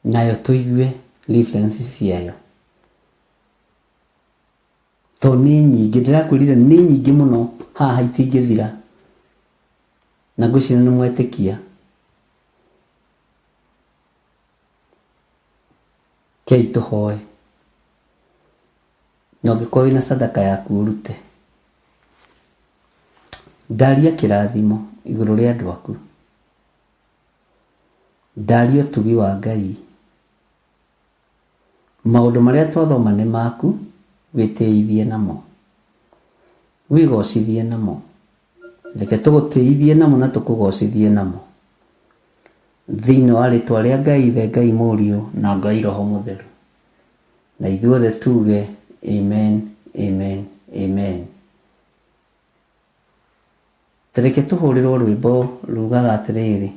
Nayo tũigue reference ciayo. To nĩ nyingĩ, ndĩrakwĩrire nĩ nyingĩ mũno haha itingĩthira. Na ngwĩciria nĩ mwetĩkia. Kei tũhoe. Na ũngĩkorwo wĩna sadaka yaku ũrute. Ndaria kĩrathimo igũrũ rĩa andũ aku. Ndaria ũtugi wa Ngai. Maũndũ marĩa twathoma nĩ maku, wĩtĩithie namo. Wĩgocithie namo. Reke tũgũtĩithie namo na tũkũgocithie namo. Thĩinĩ wa rĩtwa rĩa Ngai Ithe, Ngai Mũriũ na Ngai Roho Mũtheru. Na ithuothe tuge amen, amen, amen. Reke tũhũrĩrwo rwĩmbo rugaga atĩrĩrĩ,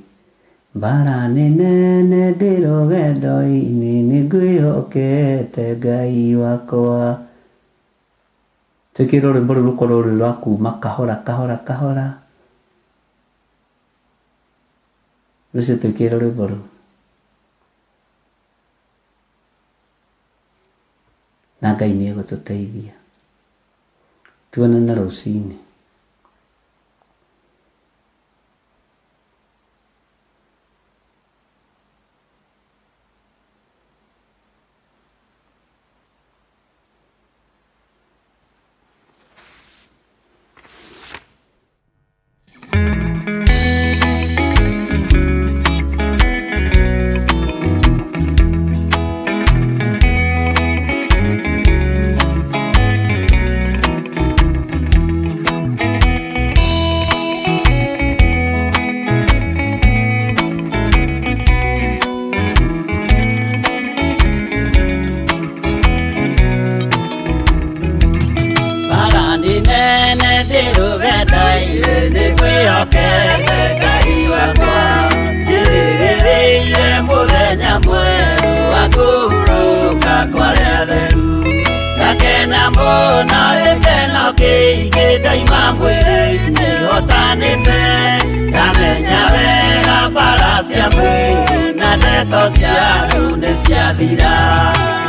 mbara nĩ nene ndĩ rũgendo-inĩ, nĩ ngwĩhokete Ngai wakwa. Twĩkĩrĩrwo rwĩmbo rũu rũkorwo rwĩ rwa kuma kahora kahora kahora. Rũcio twĩkĩrĩrwo rwĩmbo rũu. Na Ngai nĩ egũtũteithia. Tuonane rũcinĩ. Bara nĩ nene ndĩ rũgendo-inĩ, nĩ ngwĩhokete Ngai wakwa. Njĩrĩgĩrĩire mũthenya mwerũ wa kũhurũka kwa arĩa atheru. Ngakena mũno gĩkeno kĩingĩ ndaima mwĩrĩ-inĩ hotanĩte. Ndamenya wega mbara cia mwĩrĩ na ndeto cia andũ nĩ ciathira.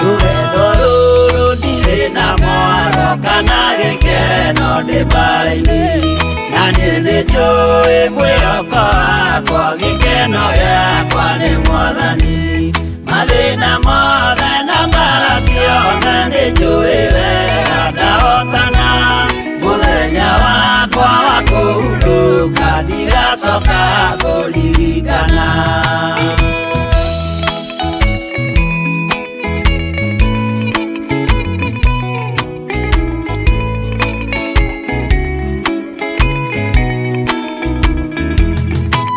Rũgendo rũrũ ndirĩ na mwaro kana gĩkeno ndĩ mbara-inĩ. Na niĩ nĩ njũĩ mwĩhoko wakwa, gĩkeno gĩakwa nĩ Mwathani. Mathĩna mothe na mbara ciothe nĩ njũĩ wega ndahotana. Mũthenya wakwa wa Ndigacoka kũririkana.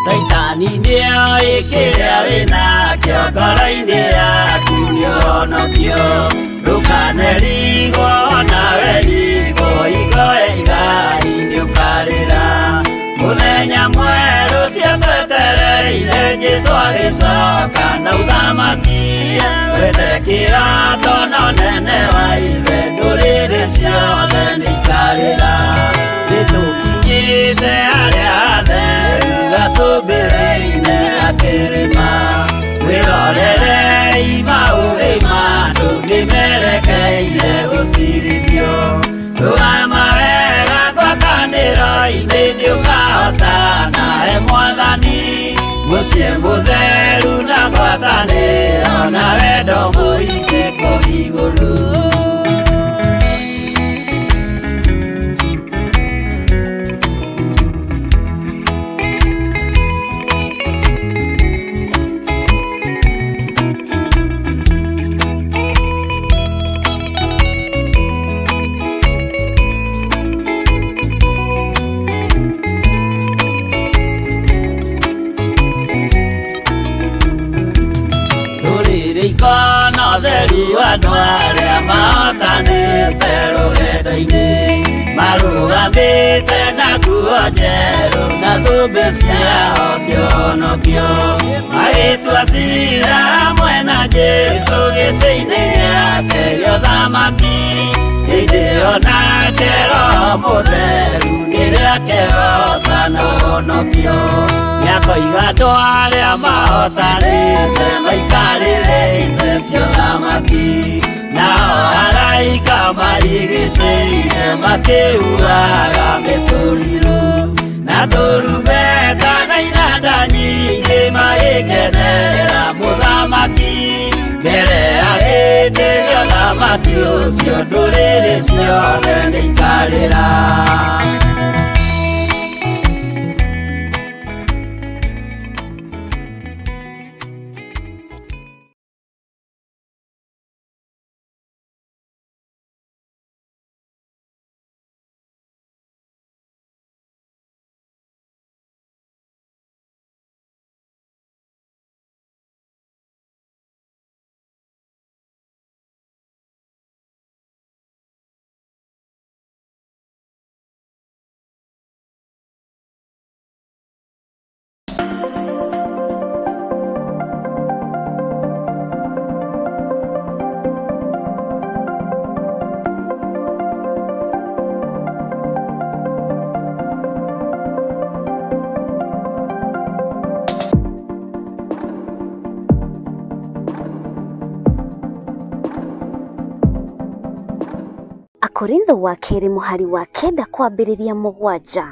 Caitani nĩoĩ kĩrĩa wĩnakĩo ngoro-inĩ yaku nĩũhonokio. Ndũkanerigwo nawe rigwo hingo ya igai nĩũkarĩra. Mũthenya mwerũ ciatwetereire Jesũ agĩcoka na ũthamaki. Wethe kĩrato na ũnene wa ithe ndũrĩrĩ ciothe nĩikarĩra. Nĩtũkinyĩte harĩa hatheru gacũmbĩrĩ-inĩ ga kĩrĩma. Mwĩrorerei maũthĩ ma andũ nĩmerekeire gũcirithio. Rũgama wega ngwatanĩro-inĩ nĩũkahotana he Mwathani. Mũciĩ mũtheru na ngwatanĩro na wendo mũingĩ kũu igũrũ. Ndũrĩrĩ ikona ũtheru andũ arĩa mahotanĩte rũgendo-inĩ. Marũgamĩte na nguo njerũ na thũmbĩ ciao cionokio. Magĩtua cira hamwe na Jesũ gĩtĩ-inĩ gĩake gĩa ũthamaki. Hĩndĩ ĩyo nake Roho Mũtheru nĩrĩo akehoca na ũhonokio. Nĩakoiga andũ arĩa mahotanĩte maikarĩre itĩ cia ũthamaki. Nao araika marigicĩirie makĩhuhaga mĩtũrirũ. Na tũrumbeta na inanda nyingĩ magĩkenerera mũthamaki. Mbere ya gĩtĩ gĩa ũthamaki ũcio ndũrĩrĩ ciothe nĩikarĩra. Akorintho wa kerĩ mũhari wa 9 kwambĩrĩria 7.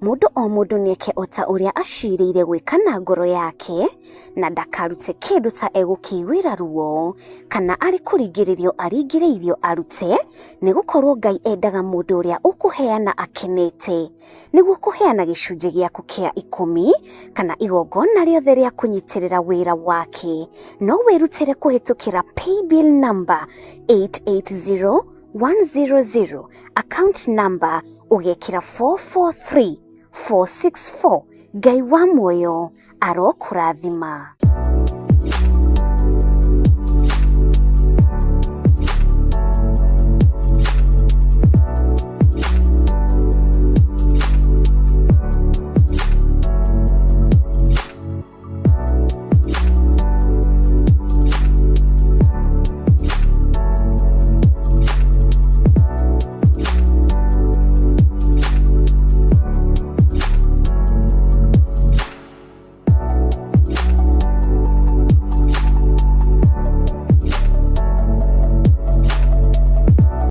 Mũndũ o mũndũ nĩeke o ta ũrĩa acirĩire gwĩka na ngoro yake, na ndakarute kĩndũ ta egũkĩiguĩra ruo, kana arĩ kũringĩrĩrio aringĩrĩirio arute, nĩgũkorwo Ngai endaga mũndũ ũrĩa ũkũheana akenete. Nĩguo kũheana gĩcunjĩ gĩaku kĩa 10 kana igongona rĩothe rĩa kũnyitĩrĩra wĩra wake, no wĩrutĩre kũhĩtũkĩra paybill number 880100, account number ũgekĩra 443464. Ngai wa muoyo arokũrathima.